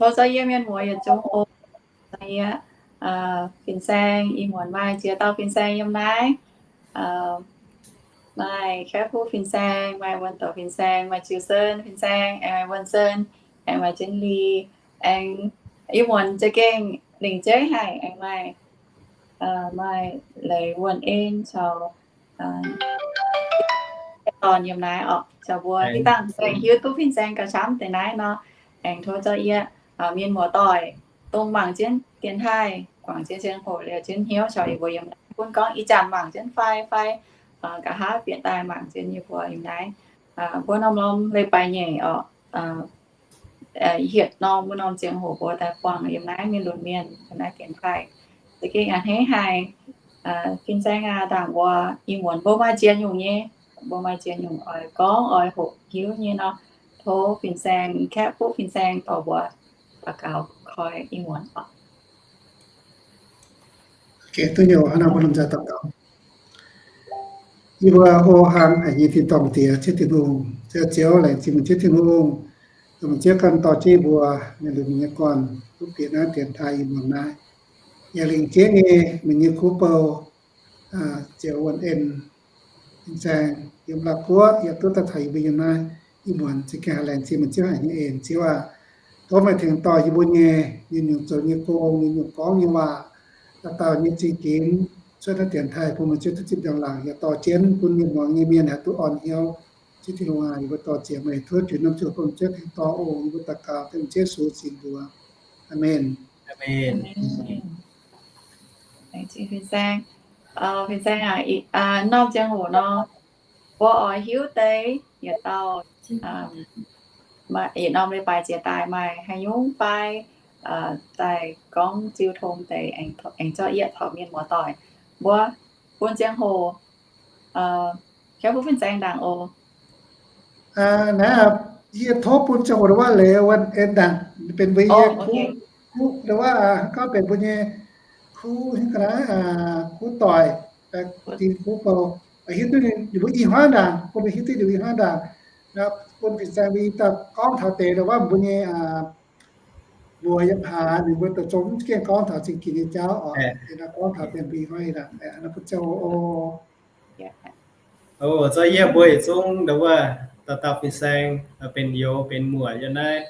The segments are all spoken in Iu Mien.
Tov zorqv yie mienh muoz yietc zungv oc. Yie, fin-saeng ih muonz maaih ziex dauh fin-saeng yiem naaiv. Maaih Kaeqv Fuqv fin-saeng, maaih Wuonh Doic fin-saeng, maaih Ziux Sen fin-saeng, aengx maaih Wuonh Sen, aengx maaih Jienv Li, aengx ih muonz za'gengh lingc jeiv haic, aengx maaih, maaih Leiz Wuonh En caux dorn yiem naaiv oc. Caux mbuo hitv dangh aengx hiuv duqv fin-saeng gauh camv deix naaiv nor, aengx tov zorqv yie mienh muoz-doic dongh mangc jienv dienx taaih, guangc jienv ziangh hoc liouh jienv hnyouv caux yie mbuo yiem naaiv, bun gorngv ih zanc mangc jienv fai, fai nqa'haav bieqc daaih mangc jienv yie mbuo yiem naaiv. Mbuo norm-norm leiz-baaix nyeic oc, hietc norm mbuo norm ziangh hoc mbuo daaih buangh yiem naaiv mienh lunx mienh yiem naaiv dienx taaih. Za'gengh a'hneiv haic. Fin-saeng aac, ndaangc mbuo ih muonz mbuo maaih ziex nyungc nyei, mbuo maaih ziex nyungc oix gorngv oix hoqc hiuv nyei nor, tov fin-saeng, Kaeqv Fuqv fin-saeng dorh mbuo daux gaux koi ih muonz oc. Duqv nyei, hnangv naaiv mbuo lomh nzoih daux gaux. Yie mbuo hlo hnangv haic nyei tin-dorngh Diex, Ziouv Tin-Hungh, Ziouv Ziouv, laengz zingh meih Ziouv Tin-Hungh, meih Ziouv ganh dorh jienv mbuo mienh lunx mienh nyei gorn duqv bieqc naaiv dienx taaih ih muonz naaiv. Yaac lingc jeiv nyei meih nyei kuv bou, Ziouc Wuonh En fin-saeng yiem La'guoqv yaac duqv daaih taux yie mbuo yiem naaiv ih muonz. Za'gengh haiz laengz zingh meih Ziouv haic nyei en, Ziouv aac. Tov meih tengx dorh yie mbuo nyei, nyungc-nyungc zoux nyei gong, nyungc-nyungc gorngv nyei waac, dauh dauh nyei zingh ginx cuotv naaiv dienx taaih bun meih Ziouv duqv zipv njang-laangc, yaac dorh jienv bun mienh muangx nyei mienh haih duqv orn hnyouv. Ziouv Tin-Hungh aac, yie mbuo dorh ziec meih, tov juix norm ziangh hoc bun meih Ziouv tengx dorh oc. Yie mbuo daux gaux dengh Yesu nyei mbuox. Aamen. Fin-saeng aac, norm ziangh hoc nor, mbuo oix hiuv deix yietc dauh, yietc norm leiz-baaix jiex daaih maaih haaix nyungc fai daaih gorngv ziu tong deix, aengx zorqv yietv taux mienh muoz-doic. Mbuo bun ziangh hoc Kaeqv Fuqv fin-saeng ndaangc oc. Naaiv yie tov bun ziangh hoc ndau wuov leiz Wuonh En ndaangc, benx mbuo nyei kuv, ndau wuov gorngv benx mbuo nyei kuv, kuv doic, dingh kuv bou, hiuv duqv ninh mbuo i hmuangv ndaangc, bun ninh hiuv duqv ninh mbuo i hmuangv ndaangc. Bun fin-saeng mbuo i dauh gorngv taux deix ndau wuov mbuo nyei mbuox yiem haaix, ninh mbuo daaih zong mv gengh gorngv taux zingh ginx nyei jauv oc. Gorngv taux benx mbuo i hmuangv ndaangc, bun ziangh hoc oc. Oc, zorqv yie mbuo yietc zungv ndau wuov dauh dauh fin-saeng, benx youz benx muoc yiem naaiv,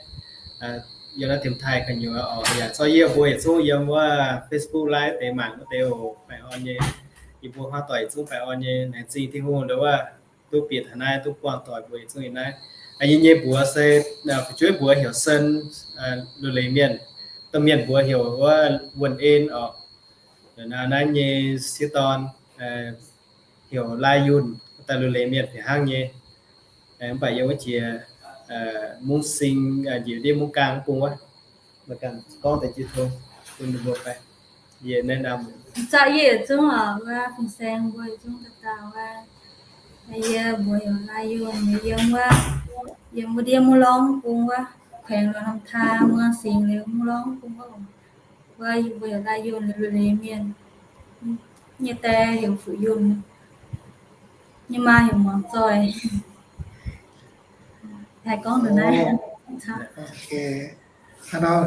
yiem naaiv dienx taaih gu'nyuoz oc. Yaac zorqv yie mbuo yietc zungv yiem wuov Facebook Live deix mangc wuov deix oc, baengh orn nyei. Yie mbuo hmuangv doic yietc zungv baengh orn nyei. Laengz zingh Tin-Hungh ndau wuov duqv bieqc taux naaiv, duqv buangh doic mbuo yietc zungv yiem naaiv. Yie nyei mbuox se fu'jueiv mbuox heuc Sen, Lu Leiz Mienh. Domh mienh mbuox heuc wuov Wuonh En oc. Naaiv nyei sieqv dorn heuc Lai Yunh, daaih Lu Leiz Mienh fih hnangv nyei. Mv baac yiem wuov jiex Mungv Sing, njiec ndiev Mungv Gaang bung wuov, gorngv deix jiu tong bun ninh mbuo fai. Yie naaiv nam, zaqc yie yietc zungv oc, wuov fin-saeng mbuo yietc zungv dauh dauh wuov. Yie mbuox heuc Lai Yunh, yiem wuov, yiem wuov ndiev Mungv Lorngv bung wuov, แขวงหลวงน้ำทา เมืองสิงห์ liuz Mungv Lorngv bung wuov. Wuov yie mbuo heuc Lai Yunh, Lu Leiz Mienh. Nyei die heuc Fuqv Yunh, nyei maa heuc Muangz Zoih. Haih gorngv ndongc naaiv.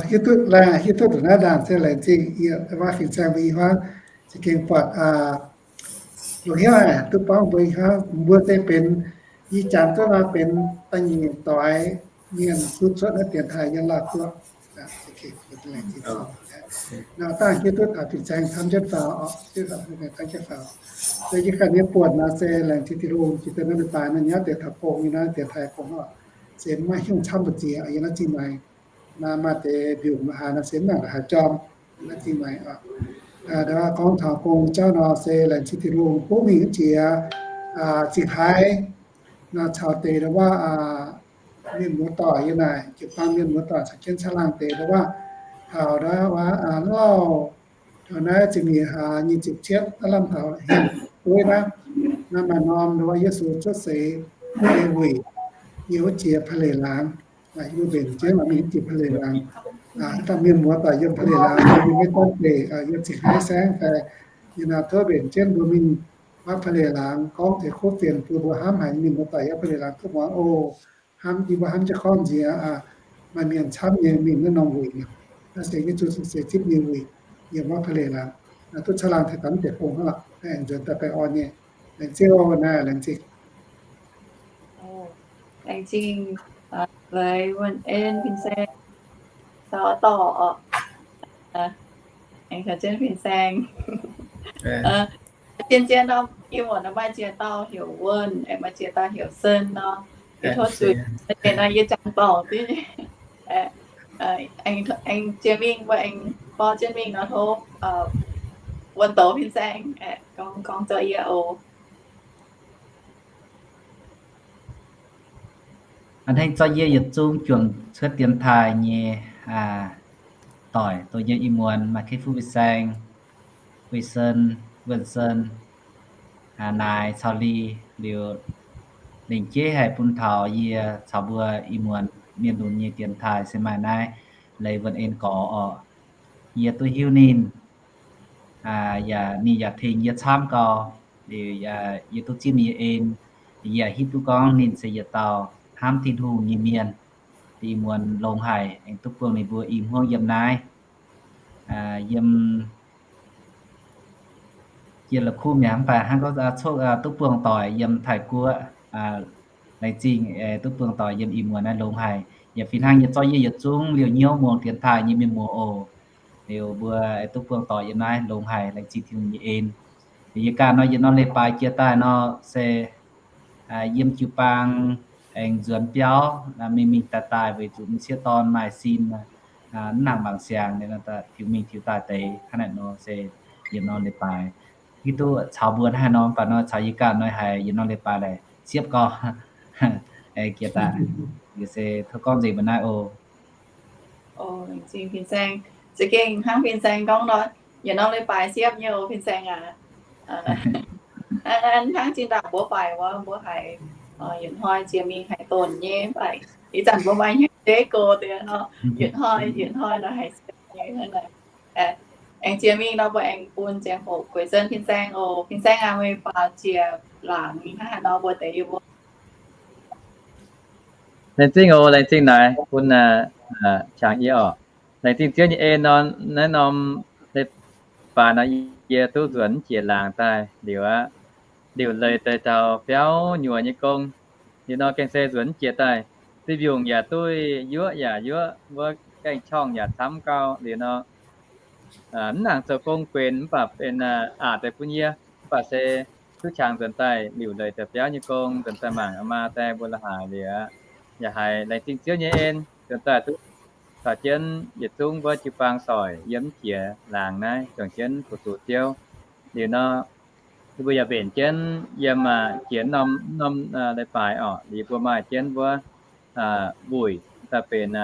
Hiuv duqv, hiuv duqv ndongc naaiv ndaangc se laengz zingh yie, wuov fin-saeng mbuo i hmuangv za'gengh buatc longx hnyouv haic, duqv gorngv mbuo i hmuangv, mbuo se benx ih zanc duqv nor benx da'nyeic doix mienh duqv cuotv naaiv dienx taaih yiem Lauv Guoqv. Nor dangh hiuv duqv taux fin-saeng camv jienv faaux oc, camv jienv faaux. Se yie ganh nyei buonc nor se laengz zingh Tin-Hungh, jiex daaih naaiv leiz-baaix nor nyauv deix taux gong nyei naaiv dienx taaih gong oc, se maiv hiuv camv mbu'ziex yiem naaiv zingh maengx. Naaiv maaih deix mbiungc haaix nor se mv nangc haaix jorm naaiv zingh maengx oc. Gorngv taux gong jauv nor se laengz zingh Tin-Hungh gunv mingh jiex Zingh Haaix nor caux deix ndau wuov mienh muoz-doic yiem naaic, jiu-baang mienh muoz-doic caux jienv caangh laangh deix ndau wuov taux ndau wuov lauh taux naaiv ziepc nyeic hlaax nyic ziepc cietv naaiv lamh taux hingh dueiv naaiv, naaiv maaih norm ndau wuov Yesu cuotv seix deix wuic yiem wuov jiex Pa'leic Laangz. Yie mbuo mbenc jienv mingh wuov jiex Pa'leic Laangz. Dangh mienh muoz-doic yiem Pa'leic Laangz, yie mbuo maiv gorngv deix, yiem Zingh Haaix saengv daaih, yie naaiv tov mbenc jienv mbuo mingh wuov Pa'leic Laangz gorngv deix kuv fienx bun mbuo hnamv haic nyei mienh muoz-doic yiem Pa'leic Laangz duqv muangx oc. Hnamv yie mbuo hnamv jienv gorngv nziex maaih mienh camv nyei mingh naaiv norm wuic mi'aqv. Naaiv se yie zuqc seix zipv nyei wuic yiem wuov Ka'leiz Laangz. Duqv caangh laangh taux daaih mv deix gong hnangv lorqc, aengx nzuonx daaih baengh orn nyei. Laengz zingh oc, naaiv laengz zingh. Laengz zingh, Leiz Wuonh En fin-saeng, caux dorh, aengx caux jienv fin-saeng. Zien-zien nor, yie muonc nor maaih ziex dauh heuc Wuonh, aengx maaih ziex dauh heuc Sen nor. Yie tov zuiz, naaiv yie jangx dorngc div. Aengx jiex mingh mbuo aengx borqv jienv mingh nor tov Wuonh Douz fin-saeng gorngv, gorngv zorqv yie oc. A'hneiv zorqv yie yietc zungv juangc cuotv dienx taaih nyei doic, dongh yiem ih muonz maaih Kei Fuqv fin-saeng, Guei Sen, Wuonh Sen, Naaic caux Li, liuz lengc jeiv haic bun taux yie caux mbuo ih muonz mienh lunx nyei dienx taaih se maaih naaiv Leiz Wuonh En gorx orqc. Yie duqv hiuv ninh, yaac ninh yaac tengx yie camv gau. Liuz yie duqv zipv ninh nyei en, yie hitv duqv gorngv ninh se yietc dauh hnamv Tin-Hungh nyei mienh. Ih muonz longx haic aengx duqv buangh ninh mbuo i hmuangv yiem naaiv, yiem Jiex la'kuqv mi'aqv, mv baac hnangv gorngv coqv duqv buangh doic yiem Taiv-Guoqv. Laengz zingh duqv buangh doic yiem ih muonz naaiv longx haic. Yaac fih hnangv nyei zorqv yie yietc zungv liouh hnyouv muangx dienx taaih nyei mienh muoz oc. Liuz mbuo duqv buangh doic yiem naaiv longx haic, laengz zingh Tin-Hungh nyei en. Liuz yie ganh nor yietc norm leiz-baaix jiex daaih nor se yiem jiu-baang aengx nzuonx biauv mingh mingh daaih daaih weic zuqc m'sieqv dorn maaih sin, mv nangc mangc siangx, tiux mingh tiux daaih deix hnangv naaiv nor se yietc norm leiz-baaix. Hiuv duqv caux mbuo hnangv haaix nor, mv baac nor caux yie ganh nor haiz yietc norm leiz-baaix laaic siepv gau. Jiex daaih, yie se tov gorngv nzengc mbuo naaiv oc. Za'gengh hnangv fin-saeng gorngv nor, yietc norm leiz-baaix siepv nyei oc fin-saeng aac. Hnangv zinh ndaangc mbuo faix wuov, mbuo haiz yietc hnoi jiex mingh haiz donc nyei, mv baac ih zanc mbuo maaih hnyouv deix gox deix nor, yietc hnoi yietc hnoi nor haiz siepv nyei hnangv naaic. Aengx jiex mingh nor mbuo aengx bun ziangh hoc Gueix Sen fin-saeng oc. Fin-saeng aac, meih faaux jiex laangz mingh hnangv haaix nor mbuo deix yie mbuo. Laengz zingh oc, laengz zingh naaic bun qangx yie oc. Laengz zingh Ziouv nyei en nor, naaiv norm leiz-baaix nor yie duqv nzuonx jiex laangz daaih liuz aqv. Liuc leiz deix taux biauv nyuoz nyei gong. Liuz nor gengh se nzuonx jiex daaih, zinh mbiungc yaac duqv yuoqv yaac yuoqv, wuov gaeng-qorngv yaac camv gau. Liuz nor mv nangc zoux gong guenx, mv baac benx aqc deix bun yie. Mv baac se duqv qangx nzuonx daaih liuc leiz deix biauv nyei gong, nzuonx daaih mangc aa maa die mbuo la'haaix liuz aqv. Yaac haiz laengz zingh Ziouv nyei en, nzuonx daaih duqv caux jienv yietc zungv wuov jiu-baang doic yiem jiex laangz naaiv juangc jienv fu-sux Ziouv. Liuz nor, yie mbuo yaac mbenc jienv yiem jiex norm, norm leiz-baaix oc. Liuz mbuo maaih jienv wuov wuic daaih benx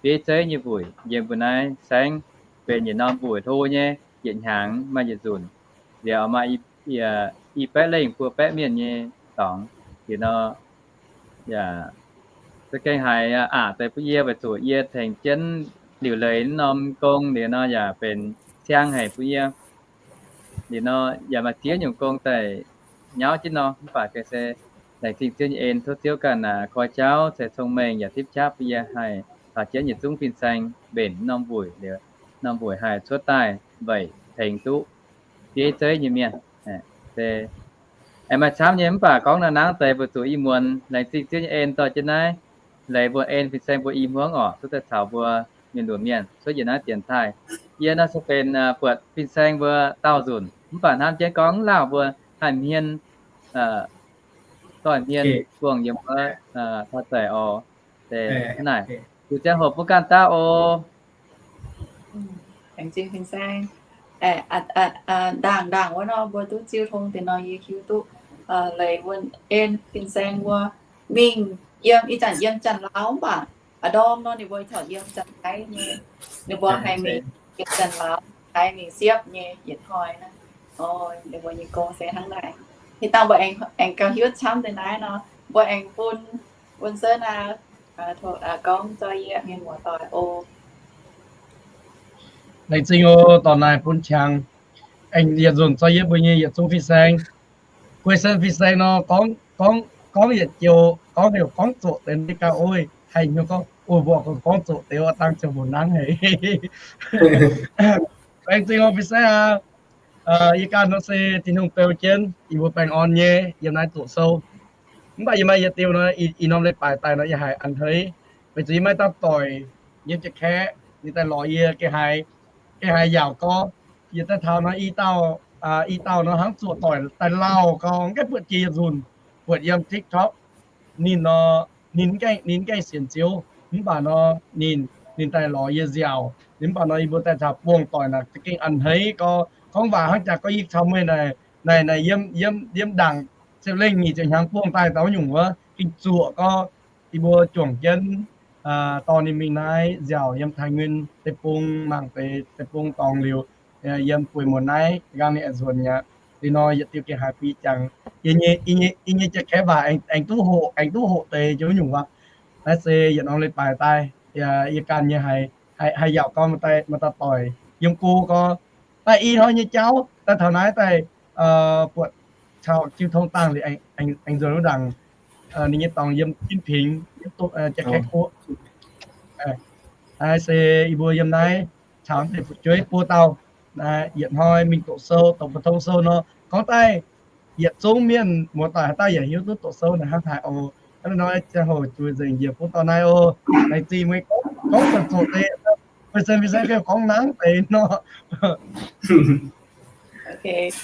bieiv zeiv nyei wuic yiem mbuo naaiv saengv, benx yietc norm wuic hlo nyei, yietc hnyangx maaih yietc nzunc. Liuz maaih i baeqv lengh buo baeqv mienh nyei dorngx. Liuz nor, yaac za'gengh haiz aqc deix bun yie weic zuqc yie tengx jienv liuc leiz norm gong. Liuz nor yaac benx siang haic bun yie. Liuz nor yaac maaih ziex nyungc gong daaih nyauv jienv nor, mv baac gengh se laengz zingh Ziouv nyei en, tov Ziouv ganh naaic koi jauv ceix cong-mengh yaac tipv qaqv bun yie haih caux jienv yietc zungv fin-saeng mbenc norm wuic. Liuz norm wuic haih cuotv daaih weic tengx duqv bieiv zeiv nyei mienh. Se aengx maaih camv nyei, mv baac gorngv naaiv nangv deix weic zuqc ih muonz laengz zingh Ziouv nyei en dorh jienv naaiv leiz mbuo en fin-saeng mbuo i hmuangv oc, duqv daaih caux mbuo mienh luoqc mienh cuotv yietc naaiv dienx taaih. Yie nor se benx buatc fin-saeng mbuo daauh nzunc, mv baac hnamv jienv gorngv lauh mbuo haih hmien doix-hmien buangh yiem wuov taux daic oc. Naaic, zuqc ziangh hoc bun ganh daav oc. Ndaangc ndaangc wuov nor mbuo duqv ziuh tong deix nor yie hiuv duqv leiz wuonh en fin-saeng mbuo mingh yiem ih zanc yiem Janx-Lauv mv baac a'ndorm nor ninh mbuo corc yiem Janx-Taiv nyei. Ninh mbuo haih mingh yiem Janx-Lauv, haih mingh siepv nyei yietc hnoi naaiv. Ninh mbuo nyei gong se hnangv naaic. Ih dangh mbuo aengx gauh hiuv camv deix naaiv nor, mbuo aengx bun, bun Sen aac, gorngv zorqv yie mienh muoz-doic oc. Laengz zingh oc, dorh naaic bun qangx. Aengx yietc nzunc zorqv yie mbuo nyei yietc zungv fin-saeng. Guei Sen fin-saeng nor gorngv, gorngv, gorngv yietc joux, gorngv heuc gorngv zoqc deix gauh oix haih hnyouv gorngv, O, mbuo gorngv zoqc deix wuov dangh ziouc mbuo nangv haic. Laengz zingh oc, fin-saeng aac. Yie ganh nor se Tin-Hungh beu jienv yie mbuo baengh orn nyei yiem naaiv doqc sou. Mv baac yie maaih yietc diuh nor, ih norm leiz-baaix daaih nor yie haiz a'hneiv, weic zuqc yie maaih dauh doic yiem Janx-Kaeqv, ninh daaih lorz yie, gengh haiz yaauc gorngv, yietc daaih taux nor, i dauh, i dauh nor hnangv zuoqc doic daaih lauh gorngv, gaengh buatc jiex yietc nzunc, buatc yiem TikTok, ninh nor, ninh mv gaengh sienx Ziouv, mv baac nor ninh, ninh daaih lorz yie nziaauc, mv baac nor yie mbuo daaih taux buangh doic naaic za'gengh a'hneiv gorngv, gorngv waac hnangv jaax gorngv yie caux meih naaic, naaic, naaic yiem, yiem ndaangc ziepc lengh nyic ziepc hnyangx buangh daaih dauh nyungc wuov, gengh zuoqc gorngv yie mbuo juangc jienv dorh ninh mingh naaiv nziaauc yiem Taiv Nguyen deic-bung, mangc deix deic-bung dorngx liuz, yiem bueix muonz naaiv nqaang ninh aengx nzuonx mi'aqv. Liuz nor yietc diuh gengh haiz fih jangx. Yie nyei Janx-Kaeqv waac aengx duqv hoqc, aengx duqv hoqc deix jiex wuov nyungc waac. Naaiv se yietc norm leiz-baaix daaih, yie ganh nyei haiz, haiz yaauc gorngv maaih dauh doic yiem go gorngv, daaih i hnoi nyei jauv daaih taux naaiv daaih buatc caux jiu tong dangh liuz, aengx nzuonx wuov ndaangc ninh nyei dorngx yiem Jinpingx, Janx-Kaeqv Guoqv. Naaiv se yie mbuo yiem naaiv caux deix fu'jueiv buo dauh, yietc hnoi mingh doqc sou, doqc mbu'tong sou nor, gorngv daaih yietc zungv mienh muoz-doic haaix dauh yaac hiuv duqv doqc sou naaiv hnangv haaix oc. Hnangv naaiv nor ziangh hoc zuiz nzengc njiec bun dorh naaiv oc. Laengz zingh meih gorngv zoqc deix, meih se, meih se gorngv nangv deix nor. Sienx,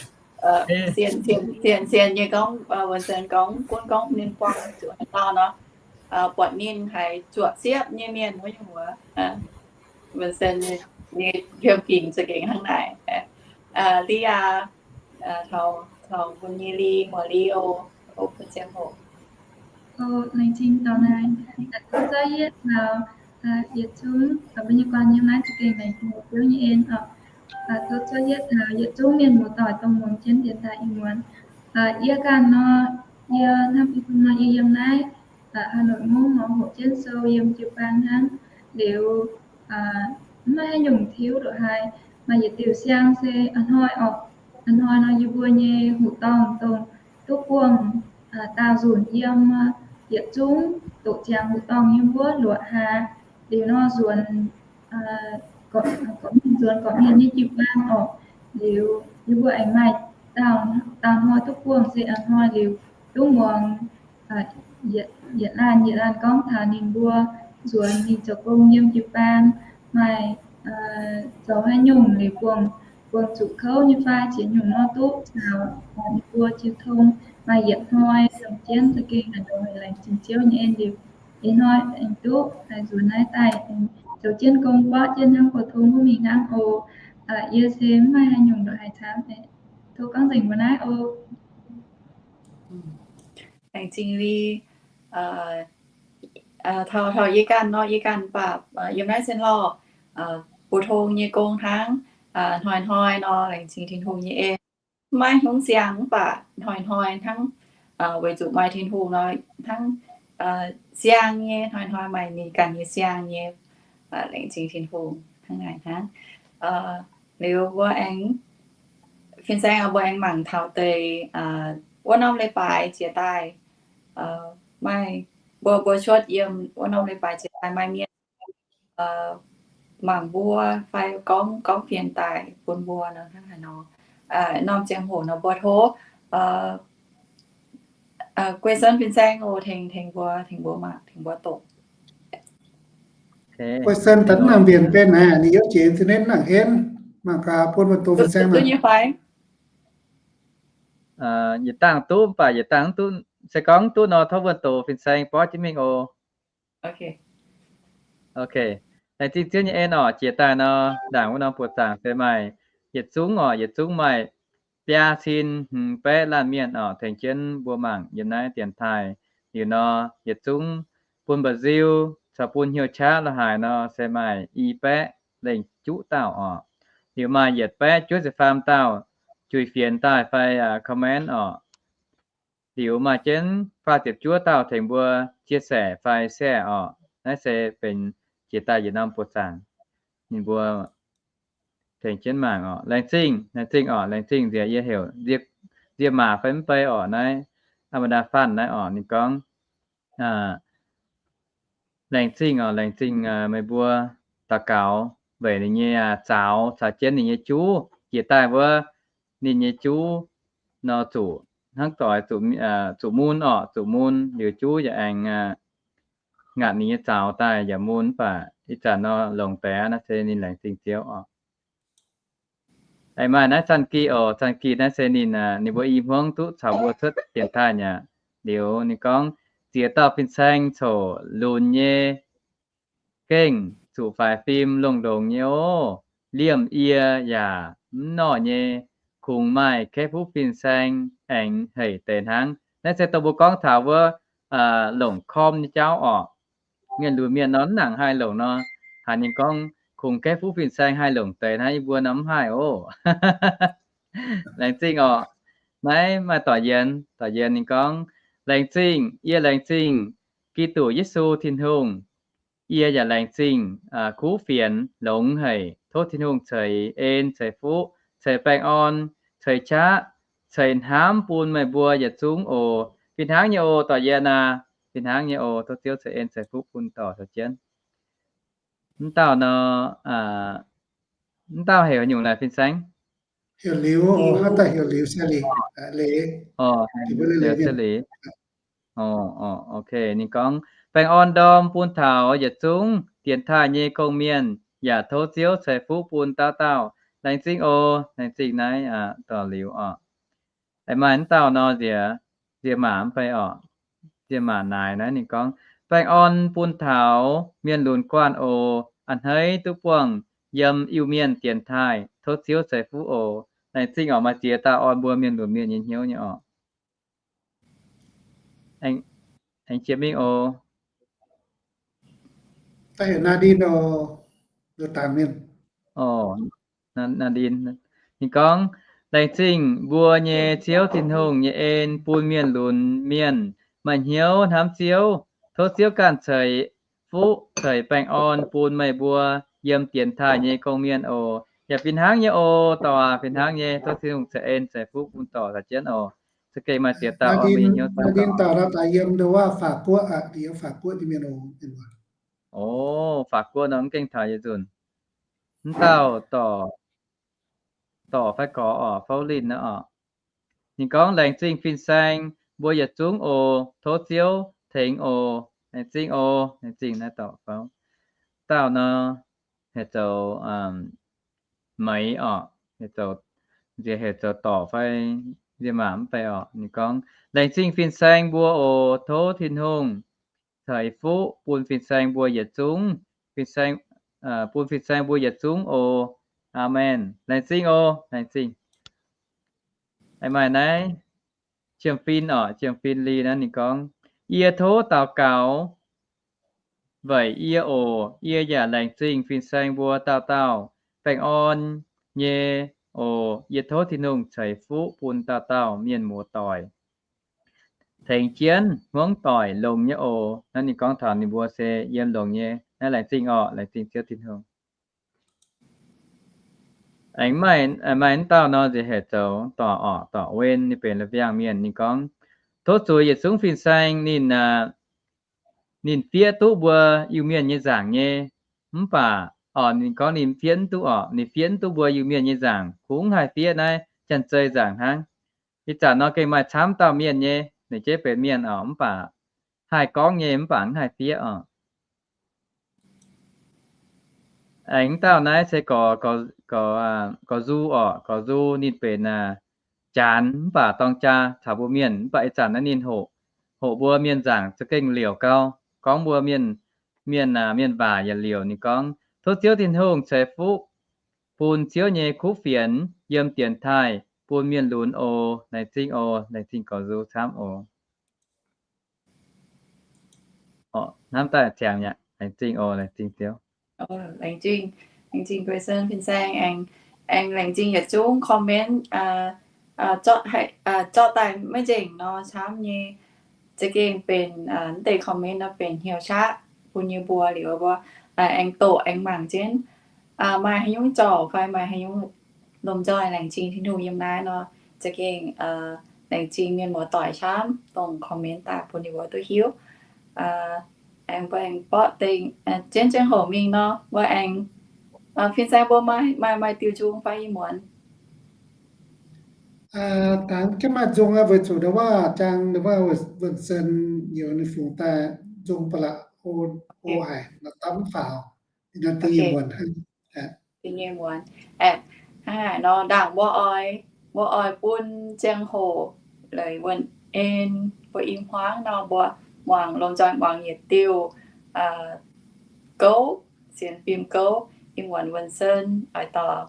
sienx, sienx nyei gorngv, Vincent gorngv, gunv gorngv ninh buangh zuqc haaix dauh nor, buatc ninh haiz zuoqc siepv nyei mienh wuov nyungc wuov. Vincent nyei, nyei hmien fingx za'gengh hnangv naaic. Lia, taux, taux mbuo nyei Li, muoz Li oc, oc bun ziangh hoc. Laengz zingh dorh naaiv, tov zorqv yietv taux yietc zungv mbuo nyei guanh yiem naaiv za'gengh laengz zingh Ziouv nyei en oc. Tov zorqv yietv taux yietc zungv mienh muoz-doic dongh muangx jienv dienx daaih ih muonz. Yie ganh nor, yie hnamv i bung nor yie yiem naaiv Hà Nội mungv nor hoqc jienv sou yiem jiu-baang hnangv. Liuz mv maaih haaix nyungc tiuv ndongc haaix, maaih yietc diuh siang se a'hnoi oc. A'hnoi nor yie mbuo nyei hoqc dorngh dongh duqv buangh daauh nzunc yiem yietc zungv doqc ziangx hoqc dorngh yiem wuov luoqc haaix. Liuz nor nzuonx, gorqv-mienh nzuonx gorqv-mienh nyei jiu-baang oc. Liuz yie mbuo aengx maaih daauh hnoi duqv buangh se a'hnoi liuz duqv muangx yietc laanh yietc laanh gorngv taux ninh mbuo nzuonx mingh zoux gong yiem jiu-baang maaih zoux haaix nyungc liuz buangh, buangh zuqc kouv nyei fai ziex nyungc nor duqv caux ninh mbuo jiu tong. Maaih yietc hnoi longc jienv za'gengh haaix nor laengz zingh Ziouv nyei en liuz, ih hnoi aengx duqv haih nzuonx naaiv daaih zoux jienv gong borqv jienv hnangv, bou tong mbuo mingh hnangv oc. Yie se mv maaih haaix nyungc ndongc haaix camv. Tov gorngv nzengc mbuo naaiv oc. Laengz zingh Li. Taux, taux yie ganh nor, yie ganh baac yiem naaiv se lorh bou tong nyei gong hnangv, hnoi-hnoi nor laengz zingh Tin-Hungh nyei en. Maiv hnyungv siang mv baac hnoi-hnoi hnangv, weic zuqc maaih Tin-Hungh nor hnangv siang nyei, hnoi-hnoi maaih ninh ganh nyei siang nyei. Laengz zingh Tin-Hungh hnangv naaic hnangv. Liuz mbuo aengx, fin-saeng mbuo aengx mangc taux deix wuov norm leiz-baaix jiex daaih, maaih, mbuo, mbuo cuotv yiem wuov norm leiz-baaix jiex daaih maaih mienh mangc mbuo fai gorngv, gorngv fienx daaih bun mbuo nor hnangv haaix nor. Norm ziangh hoc nor mbuo tov guei sen fin-saeng oc, tengx, tengx mbuo, tengx mbuo mangc, tengx mbuo doqc. Guei sen daaih mv nangc mbienc benx haic, ninh yiem jiex internet mv nangc en, mangc gaax bun mbuo doqc fin-saeng mangc. Yietc dangh duqv mv baac yietc dangh mv duqv, se gorngv mv duqv nor tov mbuo doqc fin-saeng borqv jienv mingh oc. Ok. Laengz zingh Ziouv nyei en oc. Jiex daaih nor, ndaangc wuov norm buoz-zaangc se maaih yietc zungv oc, yietc zungv maaih biaa cin hmz baeqv laanh mienh oc, tengx jienv mbuo mangc yiem naaiv dienx taaih. Liuz nor, yietc zungv bun mba'nziu caux bun hnyouv qaqv la'haaix nor se maaih i baeqv lengh juqv dauh oc. Liuz maaih yietc baeqv juov ziepc faam dauh juix fienx daaih fai comment oc. Liuz maaih jienv faah ziepc juov dauh tengx mbuo chia sẻ fai share oc. Naaiv se benx jiex daaih yietc norm buoz-zaangc, ninh mbuo tengx jienv mangc oc. Laengz zingh, laengz zingh oc. Laengz zingh nziex yie heuc Nzie Maac fai mv bei oc. Naaiv aa maa ndaa fanh naaiv oc. Ninh gorngv, Laengz zingh oc, laengz zingh meih mbuo daux gaux weic ninh nyei zaux, caux jienv ninh nyei juv jiex daaih wuov, ninh nyei juv nor zuqc hnangv doix zuqc mun orqc, zuqc mun liuz juv yaac aengx ngaatc ninh nyei zaux daaih yaac mun, mv baac ih zanc nor longc deix aqv. Naaiv se ninh laengz zingh Ziouv oc. Aengx maaih naaiv Zanh Gih oc, Zanh Gih naaiv se ninh, ninh mbuo i hmuangv duqv caux mbuo cuotv dienx taaih nyei. Liuz ninh gorngv, ziex dauh fin-saeng coc lunx nyei gengh zuqc faix fim longx-longx nyei oc. Liemh yie yaac mv norh nyei, kungx maaih kaeqv fuqv fin-saeng aengx hec deix hnangv. Naaiv se dongh mbuo gorngv taux wuov longc korm nyei jauv orqc. Mienh lunx mienh nor mv nangc haih longc nor, haiz ninh gorngv kungx kaeqv fuqv fin-saeng haih longc deix hnangv, yie mbuo nor mv haih oc. Laengz zingh orqc. Naaiv maaih doic yienx, doic yienx ninh gorngv, laengz zingh, yie laengz zingh Giduc Yesu Tin-Hungh. Yie yaac laengz zingh kuv fienx longx haic. Tov Tin-Hungh ceix en ceix fuqv, ceix baengh orn, ceix qaqv, ceix hnamv bun meih mbuo yietc zungv oc. Fih hnangv nyei oc, doic yienx aac. Fih hnangv nyei oc. Tov Ziouv ceix en ceix fuqv bun dorc caux jienv. Mv dauh nor, mv dauh heuc nyungc laaic fin-saeng? Heuc Liuz, heuc Liuz, Liuz. Ok, ninh gorngv, baengh orn ndorm bun taux yietc zungv dienx taaih nyei gong-mienh, yaac tov Ziouv ceix fuqv bun dauh dauh. Laengz zingh oc. Laengz zingh naaiv dorc Liuz oc. Aengx maaih mv dauh nor nziex, nziex maac mv bei orqc. Nziex maac naaic naaiv ninh gorngv, baengh orn bun taux mienh lunx guanh oc. A'hneiv duqv buangh yiem Iu-Mienh dienx taaih. Tov Ziouv ceix fuqv oc. Laengz zingh oc. Maaih ziex dauh orn mbuo mienh lunx mienh nyei hnyouv nyei orqc. Aengx jiex mingh oc. Ninh gorngv, laengz zingh mbuo nyei Ziouv Tin-Hungh nyei en bun mienh lunx mienh maaih hnyouv hnamv Ziouv. Tov Ziouv ganh ceix fuqv ceix baengh orn bun meih mbuo yiem dienx taaih nyei gong-mienh oc. Yaac fih hnangv nyei oc, dorc aac, fih hnangv nyei. Tov Tin-Hungh ceix en ceix fuqv bun dorc caux jienv oc. Za'gengh maaih ziex dauh orn mbuo nyei hnyouv. Oc, Faqv Guoqv nor mv gaengh taux yie nzunc. Mv dauh dorc, dorc fai gorx orqc, Fouv Linh naaiv orqc. Ninh gorngv, laengz zingh fin-saeng mbuo yietc zungv oc. Tov Ziouv tengx oc. Laengz zingh oc. Laengz zingh naaiv dorc fouv. Dauh nor heuc zoux Meix orqc, nziex heuc zoux dorc fai nziex maac mv bei orqc. Ninh gorngv, laengz zingh fin-saeng mbuo oc. Tov Tin-Hungh ceix fuqv bun fin-saeng mbuo yietc zungv, bun fin-saeng mbuo yietc zungv oc. Aamen. Laengz zingh oc. Laengz zingh. Aengx maaih naaiv Qiem Fin orqc, Qiem Fin Li naaiv ninh gorngv, yie tov daux gaux weic yie oc. Yie yaac laengz zingh fin-saeng mbuo dauh dauh baengh orn nyei oc. Yie tov Tin-Hungh ceix fuqv bun dauh dauh mienh muoz-doic, tengx jienv hmuangv doic longx nyei oc. Naaiv ninh gorngv taux ninh mbuo se yiem longx nyei. Naaiv laengz zingh orqc, laengz zingh Ziouv Tin-Hungh. Aengx maaih, maaih mv dauh nor nziex heuc zoux dorc orqc, dorc Wen, ninh benx La'biangh mienh. Ninh gorngv, tov zuiz yietc zungv fin-saeng ninh, ninh fiev duqv mbuo Iu-Mienh nyei nzaangc nyei. Mv baac, orqc, ninh gorngv ninh fiev mv duqv orqc, ninh fiev mv duqv mbuo Iu-Mienh nyei nzaangc, kungx haih fiev naaiv Janx-Zei nzaangc hnangv. Ih zanc nor gengh maaih camv dauh mienh nyei, ninh jeiv benx mienh orqc, mv baac haih gorngv nyei, mv baac mv haih fiev orqc. Aengx mv dauh naaiv se gorx, gorx Nzu orqc, gorx Nzu ninh benx Janx, mv baac dorng jaa caux mbuo mienh, mv baac ih zanc naaiv ninh hoqc, hoqc mbuo mienh nzaangc za'gengh liouc gau, gorngv mbuo mienh, mienh, mienh waac yaac liouc. Ninh gorngv, tov Ziouv Tin-Hungh ceix fuqv bun Ziouv nyei kuv fienx yiem dienx taaih bun mienh lunx oc. Laengz zingh oc. Laengz zingh gorx Nzu camv oc. Hnamv daaih ziangx mi'aqv. Laengz zingh oc. Laengz zingh Ziouv. Laengz zingh, laengz zingh Grayson fin-saeng, aengx laengz zingh yietc zungv comment zorqv daaih maiv nzengc nor camv nyei. Za'gengh benx mv deix comment nor benx hnyouv qaqv bun yie mbuo liuz mbuo aengx doqc aengx mangc jienv. Maaih haaix nyungc zorc fai maaih haaix nyungc lomh nzoih laengz zingh Tin-Hungh yiem naaiv nor, za'gengh laengz zingh mienh muoz-doic camv dongh comment daaih bun yie mbuo duqv hiuv. aengx mbuo aengx borqv dengh jienv ziangh hoc mingh nor, mbuo aengx fin-saeng mbuo maaih maaih diuh nzung fai ih muonz? Dangx jienv maaih nzung weic zuqc ndau wuov jang ndau wuov Wuonh Sen youz ninh fungx daaih nzung ba'laqc o haic, dapv mv faaux. Dingh nyei muonz, dingh nyei muonz. Hnangv naaic nor, ndaangc mbuo oix, mbuo oix bun ziangh hoc leiz wuonh en, mbuo i hmuangv nor mbuo muangx lomh nzoih muangx yietc diuh gouv, sienx fim gouv, ih muonz Wuonh Sen oix dorh,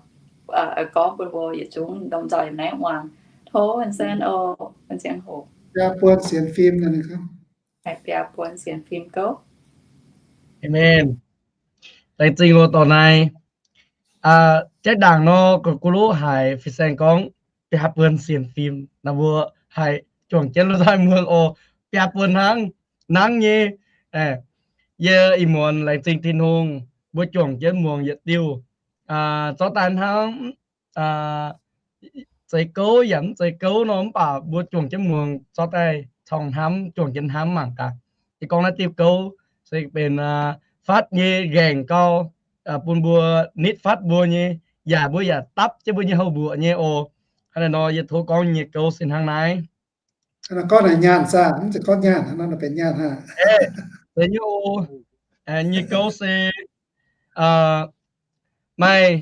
oix gorngv bun mbuo yietc zungv lomh nzoih naaiv muangx. Tov Wuonh Sen oc, bun ziangh hoc. Biaa buonc sienx fim, biaa buonc sienx fim gouv. Amen. Laengz zingh loz dorh naaiv. Jaiv ndaangc nor, gorngv gu lov haic, fin-saeng gorngv biaa buonc sienx fim, naaiv mbuo haih juangc jienv lomh nzoih muangx oc. Biaa buonc hnangv, hnangv nyei. Yie ih muonz laengz zingh Tin-Hungh, mbuo juangc jienv muangx yietc diuh, zorqv daaih hnangv zeiz gouv yaac mv zeiz gouv nor, mv baac mbuo juangc jienv muangx zorqv daaih corng hnamv, juangc jienv hnamv mangc gaax. Yie gorngv naaiv diuh gouv se benx fatv nyei nqaengc gau, bun mbuo nitv fatv mbuo nyei, yaac mbuo yaac dapv jienv mbuo nyei houv mbuoqc nyei oc. Hnangv naaiv nor yie tov gorngv nyei gouv se hnangv naaiv. Gorngv naaic nyaanh saah? Mv zeiz gorngv nyaanh, hnangv nor benx nyaanh hnangv. Nyei oc. Nyei gouv se maaih,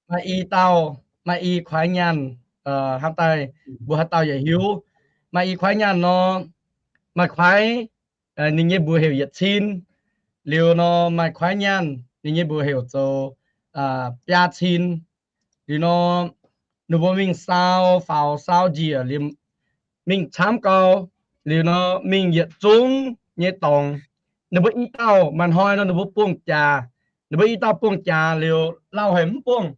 maaih i dauh, maaih i kuaaiv nyaanh, hnangv daaih mbuo haaix dauh yaac hiuv. Maaih i kuaaiv nyaanh nor, maaih kuaaiv, ninh nyei mbuox heuc yietc cin. Liuz nor maaih kuaaiv nyaanh, ninh nyei mbuox heuc zoux biaa cin. Liuz nor ninh mbuo mingh saau faaux saau njiec liuz, mingh camv gau, liuz nor mingh yietc zungv nyei dorngx. Ninh mbuo i dauh maaih hnoi nor ninh mbuo buangh jaax. Ninh mbuo i dauh buangh jaax liuz lauh haic mv buangh.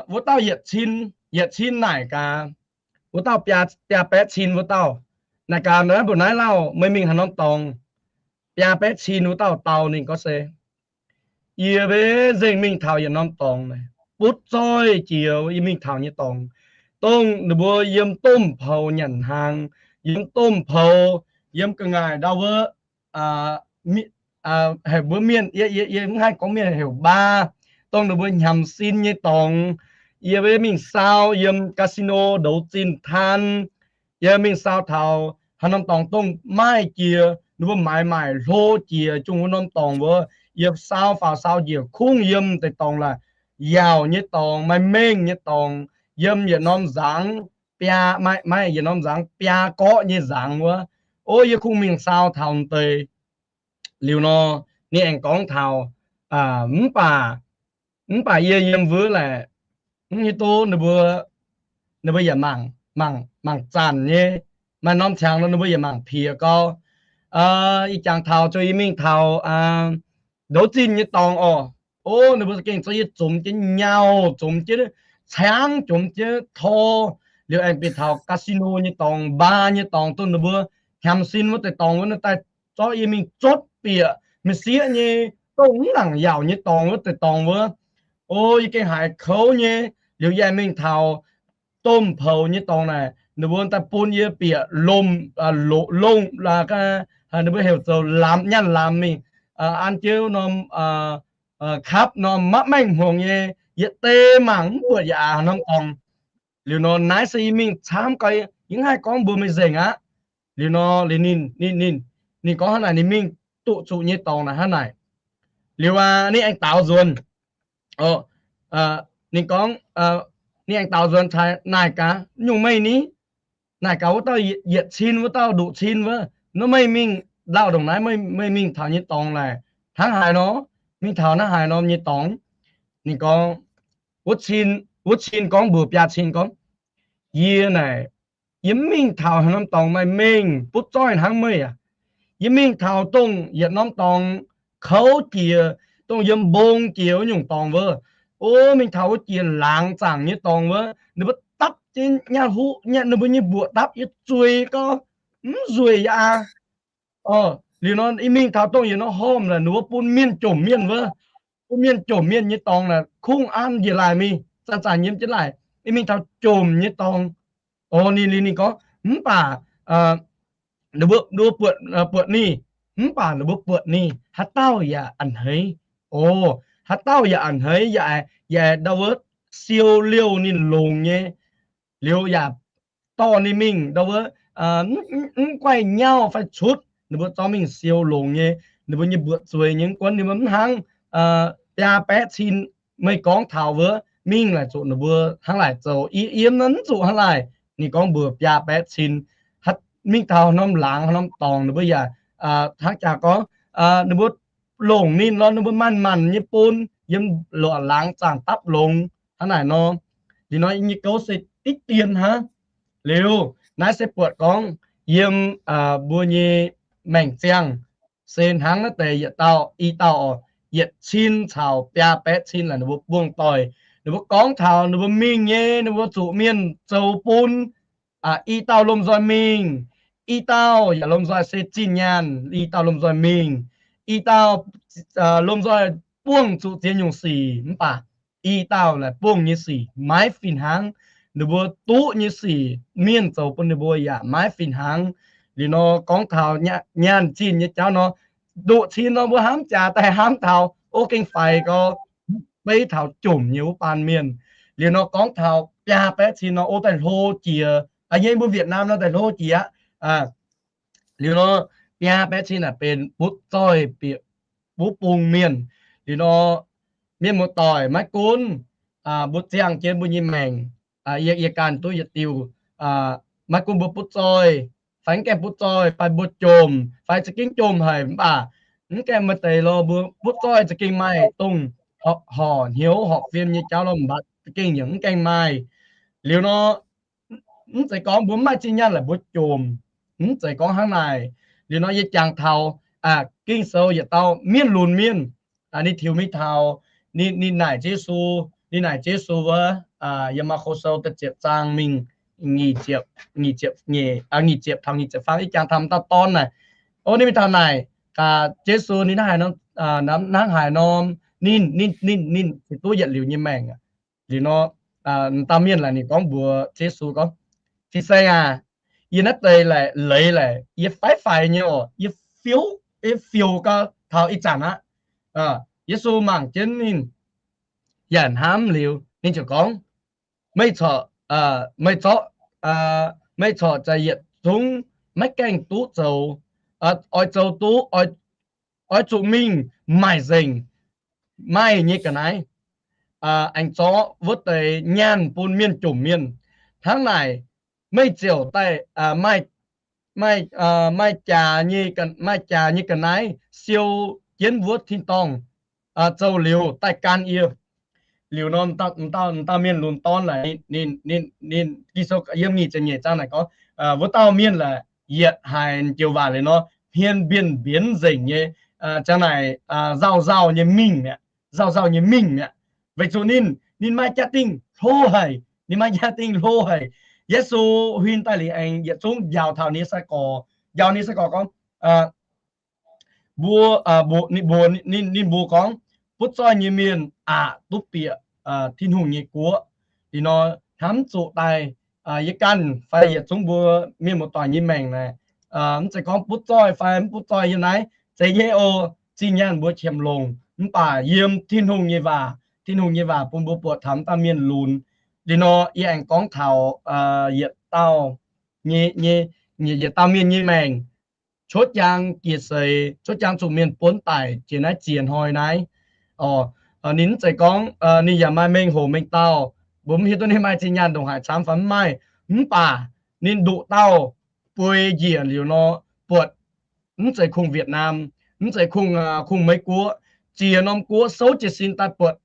Wuov dauh yietc cin, yietc cin naaic gaax, wuov dauh biaa, biaa baeqv cin wuov dauh naaic gaax, naaiv mbuo naaiv lauh, meih mingh haaix norm dorngx? Biaa baeqv cin wuov dauh dau ninh gorngv se, yie mbenc nzengc mingh taux yietc norm dorngx naaic, butv zoih jiex yie mingh taux nyei dorngx, dongh ninh mbuo yiem domh poux nyanc hnaangx, yiem domh poux, yiem ga'ngaaic ndau wuov, heuc mbuo mienh, yie mv haih gorngv mienh, heuc baa, dongh ninh mbuo hnyamx sin nyei dorngx. Yie mbenc mingh saau yiem casino ndouz zinh taan. Yie mingh saau taux haaix norm dorngx dongh maaih jiex, ninh mbuo maaiz maaic hlo jiex zungh wuov norm dorngx wuov, yie saau faaux saau njiec kungx yiem deix dorngx laaix, yaauc nyei dorngx, maaih mengh nyei dorngx, yiem yietc norm nzangv, biaa, maaih, maaih yietc norm nzangv biaa gorqv nyei nzangv wuov. O, yie kungx mingh saau taux deix. Liuz nor, ninh aengx gorngv taux, mv baac, mv baac yie yiem wuov laaic, mv hiuv duqv ninh mbuo, ninh mbuo yaac mangc, mangc, mangc zanc nyei. Maaih norm qangx nor ninh mbuo yaac mangc piex gau. Ih jangx taux zoux yie mingh taux ndouz zinh nyei dorngx oc. O, ninh mbuo za'gengh zorqv yie zomx jienv nyauh, zomx jienv caangv, zomx jienv tor. Liuz aengx bieqc taux casino nyei dorngx, bar nyei dorngx, dongh ninh mbuo hnyamx sin wuov deix dorngx wuov, ninh daaih zorqv yie mingh zotv bieqc m'sieqv nyei, dongh mv nangc yaauc nyei dorngx wuov deix dorngx wuov. O, yie gengh haiz kouv nyei. Liuz yie aengx mingh taux domh poux nyei dorngx naaic, ninh mbuo daaih bun yie bieqc lomh, longh, ninh mbuo heuc zoux lamz, nyaanh lamz mingh, an jienv norm kapv norm maiv maengh hmuangx nyei, yietc deix mangc mv buatc yaac aax norm dorngx. Liuz nor naaiv se yie mingh camv gau, yie mv haih gorngv mbuox meih nzengc aqv. Liuz nor, liuz ninh, ninh, ninh, ninh gorngv hnangv naaic, ninh mingh duqv zuqc nyei dorngx naaic hnangv naaic. Liuz aqv, ninh aengx daaux nzuonx. Ninh gorngv, ninh aengx daaux nzuonx caux naaic gaax, nyungc meih ni? Naaic gaax wuov dauh yietc cin, wuov dauh nduqc cin wuov, nor meih mingh lauh ndongc naaiv, meih mingh taux nyei dorngx naaic hnangv haaix nor? Mingh taux hnangv haaix norm nyei dorngx? Ninh gorngv, wuov cin, wuov cin gorngv mbuox biaa cin gorngv, yie naaic, yie mv mingh taux haaix norm dorngx maaih mengh butv zoih hnangv meih aac. Yie mingh taux dongh yietc norm dorngx kouv jiex, dongh yiem mbong jiex wuov nyungc dorngx wuov. O, mingh taux wuov jiex laangz zaangc nyei dorngx wuov, ninh mbuo dapv jienv nyei huv, ninh mbuo nyei mbuoqc dapv yie zueiz gau, mv nzueic yaac aax. O, liuz nor yie mingh taux dongh yietc norm hormh naaic, ninh mbuo bun mienh jomc mienh wuov, bun mienh jomc mienh nyei dorngx naaic, kungx an njiec laaih mingh, zanc-zanc yiem jienv laaih. Yie mingh taux jomc nyei dorngx. O, ninh, ninh, ninh gorngv, mv baac ninh mbuo, mbuo buatc, buatc ninh, Mv baac ninh mbuo buatc ninh haaix dauh yaac a'hneiv. O, haaix dauh yaac a'hneiv, yaac, yaac ndau wuov siou liouh ninh longx nyei. Liuz yaac dorh ninh mingh ndau wuov, mv guaih nyauv fai cutv, ninh mbuo zorqv mingh siou longx nyei. Ninh mbuo nyei mbuoqc zueiz nyei guonv ninh mbuo mv hnangv biaa baeqv cin. Meih gorngv taux wuov mingh laaic zuqc ninh mbuo hnangv laaic zoux, yie yiem naaiv mv zuqc hnangv laaic. Ninh gorngv mbuox biaa baeqv cin, mingh taux haaix norm laangz haaix norm dorngx ninh mbuo yaac hnangv jaax gorngv ninh mbuo longc ninh nor, ninh mbuo manc-manc nyei bun yiem lorqc laangz zaangc dapv longx hnangv naaic nor. Liuz nor nyei gouv se diqv dien hnangv. Liuz naaiv se buatc gorngv yiem mbuo nyei maengc ziangh se hnangv naaiv deix yietc dauh, i dauh oc, yietc cin caux biaa baeqv cin laaic ninh mbuo buangh doic. Ninh mbuo gorngv taux ninh mbuo mingh nyei, ninh mbuo zuqc mienh zoux bun. I dauh lomh nzoih mingh, i dauh yaac lomh nzoih se zinh nyaanh, i dauh lomh nzoih mingh, i dauh lomh nzoih buangh zuqc ziex nyungc sic, mv baac i dauh laaic buangh nyei sic maiv fih hnangv. Ninh mbuo duqv nyei sic, mienh zoux bun ninh mbuo yaac maiv fih hnangv. Liuz nor gorngv taux nyaanh zinh nyei jauv nor, nduqc cin nor mbuo hnamv jaax daaih hnamv taux o gengh faix gau, beiv taux jomc nyei wuov baan mienh. Liuz nor gorngv taux biaa baeqv cin nor o daaih hlo jiex, yiem mbuo Việt Nam nor daaih hlo jiex aqv. Liuz nor biaa baeqv cin naaic benx butv zoih bieqc buv bung mienh. Liuz nor mienh muoz-doic maiv gunv mbuo ziangh jienv mbuo nyei maengc, yie, yie ganh duqv yietc diuh, maiv gunv mbuo butv zoih fai mv gaengh butv zoih fai mbuo jomc fai za'gengh jomc haic mv baac mv gaengh maaih deix lorh mbuo butv zoih za'gengh maaih dongh horc hnyouv horc fim nyei jauv lorh mv baac za'gengh yaac mv gaengh maaih. Liuz nor mv zeiz gorngv mbuo mv maaih zinh nyaanh laaic mbuo jomc, mv zeiz gorngv hnangv naaic. Liuz nor yie jangx taux Ging-Sou yietc dauh mienh lunx mienh, ninh tiux mingh taux, ninh naaic Yesu, ninh naaic Yesu wuov, yiem Maako Sou da'ziepc zaang mingh nyic ziepc, nyic ziepc taux nyic ziepc faam, yie jangx taux m'dauh dorn naaic. O, ninh mingh taux naaic Yesu, ninh hnangv haaix nor, hnangv haaix norm, ninh, ninh, ninh, ninh ziouc duqv yietc liuz nyei maengc. Liuz nor, m'dauh mienh laaic ninh gorngv mbuox Yesu gorngv, Fin-saeng aac, yie naaiv deix laaic leiz laaic yie faix-faix nyei oc, yie fiou, yie fiou gau taux ih zanc aqv. Yesu mangc jienv ninh yaac hnamv liuz, ninh ziouc gorngv, Meih corc, meih zorqv, meih corc za'yietc zungv maiv gaengh duqv zoux, oix zoux duqv, oix zuqc mingh maaic nzengc maaih nyei ga'naaiv, aengx zorqv wuov deix nyaanh bun mienh jomc mienh. Hnangv naaic, meih ziouc daaih maaih, maaih, maaih jaax nyei, maaih jaax nyei ga'naaiv siou jienv wuov tin-dorngh, zoux liuz daaih gan yie. Liuz nor, m'dauh mienh lunx dorn laaic, ninh, ninh, ninh, Ging-Sou yiem nyic ziepc nyeic zaang naaic gorngv, wuov dauh mienh laaic yietc haic joux waac liuz nor, hmien mbienv mbienv nzengc nyei, ziang naaic nzauh nzauh nyei mingh mi'aqv, nzauh nzauh nyei mingh mi'aqv. Weic zuqc ninh, ninh maaih jaa-dingh hlo haic, ninh maaih jaa-dingh hlo haic. Yesu huin daaih liuz aengx yietc zungv njaaux taux ninh nyei sai-gorx, njaaux ninh nyei sai-gorx gorngv, mbuo, mbuox, ninh, ninh mbuox gorngv, Butv zoih nyei mienh aqc duqv bieqc Tin-Hungh nyei guoqv. Liuz nor, hnamv zuqc daaih, yie ganh fai yietc zungv mbuo mienh muoz-doic nyei maengc naaic, mv zeiz gorngv butv zoih fai mv butv zoih yiem naaiv, zeiz nyei oc. Zinh nyaanh mbuo qiemx longc, mv baac yiem Tin-Hungh nyei waac, Tin-Hungh nyei waac bun mbuo buatc taux m'dauh mienh lunx. Liuz nor, yie aengx gorngv taux yietc dauh nyei, nyei, yietc dauh mienh nyei maengc, cuotv jangx jiex seix, cuotv jangx zuqc mienh buonv daic jiex naaiv ziex hnoi naaiv. Ninh mv zeiz gorngv ninh yaac maaih mengh hoc mengh dauh, mbuo mv hiuv duqv ninh maaih zinh nyaanh ndongc haaix camv fai mv maaih. Mv baac ninh nduqc dauh bueix njiec liuz nor, buatc mv zeiz kungx Việt Nam, mv zeiz kungx, kungx Meiv Guoqv, ziex norm guoqv souv jiez sin daaih buatc.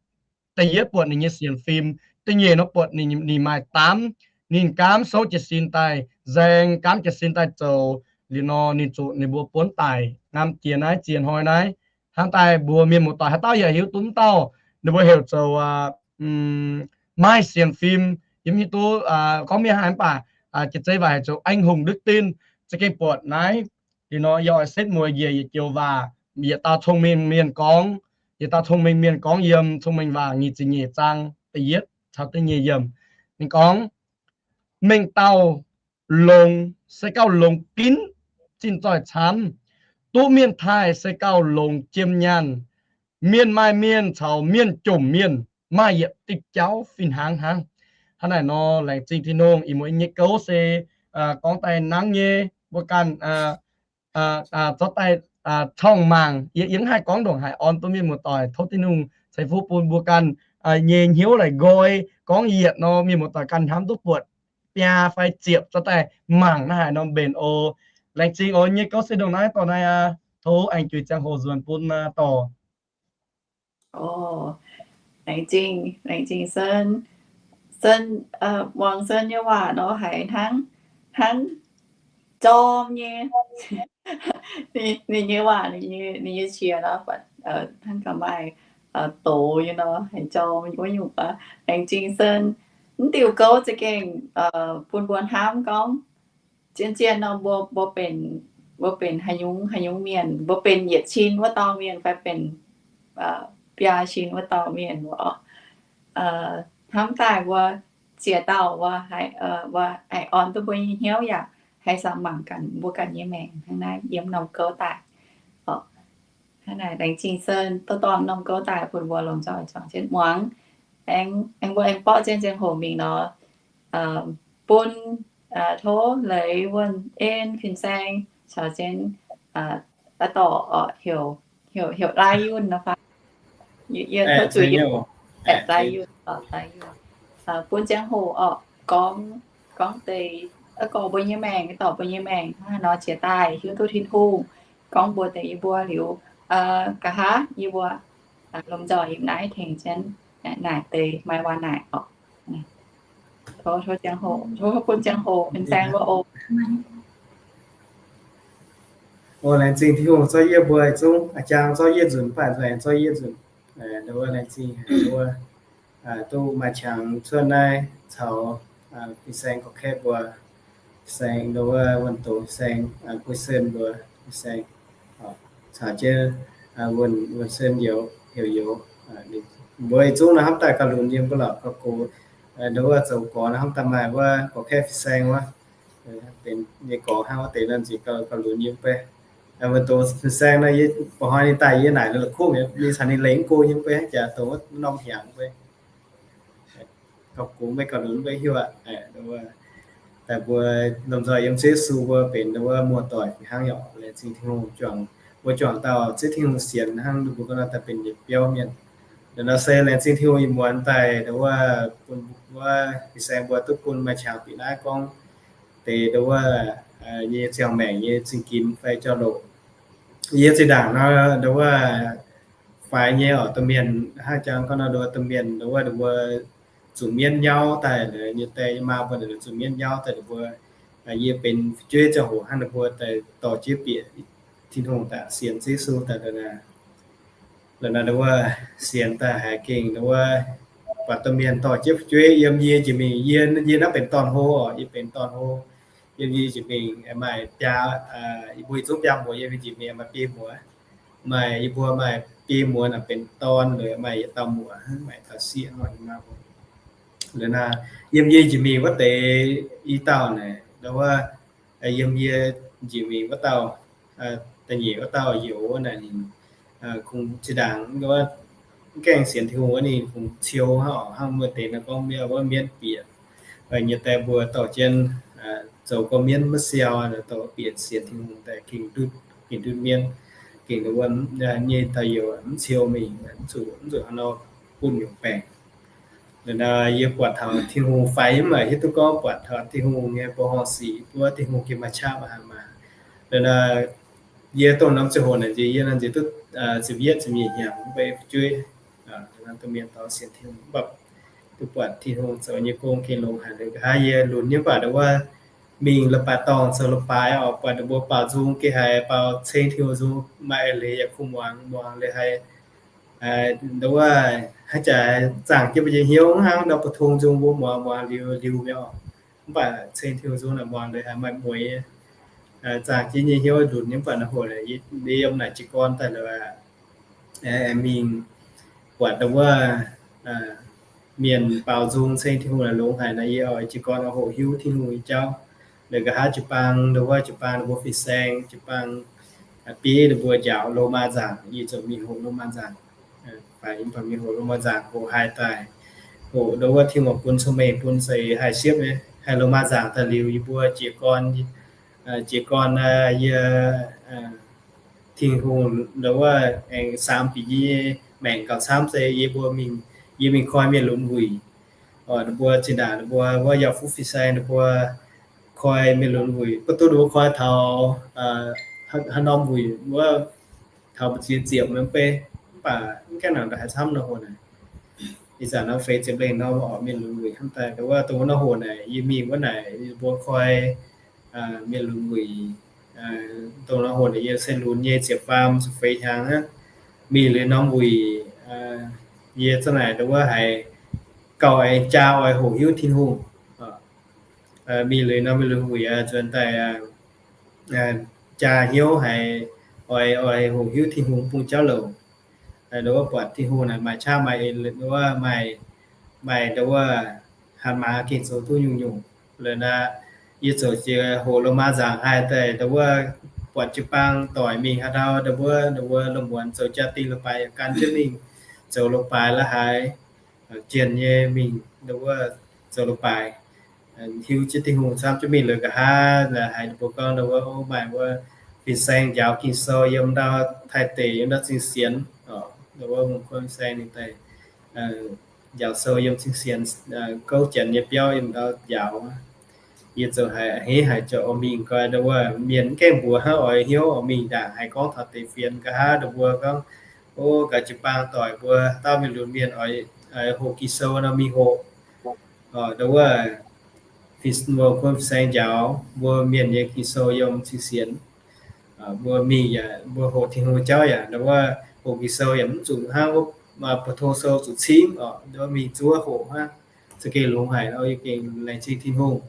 Da'yietv buatc ninh nyei sienx fim, da'nyeic nor buatc ninh, ninh maaih daamv, ninh gaamv souv jiez sin daaih nzaeng, gaamv jiez sin daaih zoux. Liuz nor ninh zuqc ninh mbuo buonv daic ngamv jiex naaiv ziex hnoi naaiv. Hnangv daaih mbuo mienh muoz-doic haaix dauh yaac hiuv duqv mv dauh, ninh mbuo heuc zoux maaih sienx fim, yie mv hiuv duqv gorngv mienh haaix, mv baac jiex zei waac heuc zoux anh hùng đức tin, za'gengh buatc naaiv. Liuz nor yie oix setv mueiz njiec yietc joux waac, yietc dauh cong-mengh mienh gorngv, yietc dauh cong-mengh mienh gorngv yiem Cong-Mengh Waac nyic ziepc nyeic zaang da'yietv caux da'nyeic yiemc. Ninh gorngv, mengh dauh longx se gauh longx ginv zinh zoih camv, duqv mienh taaih se gauh longx jiem nyaanh. Mienh maaih mienh caux mienh jomc mienh maaih yietc diuh jauv fih hnangv hnangv. Hnangv naaic nor, laengz zingh Tin-Hungh. Ih muonz nyei gouv se gorngv daaih nangv nyei, mbuo ganh zorqv daaih corng mangc. Yie yiem haih gorngv ndongc haaix orn duqv mienh muoz-doic, tov Tin-Hungh ceix fuqv bun mbuo ganh nyei hnyouv laic nqoi. Gorngv yietc nor, mienh muoz-doic ganh hnamv duqv buatc biaa fai ziepc, zorqv daaih mangc naaiv haaix norm mbenc oc. Laengz zingh oc. Nyei gouv se ndongc naaiv dorh naaiv aqv. Tov aengx juix ziangh hoc nzuonx bun dorh. Laengz zingh, laengz zingh Sen. Sen, muangx Sen nyei waac nor haiz hnangv, hnangv jorm nyei. Ninh nyei waac, ninh nyei qiex nor, hnangv gaax maaih doz nyei nor, haiz jorm wuov nyungc. Laengz zingh Sen. Mv diuh gouv za'gengh bun mbuo hnamv gorngv, zien-zien nor mbuo, mbuo benx, mbuo benx haaix nyungc, haaix nyungc mienh, mbuo benx yietc cin wuov dauh mienh fai benx biaa cin wuov dauh mienh oc. Hnamv daaih mbuo ziex dauh mbuo, mbuo haih orn duqv mbuo nyei hnyouv yaac haih samx mangc gaax mbuo ganh nyei maengc hnangv naaiv yiem norm gouv daaih. Hnangv naaic laengz zingh Sen duqv dorh norm gouv daaih bun mbuo lomh nzoih juangc jienv muangx. Aengx mbuo aengx borqv zien ziangh hoc mingh nor, bun, tov leiz wuonh en fin-saeng caux jienv a'dorh oc, heuc, heuc Lai Yunh nor fai? Yie tov zuiz, Lai Yunh, Lai Yunh. Bun ziangh hoc oc, gorngv, gorngv deix, gorngv mbuo nyei maengc, dorh mbuo nyei maengc hnangv haaix nor jiex daaih hiuv duqv Tin-Hungh, gorngv mbuox deix yie mbuo liuz, nqa'haav yie mbuo lomh nzoih yiem naaiv tengx jienv naaic deix maaih waac naaic oc. Tov, tov ziangh hoc, tov bun ziangh hoc fin-saeng mbuo oc. O, laengz zingh Tin-Hungh zorqv yie mbuo zungv, a'jang zorqv yie nzunc, mv baac nzuonx zorqv yie nzunc. Nduov, laengz zingh wuov, duqv maaih qangx cuotv naaiv caux fin-saeng gorqv-kaeqv mbuo, fin-saeng nduov, wuonh doz fin-saeng, Guei Sen mbuo, fin-saeng caux jienv wuonh, wuonh Sen youz, heuc youz. Mbuo yietc zungv nor hnamv daaih gauh lunx yiem mbuo lorqc, gauh gox. Nduov, zoux gorx nor hnamv daaih maaih wuov gorqv-kaeqv fin-saeng wuov, benx nyei gorx hnangv wuov deix nor nziex gauh, gauh lunx yiem mbuo. Wuonh doz fin-saeng nor, yie ba'hnoi ninh daaih yie naaic ninh la'kuqv mi'aqv, ninh caux ninh lengx go yiem mbuo hnangv jaax, dongh wuov norm hiaangx mbuo gauh gox mbuo, gauh lunx mbuo hiuv aqv. Daaih mbuo lomh nzoih yiem Ziouv Yesu mbuo benx nduov muoz-doic fih hnangv yaac laengz zingh Tin-Hungh juangc, mbuo juangc dauh Ziouv Tin-Hungh sienx hnangv mbuo ganh nor daaih benx yietc biauv mienh. Nduov nor se laengz zingh Tin-Hungh ih muonz daaih nduov bun wuov fin-saeng mbuo duqv bun maaih qangx bieqc naaiv gorngv deix nduov nyei ziangh maengc nyei zingh ginx fai jauv-louc. Yie zinh ndaangc nor nduov faix nyei oc, domh mienh hnangv jangx gorngv nor nduov domh mienh nduov, nduov zuqc mienv nyauv daaih, nyei die nyei maa mbuo nduov zuqc mienv nyauv daaih nduov, yie benx fu'jueiv ziangh hoc hnangv nduov daaih dorh jiex bieqc Tin-Hungh daaih sienx Yesu daaih, la'naaiv nduov sienx daaih haiz gengh nduov buatc domh mienh dorh jiex fu'jueiv yiem yie njiec mingh, yie, yie naaiv benx dorn-hlo oc, yie benx dorn-hlo. Yiem yie njiec mingh maaih biaa, yie mbuo yietc zungv biaa muoz, yiem yie njiec mingh maaih biei muoz. Maaih yie mbuo maaih biei muoz naaic benx dorn, maaih yietc dauh muoz, maaih dauh sieqv. La'naaiv yiem yie njiec mingh wuov deix i dauh naaic, nduov, yiem yie njiec mingh wuov dauh, da'nyeic wuov dauh youz naaic ninh kungx zinh ndaangc nduov gaengh sienx Tin-Hungh wuov ninh kungx ciou hnangv oc, hnangv wuov deix nor gorngv mienv, wuov mienv bieqc, nyei die mbuo dorh jienv zoux gorqv-mienv maiv siau, dorh bieqc sienx Tin-Hungh daaih gengh ndutv, gengh ndutv mienv, gengh nduov nyei dauh youz mv ciou mingh, mv zuqc, mv zuqc hnangv nor bun nyungc baengc. La'naaiv yie buatc taux Tin-Hungh faix, yie mv maaih hiuv duqv gorngv buatc taux Tin-Hungh nyei mbuoqc horngh sic, wuov Tin-Hungh gengh maaih qaqv maaih hnaangx maah. La'naaiv yie dongh norm ziangh hoc naaic nziex yie nor nziex duqv ziepc yietv ziepc nyeic hnyangx mv baac fu'jueiv, domh mienh dorh sienx Tin-Hungh mv baac duqv buatc Tin-Hungh zoux nyei gong gengh longx haic. Nqa'haav yie lunx nyei mv baac nduov mingh la'baaix dorngh zoux la'baaix oc, buatc ninh mbuo baaux nzung gengh haiz baaux ceng Tin-Hungh nzung, maaih eix leiz yaac kungx muangx, muangx leiz haiz nduov haaix jaax zaangc jienv mbuo nyei hnyouv hnangv nor, bu tong nzung mbuo muangx, muangx liuz, liuz mi'aqv oc. Mv baac ceng Tin-Hungh nzung naaic muangx leiz haiz maaih mueiz, zaangc jienv nyei hnyouv lunx nyei mv baac naaiv hoc yie yiem naaic jiez gorn daaih lorqc, mingh buatc nduov mienh baaux nzung ceng Tin-Hungh naaic longx haic nor, yie oix jiez gorn oix hoqc hiuv Tin-Hungh nyei jauv. Nqa'haav jiu-baang nduov, jiu-baang ninh mbuo fin-saeng, jiu-baang bieiv ninh mbuo njaaux Lomaa nzaangc, yie ziouc mingh hoqc Lomaa nzaangc. Fai yie mingh hoqc Lomaa nzaangc, hoqc haaix daaih, hoqc ndau wuov Tin-Hungh bun cong-mengh bun seix haih siepv nyei, haih Lomaa nzaangc daaih liuz yie mbuo jiez gorn, jiez gorn yie Tin-Hungh ndau wuov aengx saam bieqc yie maengc gauh camv se yie mbuo mingh, yie mingh koi mienh lunx wuic. Ninh mbuo zinh ndaangc ninh mbuo wuov yaac fuqv fin-saeng ninh mbuo koi mienh lunx wuic, mv duqv ninh mbuo koi taux haaix norm wuic wuov, taux mbu'ziex ziepc mv bei, mv baac mv gaengh nangc ndaaih haaix camv nor hoc naaic. Ih zanc nor feix ziepc lengh nor oc mienh lunx wuic hnamv daaih ndau wuov dongh wuov nor hoc naaic yie mingh wuov naaic yie mbuo koi mienh lunx wuic. Dongh nor hoc naaic yie se lunx nyei ziepc faam ziepc feix hnyangx aqv. Mingh liuz norm wuic, yie za'naaic ndau wuov haiz gauh aengx jaa oix hoqc hiuv Tin-Hungh. Mingh liuz norm mienh lunx wuic nzuonx daaih jaa hnyouv haiz oix, oix hoqc hiuv Tin-Hungh bung jauv louc. Ndau wuov buatc Tin-Hungh naaic maaih qaqv maaih eix, ndau wuov maaih, maaih ndau wuov hatc maaz gengh zoux duqv nyungc-nyungc. Liuz naaic yie ziouc jiex hoqc Lomaa nzaangc haaix daaih ndau wuov buatc jiu-baang doic mingh haaix ndau ndau wuov, ndau wuov lungh muonz zoux jaa-dingh loz-baaix yaac gan jienv mingh zoux loz-baaix la'haaix, jienh nyei mingh ndau wuov zoux loz-baaix, hiuv jienv Tin-Hungh camv jienv mingh liuz nqa'haav haiz ninh mbuo gorngv ndau wuov maaih wuov fin-saeng njaaux Ging-Sou yiem ndau Taiv deic yiem ndau Cing-Sienx, ndau wuov fin-saeng ninh daaih njaaux sou yiem Cing-Sienx, gouv Janx nyei biauv yiem ndau njaaux. Yie zoux haiz a'hneiv haic ziouc oix mingh gau ndau wuov mienh mv gaengh mbuox hnangv oix hnyouv oix mingh ndaangc haiz gorngv taux deix fienx nqa'haav ndau mbuo gorngv, o, gaax jiu-baang doic mbuo dauh mienh lunx mienh oix hoqc Ging-Sou nor mingh hoqc. Ndau wuov fin-saeng njaaux mbuo mienh nyei Ging-Sou yiem Cing-Sienx. Mbuo mingh yaac mbuo hoqc Tin-Hungh jauv yaac ndau wuov hoqc Ging-Sou yaac mv zuqc hnangv wuov, maaih phổ thông sou zuqc cingv oc, ndau wuov mingh zuov hoqc hnangv, za'gengh longx haic, yie gengh laengz zingh Tin-Hungh.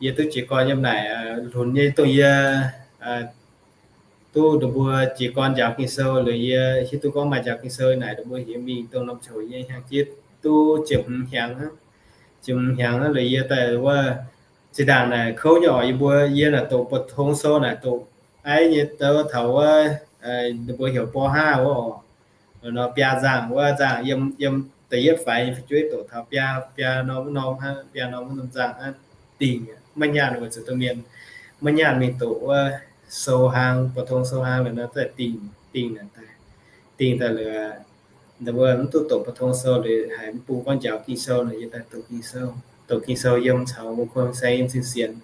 Yie duqv jiez gorn yiem naaic lunx nyei dongh yie duqv ndau mbuo jiez gorn njaaux Ging-Sou, liuz yie hiuv duqv gorngv maaih njaaux Ging-Sou naaic ndau mbuo heuc mingh dongh norm ziangh hoc yie hnyangx-jeiv duqv ziepc hmz hnyangx, ziepc hmz hnyangx liuz yie daaih wuov zinh ndaangc naaic kouv nyei oc, yie mbuo yie naaic doqc phổ thông sou naaic doqc aiv nyei, taux wuov ndau mbuo heuc ป.ห้า wuov oc. Nor biaa nzangc wuov nzangc yiem, yiem da'yietv faix fu'jueiv doqc taux biaa, biaa norm wuov norm hnangv, biaa norm wuov norm nzangc hnangv dingc, maiv nyaanh weic zuqc domh mienh maiv nyaanh mingh doqc wuov sou hlang, phổ thông sou hlang liuz nor daaih dingc, dingc daaih, dingc daaih liuz, ndau wuov mv duqv doqc phổ thông sou liuz haiz mv bung gorngv njaaux Ging-Sou naaic yie daaih doqc Ging-Sou, doqc Ging-Sou yiem caux mbuo kuon saeng yiem Cing-Sienx.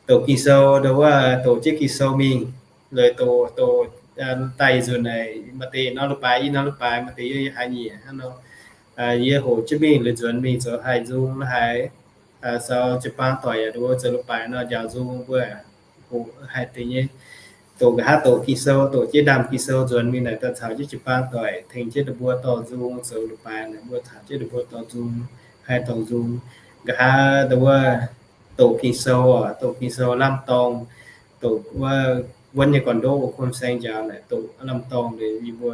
Doqc Ging-Sou ndau wuov doqc jienv Ging-Sou mingh, liuz doqc, doqc daaih nzunc naaic maaih deix norm loz-baaix, i norm loz-baaix maaih deix yie haiz nyiec hnangv nor, yie hoqc jienv mingh liuz nzuonx mingh zoux haih nzung la'haaix, caux jiu-baang doic yaac ndau wuov zoux loz-baaix nor njaaux nzung mbuo hoqc haih deix nyei. Doqc nqa'haav doqc Ging-Sou, doqc jienv ndaamv Ging-Sou nzuonx mingh naaic daaih caux jienv jiu-baang doic tengx jienv ndau mbuo dorh nzung zoux loz-baaix naaic mbuo caux jienv ndau mbuo dorh nzung, haih dorh nzung. Nqa'haav ndau wuov doqc Ging-Sou oc, doqc Ging-Sou lamh dorngh, doqc wuov wuonv nyei gorn-ndoqv, kuon saeng njaaux naaic doqc lamh dorngh liuz yie mbuo,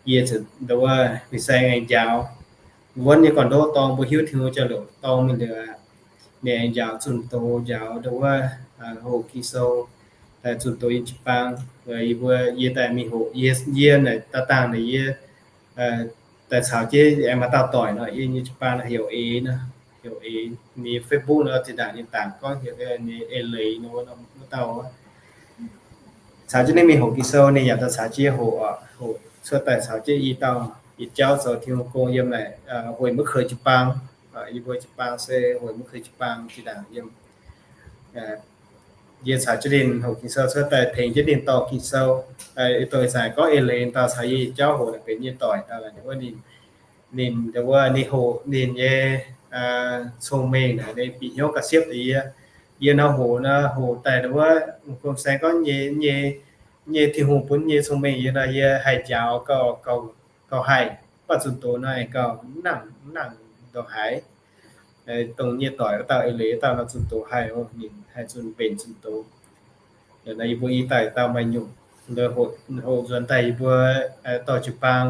yie ndau wuov fin-saeng aengx njaaux wuonv nyei gorn-ndoqv dorng mbuo hiuv Tin-Hungh jauv-louc dorng mingh liuz, ninh aengx njaaux zunh doz, njaaux ndau wuov hoqc Ging-Sou daaih zunh doz yiem jiu-baang. Yie mbuo yie daaih mingh hoqc, yie, yie naaic daaih dangh naaic yie daaih caux jienv aengx maaih dauh doic nor, yie nyei jiu-baang heuc Eix nor, heuc Eix, ninh Facebook nor zinh ndaangc ninh dangc gorngv heuc ninh Eix Leiz nor, wuov dauh caux jienv ninh mingh hoqc Ging-Sou, ninh yaac daaih caux jienv hoqc, hoqc cuotv daaih caux jienv i dauh yietc jauv zoux Tin-Hungh gong yiem naaic Hueix Meiv Keix jiu-baang. Yie mbuo jiu-baang se Hueix Meiv Keix jiu-baang zinh ndaangc yiem. Yie caux jienv ninh hoqc Ging-Sou cuotv daaih tengx jienv ninh dorh Ging-Sou. Ih dongh ih zanc gorngv Eix Leiz dauh caux yie yietc jauv hoqc naaic benx yie doic dauh, wuov ninh, ninh wuov ninh hoqc ninh nyei cong-mengh naaic ninh bieqc hnyouv gauh siepv deix yie. Yie nor hoqc nor hoqc daaih wuov, kuon saeng gorngv nyei, nyei Tin-Hungh bun nyei cong-mengh yie nor, yie haih njaaux gauh, gauh haih. Mv baac zunh doz nor aengx gauh mv nangc, mv nangc ndongc haaix. Dongh yie doic wuov dauh Eix Leiz dauh nor zunh doz haih, ninh haih zunh mbenc zunh doz. Nor yie mbuo i dauh dauh maaih nyungc, hoqc nzuonx daaih yie mbuo dorh jiu-baang,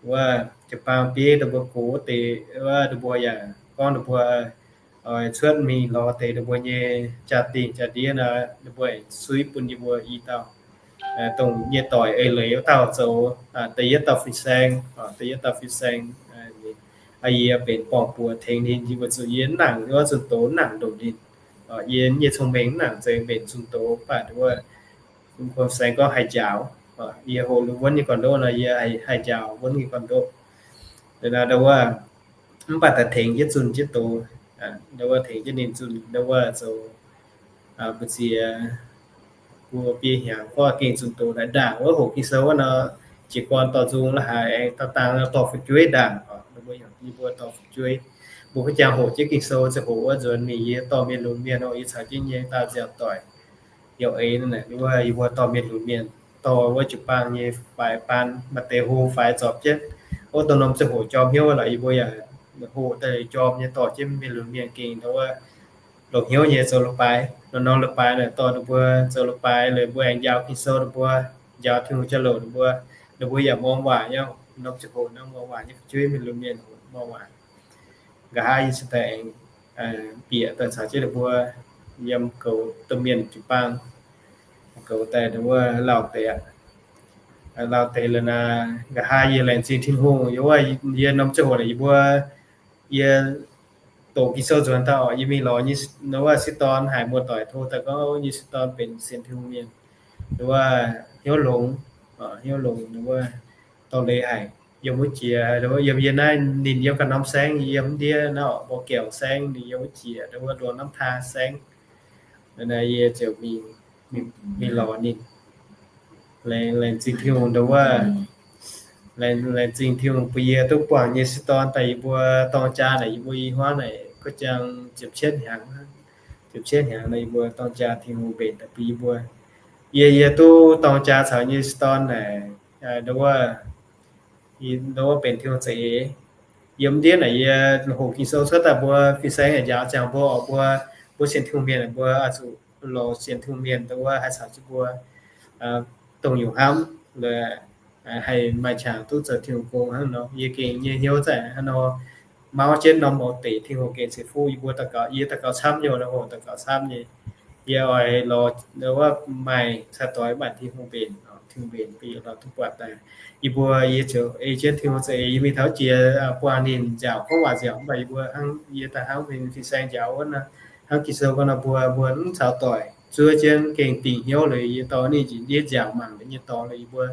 wuov jiu-baang bieiv ndau mbuo gox wuov deix, wuov ndau mbuo yaac gorngv ndau mbuo oix cuotv mingh lorz deix ndau mbuo nyei jaa-dingh jaa-ndiev nor, ndau mbuo suiv bun yie mbuo i dauh. dongh nyei doic eix leiz wuov dauh zoux da'yietv dauh fin-saeng, da'yietv dauh fin-saeng. Yie benx borng-buoz tengx ninh, yie mbuo zuqc yie nangc wuov zunh doz nangc ndongc ninh. Yie nyei cong-mengh nangc zeix mbenc zunh doz, mv baac wuov fin-saeng gorngv haih njaaux. Yie hoqc wuonv nyei gorn-ndoqv nor, yie haih njaaux wuonv nyei gorn-ndoqv. Ndau wuov, mv baac daaih tengx jienv zunh jienv doz, ndau wuov tengx jienv ninh zunh, ndau wuov zoux mbu'ziex mbuo biei hnyangx gorngv gengh zunh doz naaic ndaangc wuov hoqc Ging-Sou wuov nor, jiez gorn dorh nzung la'haaix aengx dorh dangh dorh fu'jueiv ndaangc. Mbuo yie mbuo dorh fu'jueiv, mbuo ga'jang hoqc jienv Ging-Sou ziangh hoc wuov nzuonx mingh yie dorh mienh lunx mienh oc, yie caux jienv nyei dauh nziaauc doic yaac eix wuov, yie mbuo dorh mienh lunx mienh dorh wuov jiu-baang nyei faix baan, maaih deix hlo faix zorpc jienv. Wuov dongh norm ziangh hoc jorm hnyouv lorqc, yie mbuo yaac hoqc daaih jorm nyei dorh jienv mienh lunx mienh gengh ndau wuov longc hnyouv nyei zoux leiz-baaix. Norm norm leiz-baaix naaic dorh ninh mbuo zoux leiz-baaix, liuz mbuo aengx njaaux Ging-Sou ninh mbuo, njaaux Tin-Hungh jauv-louc ninh mbuo, ninh mbuo yaac muangx waac nyei. Norm ziangh hoc naaiv muangx waac nyei fu'jueiv mienh lunx mienh muangx waac. Nqa'haav yie cingx daaih aengx bieqc daaih caux jienv ninh mbuo yiem goux domh mienh jiu-baang, goux daaih ninh wuov lauh deix aqv. Lauh deix liuz naaic, nqa'haav yie laengz zingh Tin-Hungh, yie wuov, yie norm ziangh hoc naaic yie mbuo, yie doqc Ging-Sou nzuonx daaih oc, yie mingh lorz nyei wuov sieqv dorn, haiz muoz-doic tov daaih gorngv nyei sieqv dorn benx sienx Tin-Hungh mienh, wuov hnyouv longx, hnyouv longx wuov, dorh leiz haic. Yiem wuov jiex, yiem yie naaiv ninh yiem ganh norm saengv, yiem ndiev naaiv oc, Mborqv Gaengh saengv, ninh yiem wuov jiex wuov Luoz Namv Taa saengv. Naaiv yie ziouc mingh lorz ninh. Laengz zingh Tin-Hungh ndau wuov, laengz zingh Tin-Hungh bun yie duqv buangh nyei sieqv dorn daaih yie mbuo dorng jaa naaic, yie mbuo i hmuangv naaic ga'jang ziepc cietv hnyangx, ziepc cietv hnyangx naaic yie mbuo dorng jaa Tin-Hungh mbenc daaih bun yie mbuo. Yie, yie duqv dorng jaa caux nyei sieqv dorn naaic, ndau wuov, ndau wuov benx Tin-Hungh za'eix. Yiem ndiev naaic yie hoqc Ging-Sou cuotv daaih mbuo fin-saeng yaac njaaux ziangx mbuo oc, mbuo, mbuo sienx Tin-Hungh mienh mbuo oix zuqc lorz sienx Tin-Hungh mienh ndau wuov haih caux jienv mbuo dongh nyungc hnamv, haih maaih qangx duqv zoux Tin-Hungh gong hnangv nor. Yie gengh nyei hnyouv za'gengh hnangv nor, mauv jienv norm mouc deic, Tin-Hungh gengh ceix fuqv yie mbuo daux gaux, yie daux gaux camv nyei, la'hoc daux gaux camv nyei. Yie oix lorz wuov maaih cai-doix, maaih Tin-Hungh mbenc, Tin-Hungh mbenc bun yie lorz duqv buatc daaih. Yie mbuo, yie ziouc ei jienv Tin-Hungh za'eix, yie mingh taux jiex buangh ninh nziaauc, gorngv waac nziaauc, mv baac yie mbuo hnangv yie daaih hnangv fin-saeng nziaaux wuov, hnangv Ging-Sou gorngv nor, mbuo, mbuo mv caux doic zuov jienv gengh dingc hnyouv liuz, yie dorh ninh njiec ndiev nziaauc mangc liuz nyei dorngx liuz, yie mbuo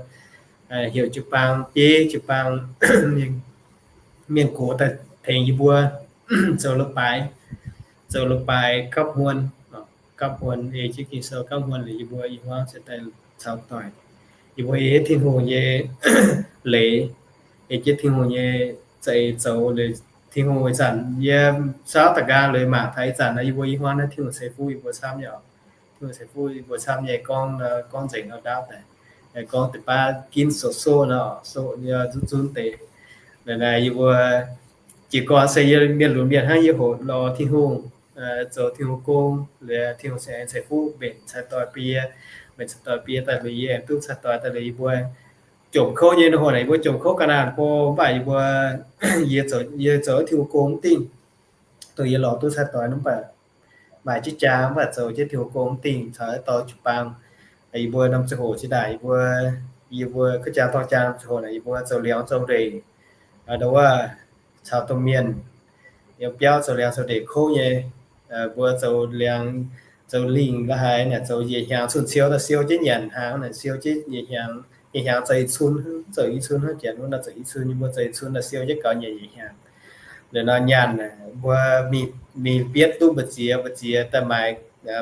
heuc jiu-baang bieiv, jiu-baang mienh gox daaih tengx yie mbuo zoux leiz-baaix, zoux leiz-baaix gapv hmuon, gapv hmuon ei jienv Ging-Sou gapv hmuon liuz, yie mbuo i hmuangv se daaih caux doic. Yie mbuo ei jienv Tin-Hungh nyei leiz, ei jienv Tin-Hungh nyei za'eix zoux liuz, Tin-Hungh ih zanc yie saauv da'nqaang liuz mangc taux ih zanc nor, yie mbuo i hmuangv naaiv Tin-Hungh ceix fuqv yie mbuo camv nyei oc. Tin-Hungh ceix fuqv yie mbuo camv nyei, gorngv, gorngv nzengc nor ndaauv daaih, gorngv deix baav ginv soqv soqv nor, soqv nyei zunv zunv deix. Naaiv yie mbuo jiez gorn se yie mienh lunx mienh hnangv, yie hoqc lorz Tin-Hungh, zoux Tin-Hungh gong, liuz Tin-Hungh ceix, ceix fuqv mbenc cai-doix bun yie, mbenc cai-doix bun yie daaih liuz yie aengx duqv cai-doix daaih liuz yie mbuo jomc kouv nyei. Ninh hoc naaic yie mbuo jomc kouv ga'naaiv bou, mv baac yie mbuo, yie zoux, yie zoux Tin-Hungh gong mv dingh. Dongh yie lorz duqv cai-doix nor, mv baac maaih jienv jaa, mv baac zoux jienv Tin-Hungh gong mv dingh, caux dorh jiu-baang. Yie mbuo norm ziangh hoc jiex daaih, yie mbuo, yie mbuo ga'jang dorng jaa norm ziangh hoc naaic, yie mbuo zoux liangx zoux ndeic, ndau wuov caux domh mienh yiem biauv zoux liangx zoux ndeic kouv nyei. Mbuo zoux liangx zoux lingh la'haaix naaic, zoux njiec hnyangx cunh siou daaih siou jienv nyanc hnaangx naaic, siou jienv njiec hnyangx, njiec hnyangx zoux i cun, zoux i cun hnangv, janx wuov nor zoux i cun, yie mbuo zoux i cun daaih siou jienv gaux nyanc njiec hnyangx. Liuz nor nyanc, mbuo mingh, mingh bietv duqv mbu'ziex, mbu'ziex daaih maaiz,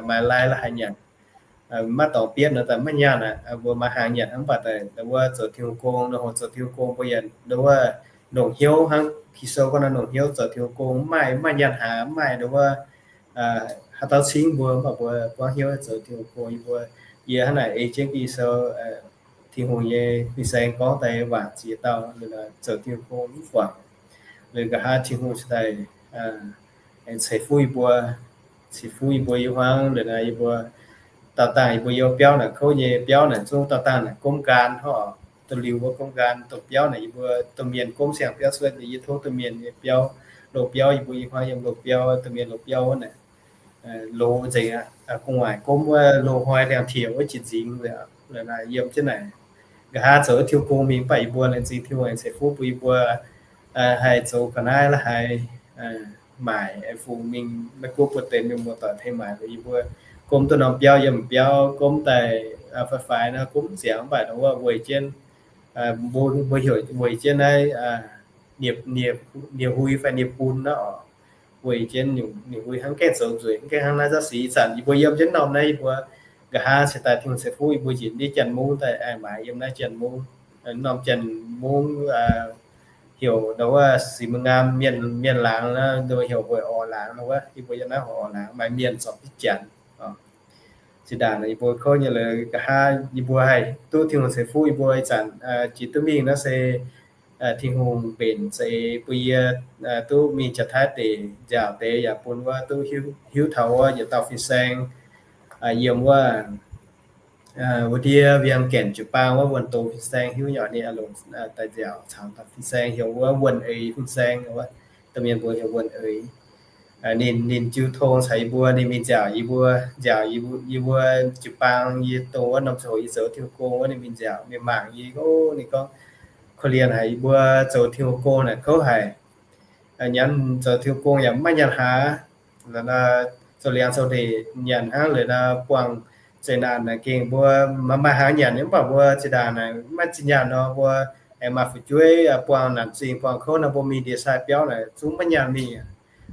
maaiz lai la'haaix nyanc. Maiv dorngx bietv nor daaih maiv nyanc aqv. Mbuo maaih hnaangx nyanc hnangv, mv baac daaih ndau wuov zoux Tin-Hungh gong, ninh hoc zoux Tin-Hungh gong mbuo yaac ndau wuov longc hnyouv hnangv Ging-Sou gorngv nor, longc hnyouv zoux Tin-Hungh gong, mv maaih, mv maaih nyanc hnaangx, mv maaih ndau wuov haaix dauh cingv mbuo, mv baac mbuo buangv hnyouv zoux Tin-Hungh gong. Yie mbuo, yie hnangv naaic ei jienv Ging-Sou, Tin-Hungh nyei fin-saeng gorngv daaih waac ziex dauh zoux Tin-Hungh gong mv guangc. Liuz nqa'haav Tin-Hungh ceix daaih aengx ceix fuqv yie mbuo, ceix fuqv yie mbuo i hmuangv. Liuz naaiv yie mbuo daauh dangh yie mbuo yiem biauv naaic kouv nyei, biauv naaic zungv daauh dangh naaic gomv nqaam hnangv oc. Dongh liuz mbuo gomv nqaam, dongh biauv naaic yie mbuo domh mienh gomv siang biauv cuotv, yie tov domh mienh nyei biauv, loz-biauv, yie mbuo i hmuangv yiem loz-biauv, domh mienh loz-biauv wuov naaic, loz nzengc aqv. Gu'nguaaic gomv wuov loz-hnoi liangx-tiex wuov jiex nzingx. Yiem jienv naaic, nqa'haav zoux Tin-Hungh gong mingh, mv baac yie mbuo laengz zingh Tin-Hungh ceix fuqv bun yie mbuo haih zoux ga'naaiv la'haaix maaic fungx mingh Meiv Guoqv buo deix mienh muoz-doic tengx maaic. Yie mbuo gomv duqv norm biauv yiem biauv, gomv daaih faix-faix nor, gomv ziangx, mv baac ndongc wuov weic jienv, mbuo heuc weic jienv naaiv nie-hui fai nie-bun nor, weic jienv nyungc hui hnangv gaengh zoux nzueic, gaengh hnangv naaiv zaqv sic. Ih zanc yie mbuo yiem jienv norm naaiv, yie mbuo nqa'haav ceix daaih Tin-Hungh ceix fuqv yie mbuo njiec ndiev Janx-Mungv daaih aengx maaic yiem naaiv Janx-Mungv, norm Janx-Mungv heuc ndongc wuov Six Mengam, Mienh laangz nor, heuc Hoic Orqc laangz nor wuov, yie mbuo yiem naaiv Hoic Orqc laangz maaih mienh zorpc jienv Janx. Zinh ndaangc yie mbuo kouv nyei lorqc, nqa'haav yie mbuo haih duqv Tin-Hungh ceix fuqv, yie mbuo ih zanc jiex duqv mingh naaiv se Tin-Hungh mbenc za'eix bun yie duqv mingh Janx-Taiv deic nziaauc deix yaac bun wuov duqv hiuv taux wuov yietc dauh fin-saeng yiem wuov wuov ndiev Vieng Gaenc jiu-baang wuov Wuonh Doz fin-saeng, hiuv nyei, ninh longc daaih nziaauc caux dauh fin-saeng heuc wuov Wuonh Eix fin-saeng wuov, domh mienh mbuox heuc Wuonh Eix. Ninh, ninh jiu tong caux yie mbuo, ninh mingh nziaauc yie mbuo, nziaauc yie mbuo jiu-baang, yie dongh wuov norm ziangh hoc yie zoux Tin-Hungh gong wuov, ninh mingh nziaauc, mingh mangc yie, ninh gorngv, korv-lienh haic, yie mbuo zoux Tin-Hungh gong naaic kouv haic. Nyanc zoux Tin-Hungh gong yaac maiv maaih nyaanh haaz, zoux liangx zoux ndeic nyanc hnangv, liuz nor buangh zeqc naanc naaic gengh mbuo maiv maaih haaix nyanc, mv baac mbuo zinh ndaangc naaic maiv zinh nyaanh nor, mbuo aengx maaih fu'jueiv buangh naanc zingh buangh kouv nor, mbuo mingh ndie-sai biauv naaic zungv maiv nyaanh mingh.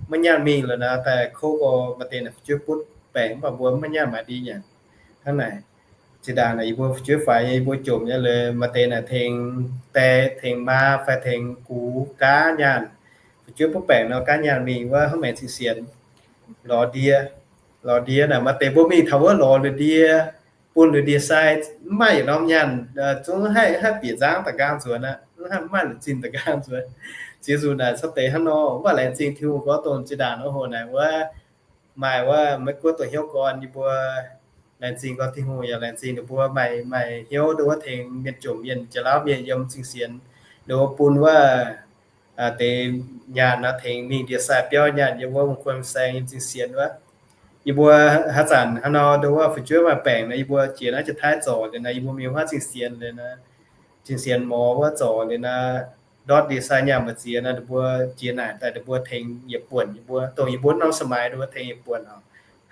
Maiv nyaanh mingh lorqc nor, daaih kouv gorx, maaih deix naaic fu'jueiv butv baengc, mv baac mbuo maiv nyaanh maaiz ndie nyanc. Hnangv naaic, zinh ndaangc naaic yie mbuo fu'jueiv faix nyei, yie mbuo jomc nyei, liuz maaih deix naaic tengx die tengx maa fai tengx gux gaav nyaanh. Fu'jueiv butv baengc nor gaav nyaanh mingh wuov hnangv maengx cing-sienx lorz ndie. Lorz ndie naaic maaih deix mbuo mingh taux wuov lorz liuz ndie, bun liuz ndie-sai, mv maaih yietc norm nyaanh, zungv haih, haih bieqc nzangv da'nqaang nzuonx aqv, mv haih, mv maaih la'zinh da'nqaang nzuonx. Ziex nzunc naaic cingx deix hnangv nor, mv baac laengz zingh Tin-Hungh gorngv dongh zinh ndaangc nor hoc naaic wuov maaih wuov Meiv Guoqv dongh hnyouv gorn, yie mbuo laengz zingh gorngv Tin-Hungh yaac laengz zingh ninh mbuo maaih, maaih hnyouv ndongc wuov tengx mienh jomc mienh, Janx-Lauv mienh yiem cing-sienx, ninh mbuo bun wuov deix nyaanh nor tengx mingh ndie-sai biauv nyaanh yiem wuov Mungv Kuon Saeng yiem cing-sienx wuov. Yie mbuo haaix zanc hnangv nor ndongc wuov fu'jueiv maaih baengc nor, yie mbuo jiex naaiv Janx-Taiv zorc liuz nor, yie mbuo mingh wuov cing-sienx liuz nor, cing-sienx mor wuov zorc liuz nor, ndortv ndie-sai nyaanh mbu'ziex nor, ninh mbuo jiex naaic daaih ninh mbuo tengx yietc buonc, yie mbuo dongh yie mbuo norm สมัย ninh mbuo tengx yietc buonc oc.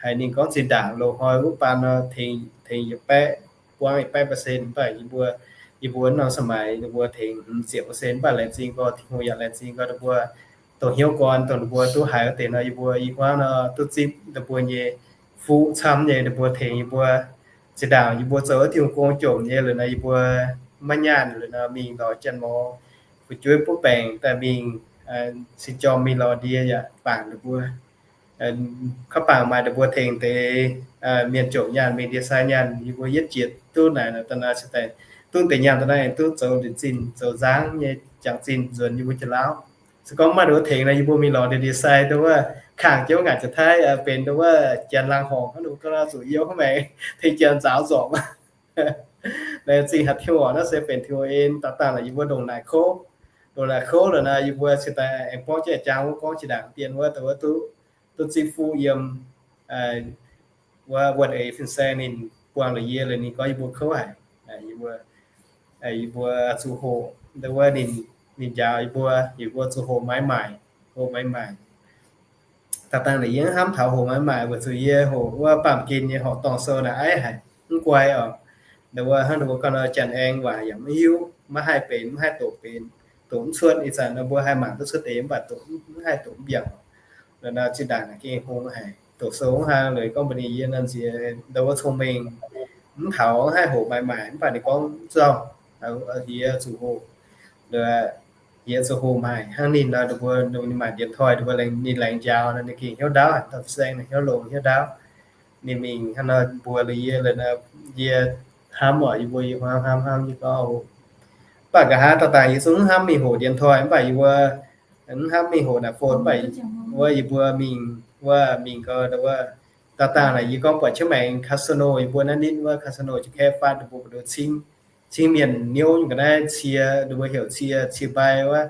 Haiz ninh gorngv zinh ndaangc loz-hnoi wuov baan nor tengx, tengx yietc baeqv, buangv yietc baeqv percent, mv baac yie mbuo, yie mbuo norm สมัย ninh mbuo tengx hmz ziepc percent, mv baac laengz zingh gorngv Tin-Hungh yaac laengz zingh gorngv ninh mbuo dongh hnyouv gorn dongh ninh mbuo duqv haiz wuov deix nor, yie mbuo i hmuangv nor duqv zipv ninh mbuo nyei fuqv camv nyei, ninh mbuo tengx yie mbuo zinh ndaangc yie mbuo zoux wuov Tin-Hungh gong jomc nyei liuz nor, yie mbuo maiv nyaanh liuz nor mingh lorz janx-mor, fu'jueiv butv baengc daaih mingh, sin jorm mingh lorz ndie yaac bangc ninh mbuo. Kaav bangc maaih ninh mbuo tengx deix mienh jomc nyaanh mingh ndie-sai nyaanh, yie mbuo yietv jiex duqv naaic da'naaiv cingx daaih duqv deix nyaanh da'naaiv duqv zoux ndeic-zinh zoux nzangv nyei jangx-zinh nzuonx yie mbuo Janx-Lauv. Se gorngv maiv maaih ninh mbuo tengx nor, yie mbuo mingh lorz ndie-sai ndongc wuov kangh jienv wuov ngaanc Janx-Taiv benx ndongc wuov janx laangz horngc hnangv, ninh mbuo gorngv zuqc yiem hnangv maengx tengx janx nzaaux nzormc. Laengz zingh haic Tin-Hungh naaiv se benx Tin-Hungh en daaih dangh naaic yie mbuo ndongc naaic kouv, ndongc naaic kouv liuz nor, yie mbuo cingx daaih aengx borqv jienv jangx wuov gorngv zinh ndaangc dien wuov, wuov duqv, duqv zipv fuqv yiem wuov wuonh eix fin-saeng ninh buangh la'yie liuz ninh gorngv yie mbuo kouv haic. Yie mbuo, yie mbuo zuqc hoqc ndongc wuov ninh, ninh njaaux yie mbuo, yie mbuo zuqc hoqc maaiz maaic, hoqc maaiz maaic. Daaih dangh naaic yie mv hnamv taux hoqc maaiz maaic weic zuqc yie hoqc wuov baamh gen nyei horqc dorngh sou naaic aiv haic, mv guai oc. Ndongc wuov hnangv ndongc wuov ganh nor janx-aengx waac yaac mv hiuv, maiv haih benx, mv haih doqc benx, doqc mv cuotv. Ih zanc nor mbuo haih mangc duqv cuotv deix mv baac doqc mv haih doqc mv mbiaangc. Nor zinh ndaangc naaic gengh hngongx haic, doqc sou mv haih leiz gorngv mbuox ninh yie nor nziex ndongc wuov cong-mengh mv taux mv haih hoqc maaiz maaic mv baac ninh gorngv mv zorngh, yie zuqc hoqc, yie zuqc hoqc maaic hnangv ninh nor, ninh mbuo ninh maaic ndienx toi, ninh mbuo ninh laengz njaaux nor ninh gengh hnyouv ndaauv haic, dauh fin-saeng naaic hnyouv longx hnyouv ndaauv. Ninh mingh hnangv nor mbuox liuz yie, yie hnamv oc, yie mbuo yie hnamv hnamv hnamv yie gorngv, mv baac nqa'haav daaih dangh yie zungv mv hnamv mingh hoqc ndienx toi, mv baac yie mbuo mv hnamv mingh hoqc naaic phone, mv baac wuov yie mbuo mingh, wuov mingh gau wuov, daaih dangh naaic yie gorngv buatc qiemx maengx casino, yie mbuo naaiv nitv wuov casino jiex kaeqv fatv, ninh mbuo mbu'ndongx cingv, cingv mienh niouv nyei ga'naaiv cie, ninh mbuo heuc cie, cie mbai wuov,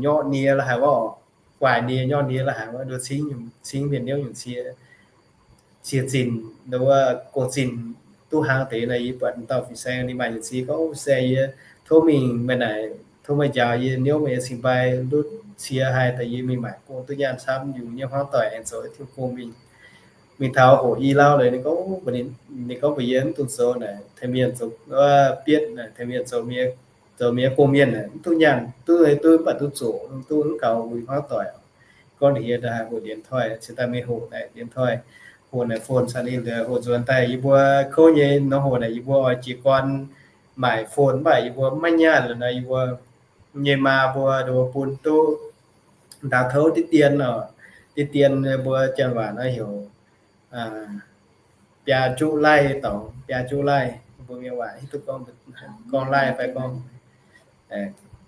nyorqv nie la'haic wuov, guaaix nie nyorqv nie la'haic wuov, ninh mbuo cingv, cingv mienh niouv nyungc cie, cie zinh, ninh wuov gong-zinh duqv hlang deix nor, yie buatc dauh fin-saeng ninh maaih yietc cin gorngv, Fin-saeng, yie tov mingh meih naaic, tov meih njaaux yie niouv meih nyei cing-mbai ndutv cie haih daaih yie mingh maaic gong duqv nyaanh camv, yungz nyei hmuangv doic aengx zoux Tin-Hungh gong mingh. Mingh taux hoqc i lauv leiz, ninh gorngv, ninh gorngv mbuox yie, Mv dungx zoux naaic, tengx mienh zoux bietv naaic, tengx mienh zoux mienh, zoux mienh gong mienh naaic, mv duqv nyaanh, duqv duqv mv baac duqv zoqc, duqv mv gaux uix hmuangv doic. Gorngv ninh yie daaih hoqc เหรียญทอย cingx daaih mingh hoqc naaic เหรียญทอย, hoqc naaic phone caux ninh hoqc nzuonx daaih, yie mbuo kouv nyei nor hoqc naaic, yie mbuo oix jiez gorn maaic phone mv baac yie mbuo maiv nyaanh lorqc nor, yie mbuo nyei maa mbuo, mbuo bun duqv ndaauv touv diqv dien oc, diqv dien mbuo janx waac nor heuc biaa juqv laih dorngx, biaa juqv laih, mbuo mienh waac hiuv duqv gorngv, gorngv laih fai gorngv,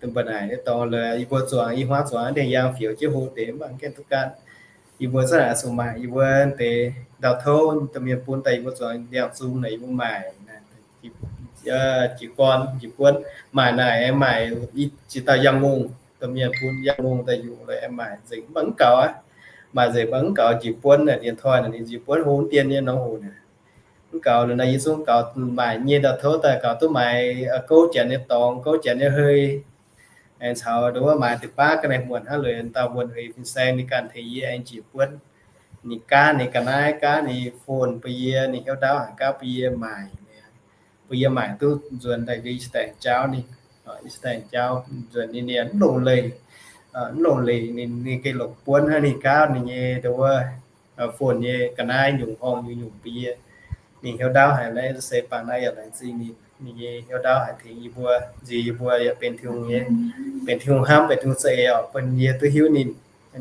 mbuo naaic dorngx lorqc, yie mbuo zuangx i hmuangv zuangx dengh yaang fioux jienv hlo deix mv baac gaengh duqv gaatv. Yie mbuo zungv naaic zuqc maaic yie mbuo deix ndaauv touv, domh mienh bun daaih yie mbuo zuangx ndiangx zung naaic yie mbuo maaic jiez gorn njiec buonv. Maaic naaic aengx maaic i ziex dauh yangh ngongh, domh mienh bun yangh ngongh daaih yungz lorqc aengx maaic nzengc mv baac mv gaux aqv. Maaic nzengc mv baac mv gaux njiec buonv naaic เหรียญทอย naaic ninh njiec buonv hlo dieh nyei nor hoc naaic. Mv gaux lorqc nor, yie zungv gaux maaic nyei ndaauv touv daaih gaux duqv maaic gouv janx nyei dorngx, gouv janx nyei hei. Aengx caux nduov wuov maaic deix baav ga'naaiv muonc hnangv, liuz dauh muonc eix fin-saeng ninh ganh tengx yie aengx njiec buonv. Ninh gaav ninh ga'naaiv, gaav ninh phone bun yie, ninh hnyouv ndaauv haic gaav bun yie maaic. Bun yie maaic duqv nzuonx daaih, yie cingx daaih jaauv ninh, yie cingx daaih jaauv nzuonx ninh, ninh mv longc leiz, mv longc leiz ninh, ninh gengh longc buonv hnangv. Ninh gaav ninh nyei nduov wuov phone nyei ga'naaiv nyungc horngh nyungc-nyungc bun yie. Ninh hnyouv ndaauv haic naaiv se bangc naaiv yaac laengz zingh ninh, ninh nyei hnyouv ndaauv haic tengx yie mbuo, nziex yie mbuo yaac benx Tin-Hungh nyei, benx Tin-Hungh hnamv, benx Tin-Hungh za'eix oc, bun yie duqv hiuv ninh.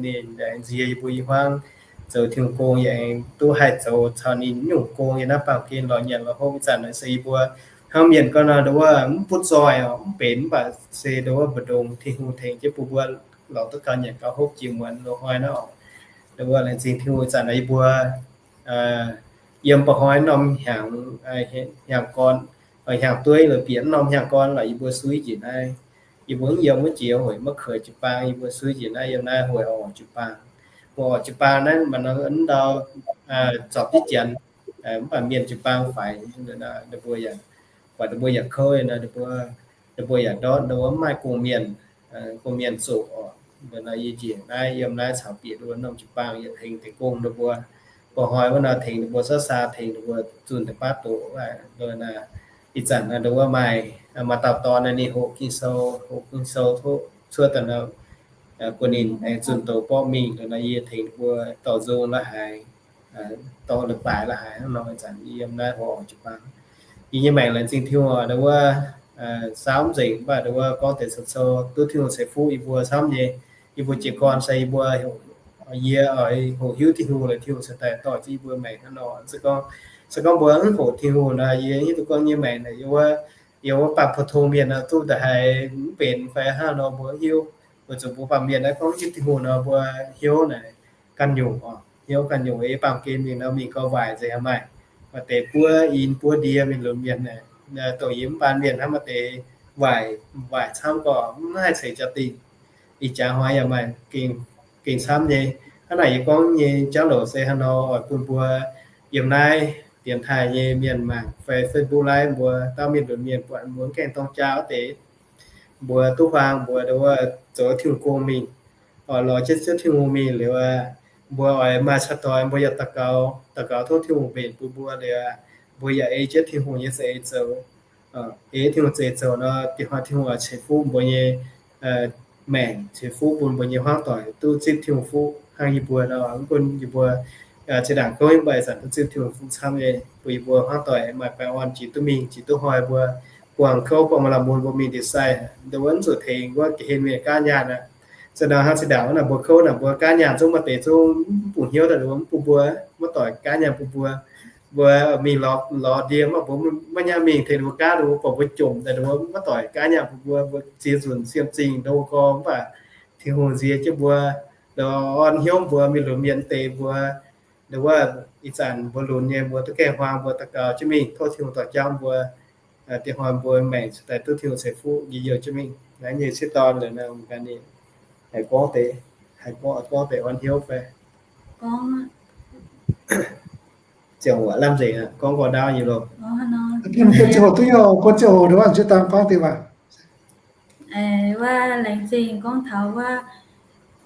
Ninh nziex yie mbuo i hmuangv zoux Tin-Hungh gong yaac aengx duqv haih zoux caux ninh nyungc gong yiem naaiv baamh gen lorz nyanc lorz hopv. Ih zanc naaic se yie mbuo hnangv mienh gorngv nor, nduov wuov mv butv zoih oc, mv benx, mv baac se nduov wuov mbu'ndongx Tin-Hungh tengx jienv bun mbuo lorz duqv gaux nyanc gaux hopv jiex muonz loz-hnoi nor oc. Nduov wuov laengz zingh Tin-Hungh. Ih zanc naaic yie mbuo yiem mba'hnoi norm hnyangx, hnyangx gorn, hnyangx dueiv lorqc, bieqc norm hnyangx gorn lorqc, yie mbuo suiv njiec naaiv. Yie mbuo mv yiem wuov jiex hoic maiv keix jiu-baang, yie mbuo suiv njiec naaiv, yiem naaiv hoic orqc jiu-baang. Hoic orqc jiu-baang naaiv maaih norm ndau zorpc diqv janx, mv baac mienh jiu-baang faix, ninh mbuo yaac, buatc ninh mbuo yaac kouv nor, ninh mbuo yaac ndortv, ninh mbuo mv maaih gong-mienh, gong-mienh zoqc oc. Nor yie njiec naaiv, yiem naaiv caux bieqc nduov norm jiu-baang yaac tengx deix gong ninh mbuo. Mba'hnoi wuov nor tengx ninh mbuo, saav saa tengx ninh mbuo zunh deix baav doqc. Ih zanc nduov wuov maaih, maaih dauh dorn ninh hoqc Ging-Sou, hoqc Ging-Sou cuotv daaih nor, guon ninh aengx zunh doz borqv mingh nor, yie tengx ninh mbuo dorh nzung la'haaix, dorh leiz-baaix la'haaix hnangv nor. Ih zanc yiem naaiv hoic orqc jiu-baang. Yie nyei maengc laengz zingh Tin-Hungh nduov wuov, saauv mv nzengc, mv baac nduov wuov gorngv deix cou-cou duqv Tin-Hungh ceix fuqv yie mbuo camv nyei. Yie mbuo jiez gorn se yie mbuo, yie oix hoqc hiuv Tin-Hungh, Tin-Hungh cingx daaih dorh jienv yie mbuo maengc hnangv nor. Se gorngv mbuo mv hoqc Tin-Hungh nor, yie hiuv duqv gorngv nyei maengc naaic, yie wuov, yie wuov baamh pou-tong mienh nor, duqv da'haiz mv benx fai hnangv nor mbuo hiuv. Weic zuqc mbuo baamh mienh naaiv gorngv hiuv Tin-Hungh nor, mbuo hnyouv naaic ganh nyungc oc, hnyouv ganh nyungc. Ei baamh gen mingh nor, mingh gau waaic nzengc haaix maaih, maaih deix buov in buov ndie mingh lunx mienh naaic, dongh yie mv baan mienh hnangv, maaih deix waaic, waaic camv gorqv mv haih ceix jaa-dingh. Ih jaax hnoi yaac maaih gengh camv nyei. Hnangv naaic yie gorngv nyei jauv louc se haaix nor oix bun mbuo yiem naaiv dienx taaih nyei mienh mangc fai Facebook Live mbuo dauh mienh lunx mienh buatc mbuo mv gaengh dorng jaa wuov deix, mbuo duqv huaang mbuo nduov wuov zoux Tin-Hungh gong mingh, oix lorz jienv Ziouv Tin-Hungh mingh liuz, mbuo oix maaih caqv doix mbuo yaac daux gaux, daux gaux tov Tin-Hungh mbenc bun mbuo liuz, mbuo yaac ei jienv Tin-Hungh nyei za'eix zoux. Ei Tin-Hungh za'eix zoux nor, dingc hnoi Tin-Hungh oix ceix fuqv mbuo nyei maengc, ceix fuqv bun mbuo nyei hmuangv doic duqv zipv Tin-Hungh fuqv hnangv yie mbuo nor. Mv gunv yie mbuo zinh ndaangc kouv mv baac ih zanc duqv zipv Tin-Hungh fuqv camv nyei, bun yie mbuo hmuangv doic maaih baengh orn jiex duqv mingh, jiex duqv hnoi mbuo buangh kouv buangh maaih lamh mun mbuo mingh ndie-sai. Nduov wuov zuqc tengx wuov ga'hlen mienh gaanv nyaanh aqv. Se nor hnangv zinh ndaangc wuov naaic mbuo kouv naaic mbuo gaanv nyaanh zungv maaih deix zungv mv bungx hnyouv daaih nduov mv bun mbuo, maiv doic gaanv nyaanh bun mbuo. Mbuo mingh lorz, lorz ndie mv baac mbuo maiv nyaanh mingh tengx ninh mbuo gaanv, ninh mbuo buatc mbuo jomc daaih nduov maiv doic gaanv nyaanh bun mbuo, mbuo ziex nzunc siem zingh nduov gorngv mv baac Tin-Hungh nziex jienv mbuo, nduov orn hnyouv mbuo mingh lunx mienh deix mbuo, nduov wuov ih zanc mbuo lunx nyei mbuo duqv gaengh huaang mbuo daux gaux jienv mingh tov Tin-Hungh dorh jangv mbuo, dingc hnoi mbuo maengc cingx daaih duqv Tin-Hungh ceix fuqv njien-youh jienv mingh. Naaiv nyei sieqv dorn lorqc nor, ganh ninh haih gorngv deix, haih gorngv, gorngv deix orn hnyouv fai? Ziangh hoc lamh nzengc aqv, gorngv nqoi ndaauv nyei loh. Guon ziangh hoc duqv nyei, guon ziangh hoc nduov nzuih dangx gorngv deix waac. Wuov laengz zingh gorngv taux wuov,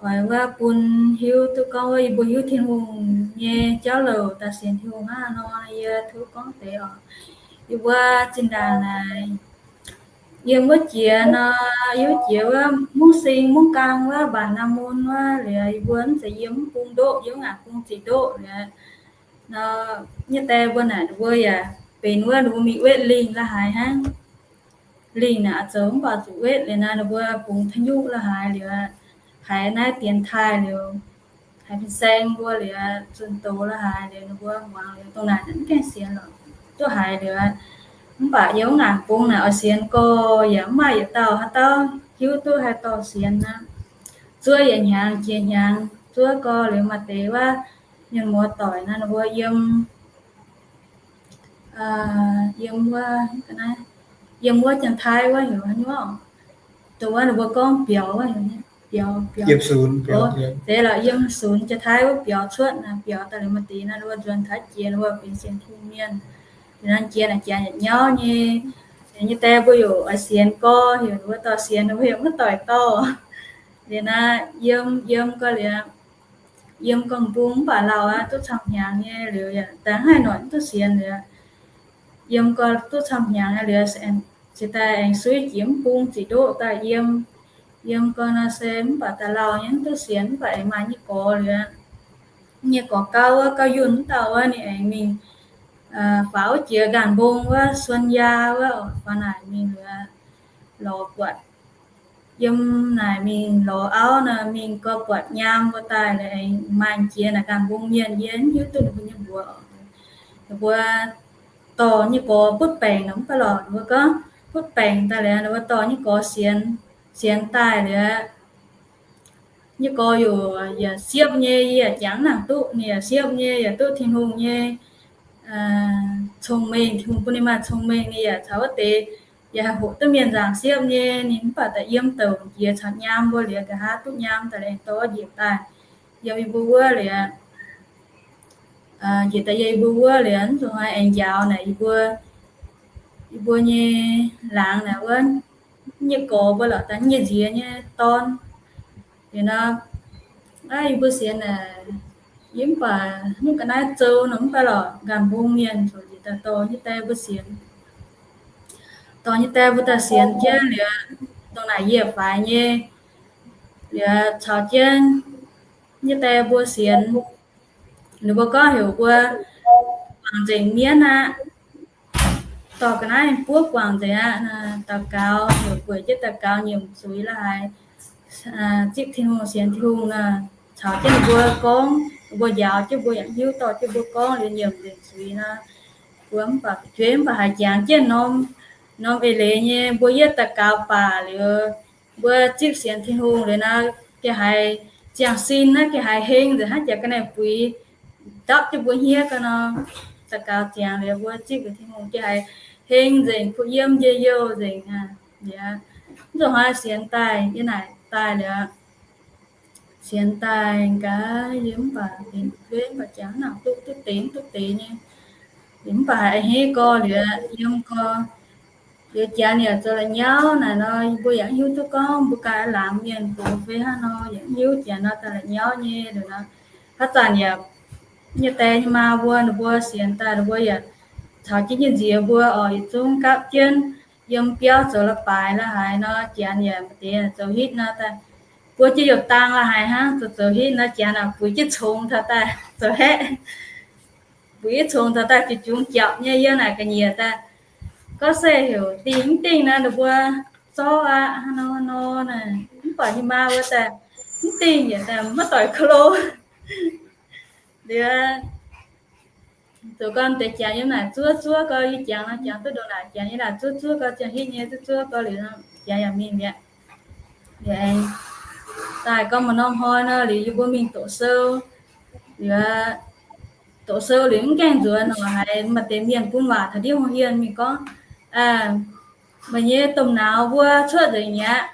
oix wuov bun hiuv duqv gorngv wuov yie mbuo hiuv Tin-Hungh nyei jauv louc daaih sienx Tin-Hungh hnangv nor, yie tov gorngv deix oc. Yie mbuo zinh ndaangc naaic yiem wuov jiex nor, yiem wuov jiex wuov mungv sing mungv gaang wuov mbaanc naamh mun wuov liuz, yie mbuo mv zeiz yiem mv bung ndoqv, yiem ngaanc bung ziqc ndoqv liuz nor, nyei die mbuo naaic ninh mbuo yaac benx wuov ninh mbuo mingh wetv lingh la'haaix hnangv. Lingh naaic zoux mv baac zuqc wetv liuz nor, ninh mbuo bungx taaix nyuqv la'haaix liuz, haiz naaiv dienx taaih liuz, haiz fin-saeng mbuo liuz, zunh doz la'haaix liuz, ninh mbuo muangx liuz dongh naaic mv gaengh sienx lorqc, duqv haiz liuz. Mv baac yiem wuov ngaanc bung naaic oix sienx gorx yaac mv maaih yietc dauh haaix dauh hiuv duqv haih dorh sienx aqv. Zuov yietc hnyangx jiex hnyangx, zuov gorx liuz maaih deix wuov mienh muoz doic nor, ninh mbuo yiem, yiem wuov, yiem wuov Janx-Taiv wuov heuc haaix nyungc, dongh wuov ninh mbuo gorngv biaux wuov, biaux, biaux, deix lorqc, yiem sunx Janx-Taiv wuov biaux cuotv naaic, biaux daaih liuz maaih deix nor, ninh mbuo nzuonx taux jiex ninh mbuo benx sienx Tin-Hungh mienh. Liuz nor jiex naaic jaax nyauv nyei, nyei die mbuo yaac oix sienx gorx, heuc ninh mbuo dorh sienx, ninh mbuo yaac maiv doic dorh. Liuz naaic yiem, yiem gorx liuz, yiem gorx mbung mv baac lauh aqv, duqv camv hnyangx nyei liuz yaac daaih haih noic mv duqv sienx liuz, yiem gorx duqv camv hnyangx nyei liuz, se daaih aengx suiv jiex mv bung ziqc ndoqv daaih yiem. Yiem gorx nor se mv baac daaih lauh nyei mv duqv sienx, mv baac aengx maaih nyei gorx liuz, nyei gorx gauv wuov, gauh yunh mv dauh wuov, ninh aengx mingh faaux wuov jiex nqaanx mbong wuov, Suon Yaa wuov, faaux naaic mingh liuz lorz buatc, yiem naaic mingh lorz auv nor, mingh gorx buatc nyaam mbuo daaih liuz aengx maaih jiex naaic nqaanx mbong mienh, yie mv hiuv duqv ninh mbuo nyei mbuox. Ninh mbuo dorh nyei gorx butv baengc nor mv baac lorqc, ninh mbuo gorngv butv baengc daaih liuz, ninh mbuo dorh nyei gorx sienx, sienx daaih liuz, nyei gorx yaac, yaac siepv nyei, yie yaac jangx nangc duqv, ninh yaac siepv nyei, yaac duqv Tin-Hungh nyei cong-mengh, Tin-Hungh bun ninh maaih cong-mengh, ninh yaac caux wuov deix yaac haih hoqc duqv mienh nzaangc siepv nyei. Ninh mv baac daaih yiem douc jiex caux nyaam mbuo liuz, nqa'haav duqv nyaam daaih liuz aengx dorh njiec daaih yiem yie mbuo wuov liuz, njiec daaih yiem yie mbuo wuov liuz, mv zuqc haaix aengx njaaux naaic yie mbuo, yie mbuo nyei laangz naaic wuov, nyei gorx mbuo lorqc, daaih nyei nziex nyei dorn. Liuz nor, yie mbuo sienx naaic, yie mv baac nyungc ga'naaiv zou nor mv baac lorqc, nqaanx mbong mienh zoux njiec daaih dorh nyei die mbuo sienx. Dorh nyei die mbuo daaih sienx jienv liuz, dongh naaic yie faix nyei, liuz caux jienv nyei die mbuo sienx. Ninh mbuo gorngv heuc mbuo guangc nzengc mienv aqv. Dorh ga'naaiv buov guangc nzengc aqv. Daux gaux, heuc bueix jienv daux gaux nyiemc zuiz la'haaix, zipv Tin-Hungh sienx Tin-Hungh nor, caux jienv ninh mbuo gorngv, ninh mbuo njaaux jienv mbuo yaac hiuv, dorh jienv mbuo gorngv liuz nyiemc nzengc zuiz nor, mbuo mv baac fu'jueiv mv baac haiz jangx jienv norm, norm eix leiz nyei, mbuo yietv daux gaux baac liuz, mbuo zipv sienx Tin-Hungh liuz nor, gengh haiz ziangh sin naaiv gengh haiz heng nzengc hnangv jaax ga'naaiv buix ndapv jienv mbuo hniev ga'naaiv nor. Daux gaux ziangx liuz mbuo zipv liuz Tin-Hungh gengh haiz heng nzengc, kuh yiem njien-youh nzengc aqv. Liuz, mv zuqc hnoi sienx daaih, yie naaic daaih liuz, sienx daaih gaax yie mv baac benx fu'jueiv mv baac jangx nangc duqv, duqv deix, duqv deix nyei. Liuz mv baac haiz a'hneiv gorx liuz, yiem gorx liuz, janx yaac zoux la'nyauv naaic nor, mbuo yaac mv hiuv duqv gorngv mbuo ganh laangz mienh gox fai hnangv nor, yaac mv hiuv, janx nor daaih la'nyauv nyei liuz nor. Haaix zanc yaac nyei die nyei maa mbuo, ninh mbuo sienx daaih, ninh mbuo yaac caux jienv nyei nziex mbuo oc, yietc zungv gapv jienv yiem biauv zoux la'baaix la'haaix nor, janx yaac maaih deix zoux hitv nor daaih, buo jienv youh dang la'haaix hnangv, zoux zoux hitv nor, janx naaic buix jienv congx taux daaih zoux haeqv. Buix jienv congx taux daaih jiu jungx japc nyei, yiem naaic ga'nyiec daaih. Gorngv se heuc dingh mv dingh nor, ninh mbuo zorqv aqv, hnangv nor nor naaic, mv baac nyei maa mbuo daaih mv dingh yaac daaih maiv doic klo. Liuz, zoux gorn deix janx yiem naaic zuov zuov gorx, yie jangx nor jangx duqv ndongc naaic, janx yiem naaic zuov zuov gorx, ziangh hitv nyei zuov zuov gorx liuz, janx yaac mingh mi'aqv. Liuz aengx daaih gorngv maaih norm hnoi nor, liuz yie mbuo mingh doqc sou. Liuz doqc sou liuz mv gaengh nzuonx nor, haiz maaih deix mienh bun waac taux ndiev hungh hienh mingh gorngv, meih nyei domh nauz mbuo cuotv nzengc mi'aqv.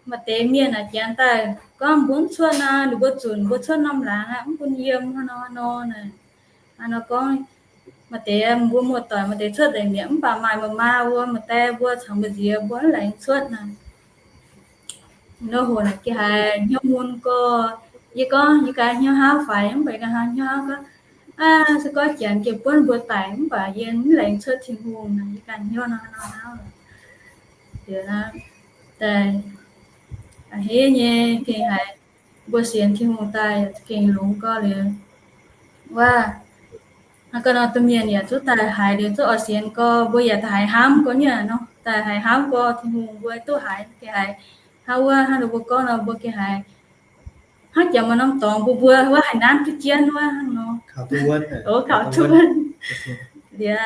Maaih deix mienh aah, janx daaih gorngv mbuo mv cuotv nor, ninh mbuo zunc mbuo cuotv norm laangz aqv, mv bun yiem hnangv nor nor naaic. Hnangv nor gorngv, Maaih deix mbuo muoz-doic maaih deix cuotv nzengc mi'aqv, mv baac maaih mbuo maa mbuo, maaih deix mbuo caux mbuo nziex mbuo mv laengz cuotv naaic. Nor hoc naaic gengh haiz hnyouv mun gorx. Yie gorngv yie ganh hnyouv hnamv faix, mv baac yie ganh hnyouv hnamv gorngv, aa, se gorngv Janx gengh buonv mbuo daic mv baac yie mv laengz cuotv Tin-Hungh naaic, yie ganh hnyouv nor hnamv. Liuz naaiv daaih a'hneiv nyei gengh haiz mbuo sienx Tin-Hungh daaih gengh longx gorx liuz, wuov, hnangv ga'naaiv domh mienh yaac zuqc daaih haiz liuz zuqc oix sienx gorx, mbuo yaac daaih haiz hnamv gorx nyei nor, daaih haiz hnamv gorx Tin-Hungh mbuo duqv haiz gengh haiz hnangv wuov, hnangv ninh mbuo gorngv nor mbuo gengh haiz hnangv jangx maaih norm dorngx mbuo mbuo wuov haaix nanv duqv jienv wuov hnangv nor. Kaux duqv wuonv. Liuz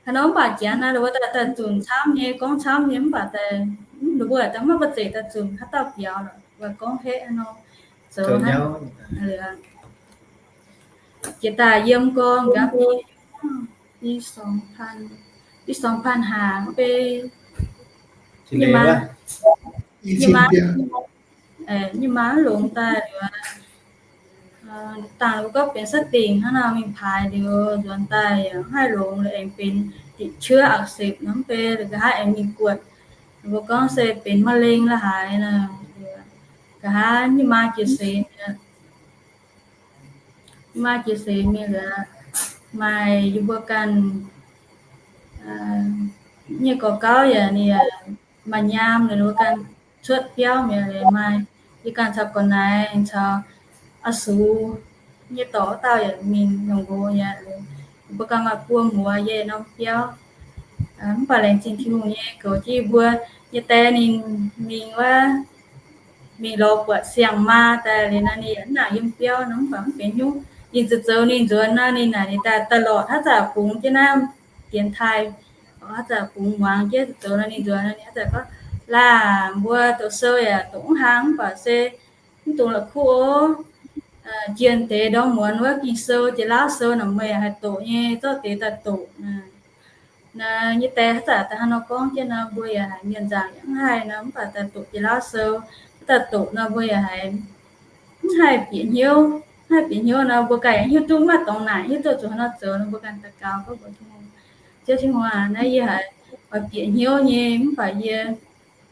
haaix nor mv baac Janx naaiv, ninh mbuo daaih daaih zunc camv nyei, gorngv camv nyei mv baac daaih, ninh mbuo daaih maiv baac zeic daaih zunc haaix dauh biaux lorqc, gorngv heqv haaix nor zoux hnangv. Jiex daaih yiem gorngv gaax, i, i song pan, i song pan hlaax bei, nyei maa mv longx daaih liuz, dangh ninh mbuo gorngv benx saav dingc hnangv nor mingh paaix liuz nzuonx daaih yaac mv haih longx, aengx benx diqc cuov อักเสบ nor mv bei, nqa'haav aengx mingh guotc, ninh mbuo gorngv se benx มะเร็ง la'haaix nor, nqa'haav nyei maa jiex seix mi'aqv. Nyei maa jiex seix mi'aqv liuz, maaih yie mbuo ganh nyei gorx gauv yaac ninh maaih nyaam, ninh mbuo ganh cuotv biauv mi'aqv liuz maaih yie ganh caux gorx-naaiv caux a'sux nyei dorc wuov dauh yaac mingh longc nqox mi'aqv. Ninh mbuo ganh maaih buo muoz yie norm biauv. Mv baac laengz zingh Tin-Hungh nyei goux jienv yie mbuo nyei die ninh mingh wuov, mingh lorz buatc siang-maa daaih liuz nor ninh yaac mv nangc yiem biauv nor mv baac mv benx hnyouv. Ninh zoux zoux ninh nzuonx nor ninh naaic ninh daaih daaih lorqc haaix zanc bungx jienv naaiv dienx taaih, haaix zanc bungx muangx jienv zoux nor ninh nzuonx nor ninh haaix zanc gorngv, Laah, mbuo doqc sou yaac doqc mv hlang mv baac se mv dungx la'kuqv ov. Jiex deix ndorm muonz wuov Ging-Sou, Janx-Laauv Sou naaic meih haih doqc nyei, zorqv deix daaih doqc. Naaiv nyei die haaix zanc daaih hnangv nor gorngv jienv nor mbuo yaac haiz mienh nzaangc yaac mv haih nor mv baac daaih doqc Janx-Laauv Sou, daaih doqc nor mbuo yaac haiz mv haih bieqc hnyouv. Mv haih bieqc hnyouv nor mbuo ganh yaac hiuv duqv maaih dorngx naaic, hiuv duqv zuqc haaix nor zoux nor mbuo ganh daux gaux gorngv mbuox Tin-Hungh, Ziouv Tin-Hungh aac, naaiv yie haiz oix bieqc hnyouv nyei mv baac yie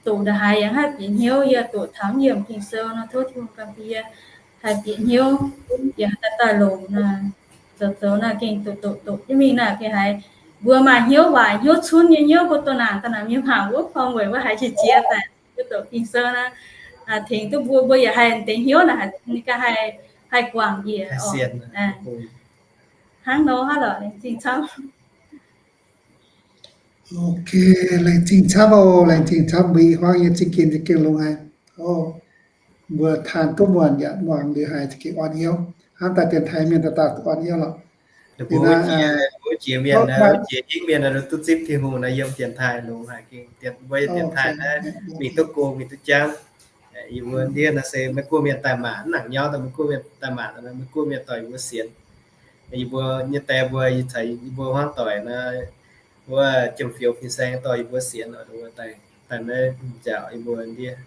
doqc ndongc haaix yaac mv haih bieqc hnyouv. Yie doqc taux yiem Ging-Sou nor tov Tin-Hungh ganh bun yie haih bieqc hnyouv, yaac haih daaih daaih longc nor. Zoux zoux naaiv gengh doqc doqc doqc jienv mingh naaiv gengh haiz mbuo maaih hnyouv waaic hnyouv cunv nyei hnyouv mbuo doqc naanc daaih naaic mienh mangc wuov korv weic mbuo haiz qiex jiez daaih mbuo doqc Ging-Sou naaiv, tengx duqv mbuo, mbuo yaac haih deix hnyouv naaic, ninh ganh haih, haih guangc njiec. Hnangv nor hnangv lorqc, laengz zingh camv. Ok, laengz zingh camv oc, laengz zingh camv, mbuo i hmuangv nyei zingh gengh zingh gengh longx haic. Mbuo taan duqv muonc yaac muangx liuz haiz zingh gengh orn hnyouv. Hnangv daaih dienx taaih mienh dauh dauh duqv orn hnyouv lorqc. Mbuo jiex mienh, mbuo jiex hingv mienh duqv zipv Tin-Hungh naaiv yiem dienx taaih longx haic gengh. Mbuo yiem dienx taaih naaiv mingh duqv go mingh duqv jangv. Yie mbuo ndiev naaiv se Meiv Guoqv mienh daaih maanc, mv nangc nyauv daaih Meiv Guoqv mienh daaih maanc, Meiv Guoqv mienh doic yie mbuo sienx. Yie mbuo nyei die mbuo, yie caux yie mbuo hmuangv doic naaiv, wuov Jiem Fioux fin-saeng dorh yie mbuo sienx, daaih naaiv nziaauc yie mbuo ndiev.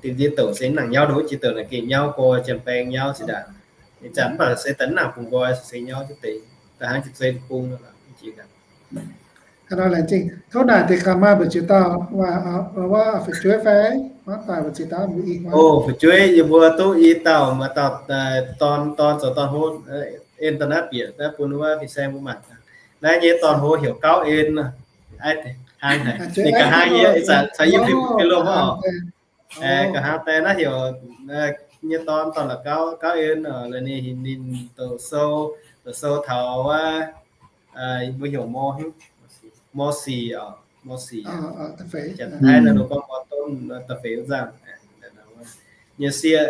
Dingc ndiev douc se mv nangc nyauv, ndongc wuov jiex douc naaic gengh nyauv gorx, janx-baeng nyauv cingx daaih. Ih zanc mv baac se daaih mv nangc bungx nqoi se nyauv jienv deix, daaih hnangv jiex zei bung nor jiez ganh. Hnangv nor laengz zingh. Tov naaic deix ganh maaih mbu'ziex dauh, wuov fu'jueiv fai, hmuangv doic mbu'ziex dauh mbuo i hmuangv. O, fu'jueiv yie mbuo duqv i dauh, maaih dauh dorn, dorn zoux dorn hlo, en dauh naaiv bieqc naaiv bun wuov fin-saeng mbuo mangc. Naaiv nyei dorn hlo heuc Gauv En. Hnangv haaix, ninh ga'hnangv yie ih zanc caux yie fih loh oc. Ga'hnangv daaih naaiv heuc nyei dorn, dorn la'gauv, Gauv En oc. Ninh, ninh doqc sou, doqc sou taux wuov, mbuo heuc mor, mor sic oc, mor sic. Janx-Taiv naaiv gorngv mor donv, da'feix wuov nzangh. Nyei sieqv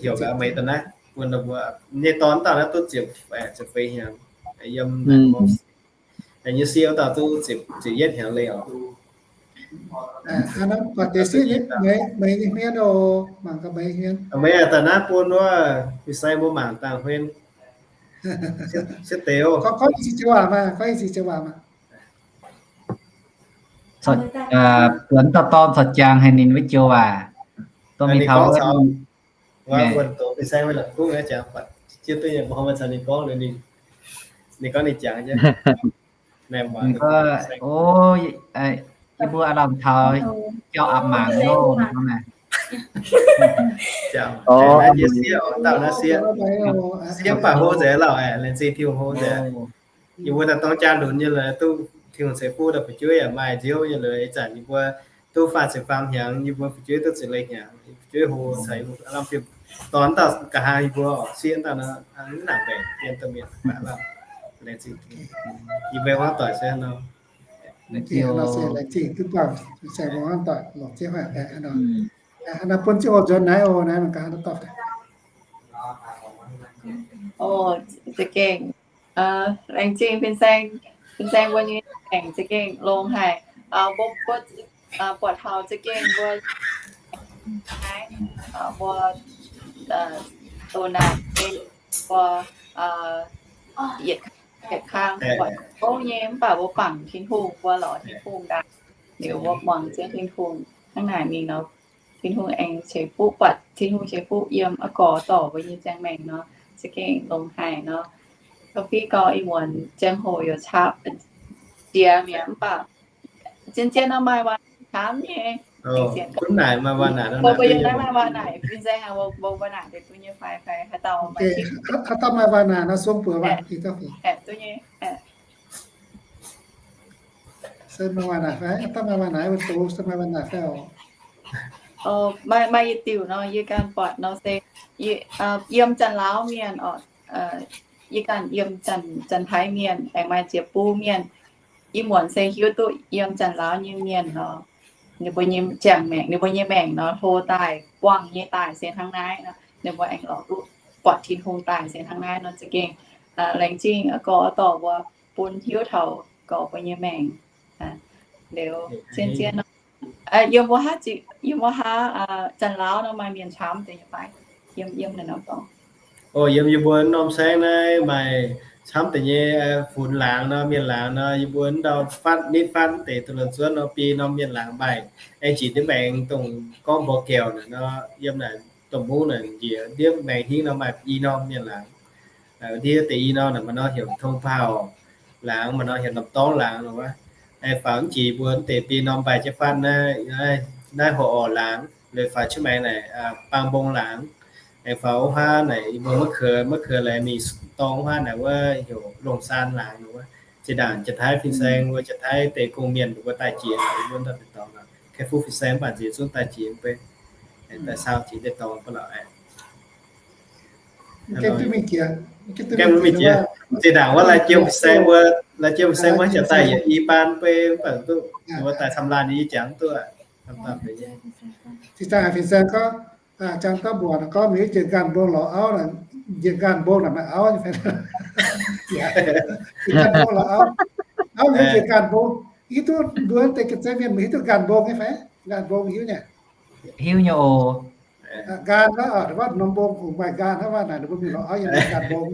heuc gaax meih daaih naaiv, bun mbuo nyei dorn dauh naaiv duqv ziepc, ziepc feix hnyangx, yiem mor sic. Nyei sieqv wuov dauh duqv ziepc, ziepc yietv hnyangx leiz oc. Meih nyei hmien oc, mangc gaax meih nyei hmien. Meih daaih naaiv bun wuov fin-saeng mbuo mangc dangh huin. Gorngv, gorngv i cin joux waac maah, gorngv i cin joux waac maah. Buonc dauh dorn corc jangx haic ninh wuov joux waac. Dorh mingh taux wuov, wuov fin-saeng wuov la'kuqv jangx buatc. Jiex duqv nyei, mbuo hnoi maaih caux ninh gorngv, ninh gorngv ninh jangx jienv. Ninh gorngv, o, yie mbuo aav lamh taux jauv aav mangc loh, ninh gorngv naaic. Jangx, naaiv jiex sieqv oc, dauh naaiv sieqv. Sieqv mv baac hlo nzengc lauh aeqv, laengz zingh Tin-Hungh hlo nzengc. Yie mbuo daaih dorng jaa lunx nyei lorqc, duqv Tin-Hungh ceix fuqv daaih fu'jueiv yaac maaih nziouv nyei lorqc. Ih zanc yie mbuo duqv faah ziepc faam hnyangx, yie mbuo fu'jueiv duqv ziepc leih hnyangx, fu'jueiv hlo caux lamh fim dorn dauh nqa'haav yie mbuo oc, sieqv dauh nor, mv nangc mbaeqc, dien domh mienh baac lauh. Laengz zingh, yie mbuo hmuangv doic se nor. Laengz zingh duqv buangh, se mbuo hmuangv doic longc jienv haic aeqv, nor bun ziangh hoc nzuonx naaiv oc, naaiv mangc gaax nor dorh. Za'gengh laengz zingh fin-saeng, fin-saeng mbuo nyei aengx za'gengh longx haic. Mbuo, mbuo buatc taux za'gengh mbuo, mbuo doh naaic mbuo yietc, yietc kang buatc gouv nyei, mv baac mbuo bangc Tin-Hungh, mbuo lorz Tin-Hungh daaih. Liuz mbuo muangx jienv Tin-Hungh hnangv naaic mingh nor, Tin-Hungh aengx ceix fuqv, buatc Tin-Hungh ceix fuqv yiem a'gorx dorc mbuo nyei ziangh maengc nor, za'gengh longx haic nor. Gauh fiev gau ih muonz ziangh hoc yaac capv jiex mi'aqv, mv baac zien-zien nor maaih waac-naaic camv nyei. Mbuo yiem naaiv maaih waac-naaic, fin-saeng aac, mbuo waac-naaic deix duqv nyei fai, fai haaix dauh maaih, haaix dauh maaih waac-naaic nor sung buoz waac, duqv nyei. Se maaih waac-naaic fai? Haaix dauh maaih waac-naaic, mbuo doz se maaih waac-naaic fai oc? Maaih, maaih yietc diuc nor, yie ganh buatc nor se, yiem Janx-Laauv mienh oc, yie ganh yiem Janx-Taiv mienh aengx maaih ziex bung mienh. Ih muonz se hiuv duqv yiem Janx-Laauv nyei mienh nor, ninh mbuo nyei ziangh maengc, ninh mbuo nyei maengc nor hlo daaih, buangh nyei daaih se hnangv naaiv nor, ninh mbuo aengx lorz duqv buatc Tin-Hungh daaih se hnangv naaiv nor, za'gengh laengz zingh gorx dorc mbuo bun hiuv taux gorx mbuo nyei maengc. Liuz zien-zien nor, yiem mbuo haav, yiem mbuo haav Janx-Laauv nor maaih mienh camv deix nyei fai? Yiem, yiem naaiv norm dorngx. O, yiem yie mbuo norm saengv naaiv maaih camv deix nyei, funx laangz nor, mienh laangz nor, yie mbuo ndau fatv nitv fatv deix duqv lorn zuonv nor, biei norm mienh laangz maaih, aengx jiex ndiev maengx dongh gorngv mbuox gaeqv naaic nor, yiem naaic domh mungv naaic njiec ndiev maengx hingv nor maaih i norm mienh laangz. Ndiev deix i norm naaic maaih nor heuc Tong Paauh laangz, maaih nor heuc Norm Dorngv laangz nor wuov. Aengx faaux mv jiex mbuo deix biei norm mbaih jienv fatv naaiv, naaiv Hoh Orc laangz, liuz faaux jienv maengx naaic Baang Mbong laangz. Aengx faaux wuov haav naaic yie mbuo maiv keuv, maiv keuv laengz mingh dorng wuov haav naaic wuov heuc Longh Saan laangz nor wuov. Zinh ndaangc Janx-Taiv fin-saeng mbuo, Janx-Taiv deix gong-mienh mbuo daaih jiex, yie mbuo ndau deix dorngx, kaeqv fuqv fin-saeng mv baac nziex zungv daaih jiex mv bei, daaih sau jiex deix dorngx bun lorqc. Gaengh mv mingh jiex. Zinh ndaangc wuov lai jiem fin-saeng wuov, lai jiem fin-saeng wuov janx daaih yietc i baan bei mv baac duqv, wuov daaih camv laanh yie jangx duqv. Zinh ndaangc fin-saeng gorngv, jangx dauh mbuox gorngv mingh jiex nqaanh mbong lorz auv, njiec nqaanh mbong naaic maaih auv nyei fai? Nqaanh mbong lorz auv, auv mingh jiex nqaanh mbong. Hiuv duqv mbuo deix ga'zeiv mienh maiv hiuv duqv nqaanh mbong nyei fai? Nqaanh mbong hiuv nyei. Hiuv nyei oc. Nqaanh wuov, wuov norm mbong kungx maaih nqaanh hnangv, waac naaic ninh mbuo mingh lorz auv yiem nqaanh mbong.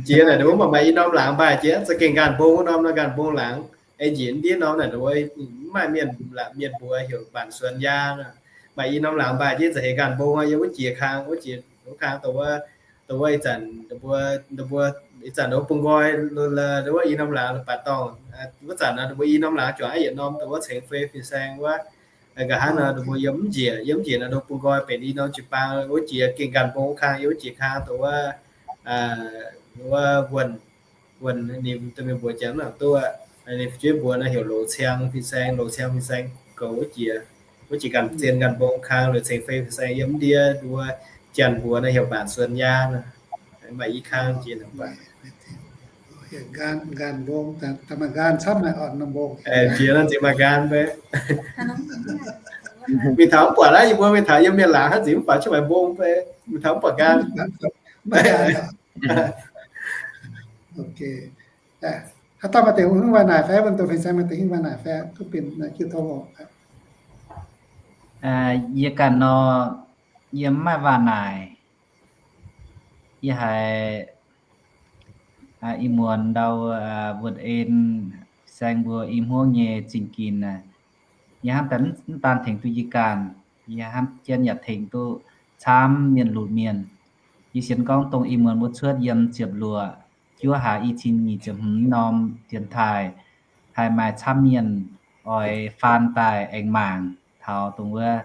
Jiex naaic ninh mbuo maaih i norm laangz mbaih jiex, za'gengh nqaanh mbong wuov norm nqaanh mbong laangz. Aengx njiec ndiev norm naaic ninh mbuo mv maaih mienh, mienh mbuox heuc Mbaanc Suonx Yaa. Maaih i norm laangz mbaih jiex za'heix nqaanh mbong, yiem wuov jiex kang, wuov jiex wuov kang, dongh wuov ih zanc, dongh wuov ih zanc dongh wuov bung nqoi, wuov i norm laangz baac dorngh, wuov zanc nor dongh wuov i norm laangz juangc yietc norm dongh wuov cengx fei fin-saeng wuov. Nqa'haav nor dongh mbuo yiem mv njiec, yiem mv njiec nor dongh bung nqoi benx i norm jiu-baang, wuov jiex gengh nqaanh mbong kang, yiem wuov jiex kang dongh wuov, wuov wuonh, wuonh ninh dongh mienh mbuox jangx nangc duqv, ninh fu'jueiv mbuox nor heuc Loz Ciang fin-saeng, Loz Ciang fin-saeng goux wuov jiex, wuov jiex ganh zien nqaanh mbong kang, Loz Ciang fei fin-saeng yiem mv ndiev, wuov janx mbuox nor heuc Mbaanc Suonx Yaa nor, maaih i kang jiex nor. Nqaanh mbong, maaih nqaanh camv maaih orn norm mbong. Jiex nor nziex maaih nqaanh mbe. Mingh taux mv buatc aqv, yie mbuo mingh taux yiem mienh laangz hnangv nziex mv buatc cuotv maaih mbong mbe. Mingh taux mv buatc nqaanh. Haaix dauh maaih deix hingv waac-naaic fai? Mbuo dongh fin-saeng maaih deix hingv waac-naaic fai? Duqv binc jiu tong oc. Yie ganh nor, yie mv maaih waac-naaic. Yie haiz ih muonz ndau wuonh en saeng mbuo i hmuangv nyei zingh ginx naaic, Yie hnamv daaih mv daan tengx duqv yie ganh, yie hnamv jienv yaac tengx duqv camv mienh lunx mienh. Yie sienx gorngv dongh ih muonz mbuo cuotv yiem ziepc luoqc juov hlaax i cin nyic ziepc hmz norm dienx taaih haih maaih camv mienh oix faan daaih aengx mangc taux dongh wuov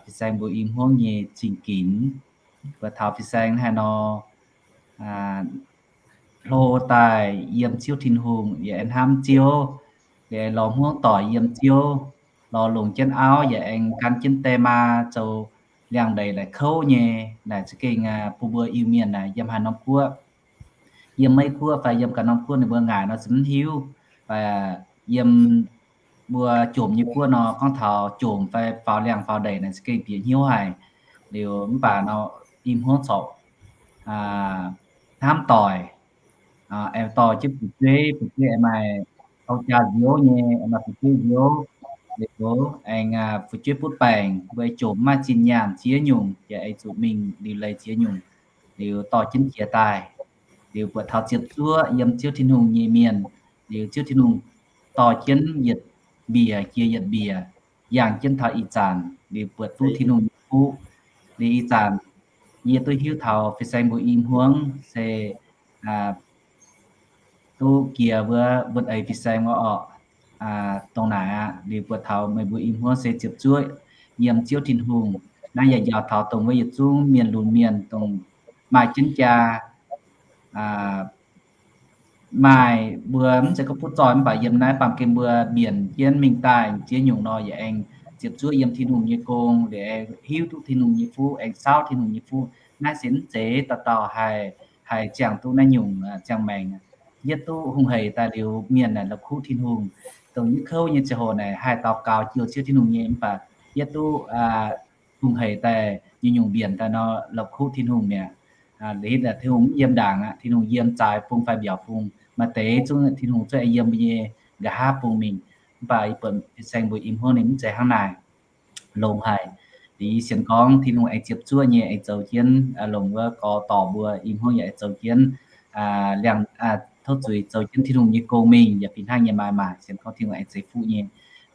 fin-saeng mbuo i hmuangv nyei zingh ginx, buatc taux fin-saeng haaix nor hlo daaih yiem Ziouv Tin-Hungh, yaac aengx hnamv Ziouv, yaac aengx lorz hmuangv doic yiem Ziouv, lorz longc jienv auv, yaac aengx gan jienv die maa zoux liangx-ndeic la'kouv nyei. Naaic za'gengh bun mbuo Iu-Mienh naaic yiem haaix norm guoqv, yiem Meiv Guoqv fai yiem ganh norm guoqv ninh mbuo ngaaic nor ziouc mv hiuv. Fai yiem mbuo jomc nyei guoqv nor, gorngv taux jomc fai faaux liangx faaux ndeic naaic za'gengh bieqc hnyouv haic. Liuz mv baac nor, i hmuangv corc hnamv doic, aengx dorh jienv fu'jueiv, fu'jueiv aengx maaih dorng jaa nziouv nyei, aengx maaih fu'jueiv nziouv, liuz aengx fu'jueiv butv baengc, mbuo jomc mv maaih zinh nyaanh ziex nyungc, yaac aengx zuqc mingh liuc leiz ziex nyungc, liuz dorh jienv jiex daaih. Liuz buatc taux ziepc zuoqv yiem Ziouv Tin-Hungh nyei mienh, liuz Ziouv Tin-Hungh dorh jienv yietc mbiec jiex yietc mbiec, yangh jienv taux ih zanc, liuz buatc duqv Tin-Hungh nyei fuqv. Liuz ih zanc yie duqv hiuv taux fin-saeng mbuo i hmuangv se duqv jiex wuov wuon-eix fin-saeng wuov orqc. Dongh naaic aqv, liuz buatc taux meih mbuo i hmuangv se ziepc zuoqv yiem Ziouv Tin-Hungh. Naaiv yaac njaaux taux dongh wuov yietc zungv mienh lunx mienh dongh maaih jienv jaa, maaih mbuo mv zeiz gorngv butv zoih mv baac yiem naaiv baamh gen mbuo mbienc jienv mingh daaih ziex nyungc nor, yaac aengx ziepc zuoqv yiem Tin-Hungh nyei gong, liuz aengx hiuv duqv Tin-Hungh nyei fuqv, aengx saauv Tin-Hungh nyei fuqv. Naaiv se mv zeiz dauh dauh haih, haih ziangh duqv naaiv nyungc ziangh maengc. Yietv duqv hungh hec daaih liuz mienh naaic la'kuqv Tin-Hungh. Dongh yietv kouv nyei ziangh hoc naaic haih daux gaux jouh Ziouv Tin-Hungh nyei, mv baac yietv duqv hungh hec daaih nyungc-nyungc mbienc daaih nor, la'kuqv Tin-Hungh mi'aqv. Hitv Tin-Hungh mv yiem ndaangc aqv. Tin-Hungh yiem zaaix bung fai mbiaauc bung. Maaih deix zungv Tin-Hungh zuqc yiem mbuo nyei nqa'haav bung mingh. Mv baac yie buatc fin-saeng mbuo i hmuangv ninh mv zeiz hnangv naaic. Longx haic. Liuz yie sienx gorngv Tin-Hungh aengx ziepc zuoqv nyei aengx zoux jienv, longc wuov gorx dorc mbuo i hmuangv yaac aengx zoux jienv, liangx, tov zuiz zoux jienv Tin-Hungh nyei gong mingh yaac fih hnangv nyei maaih maaic. Sienx gorngv Tin-Hungh aengx zeix fuqv nyei.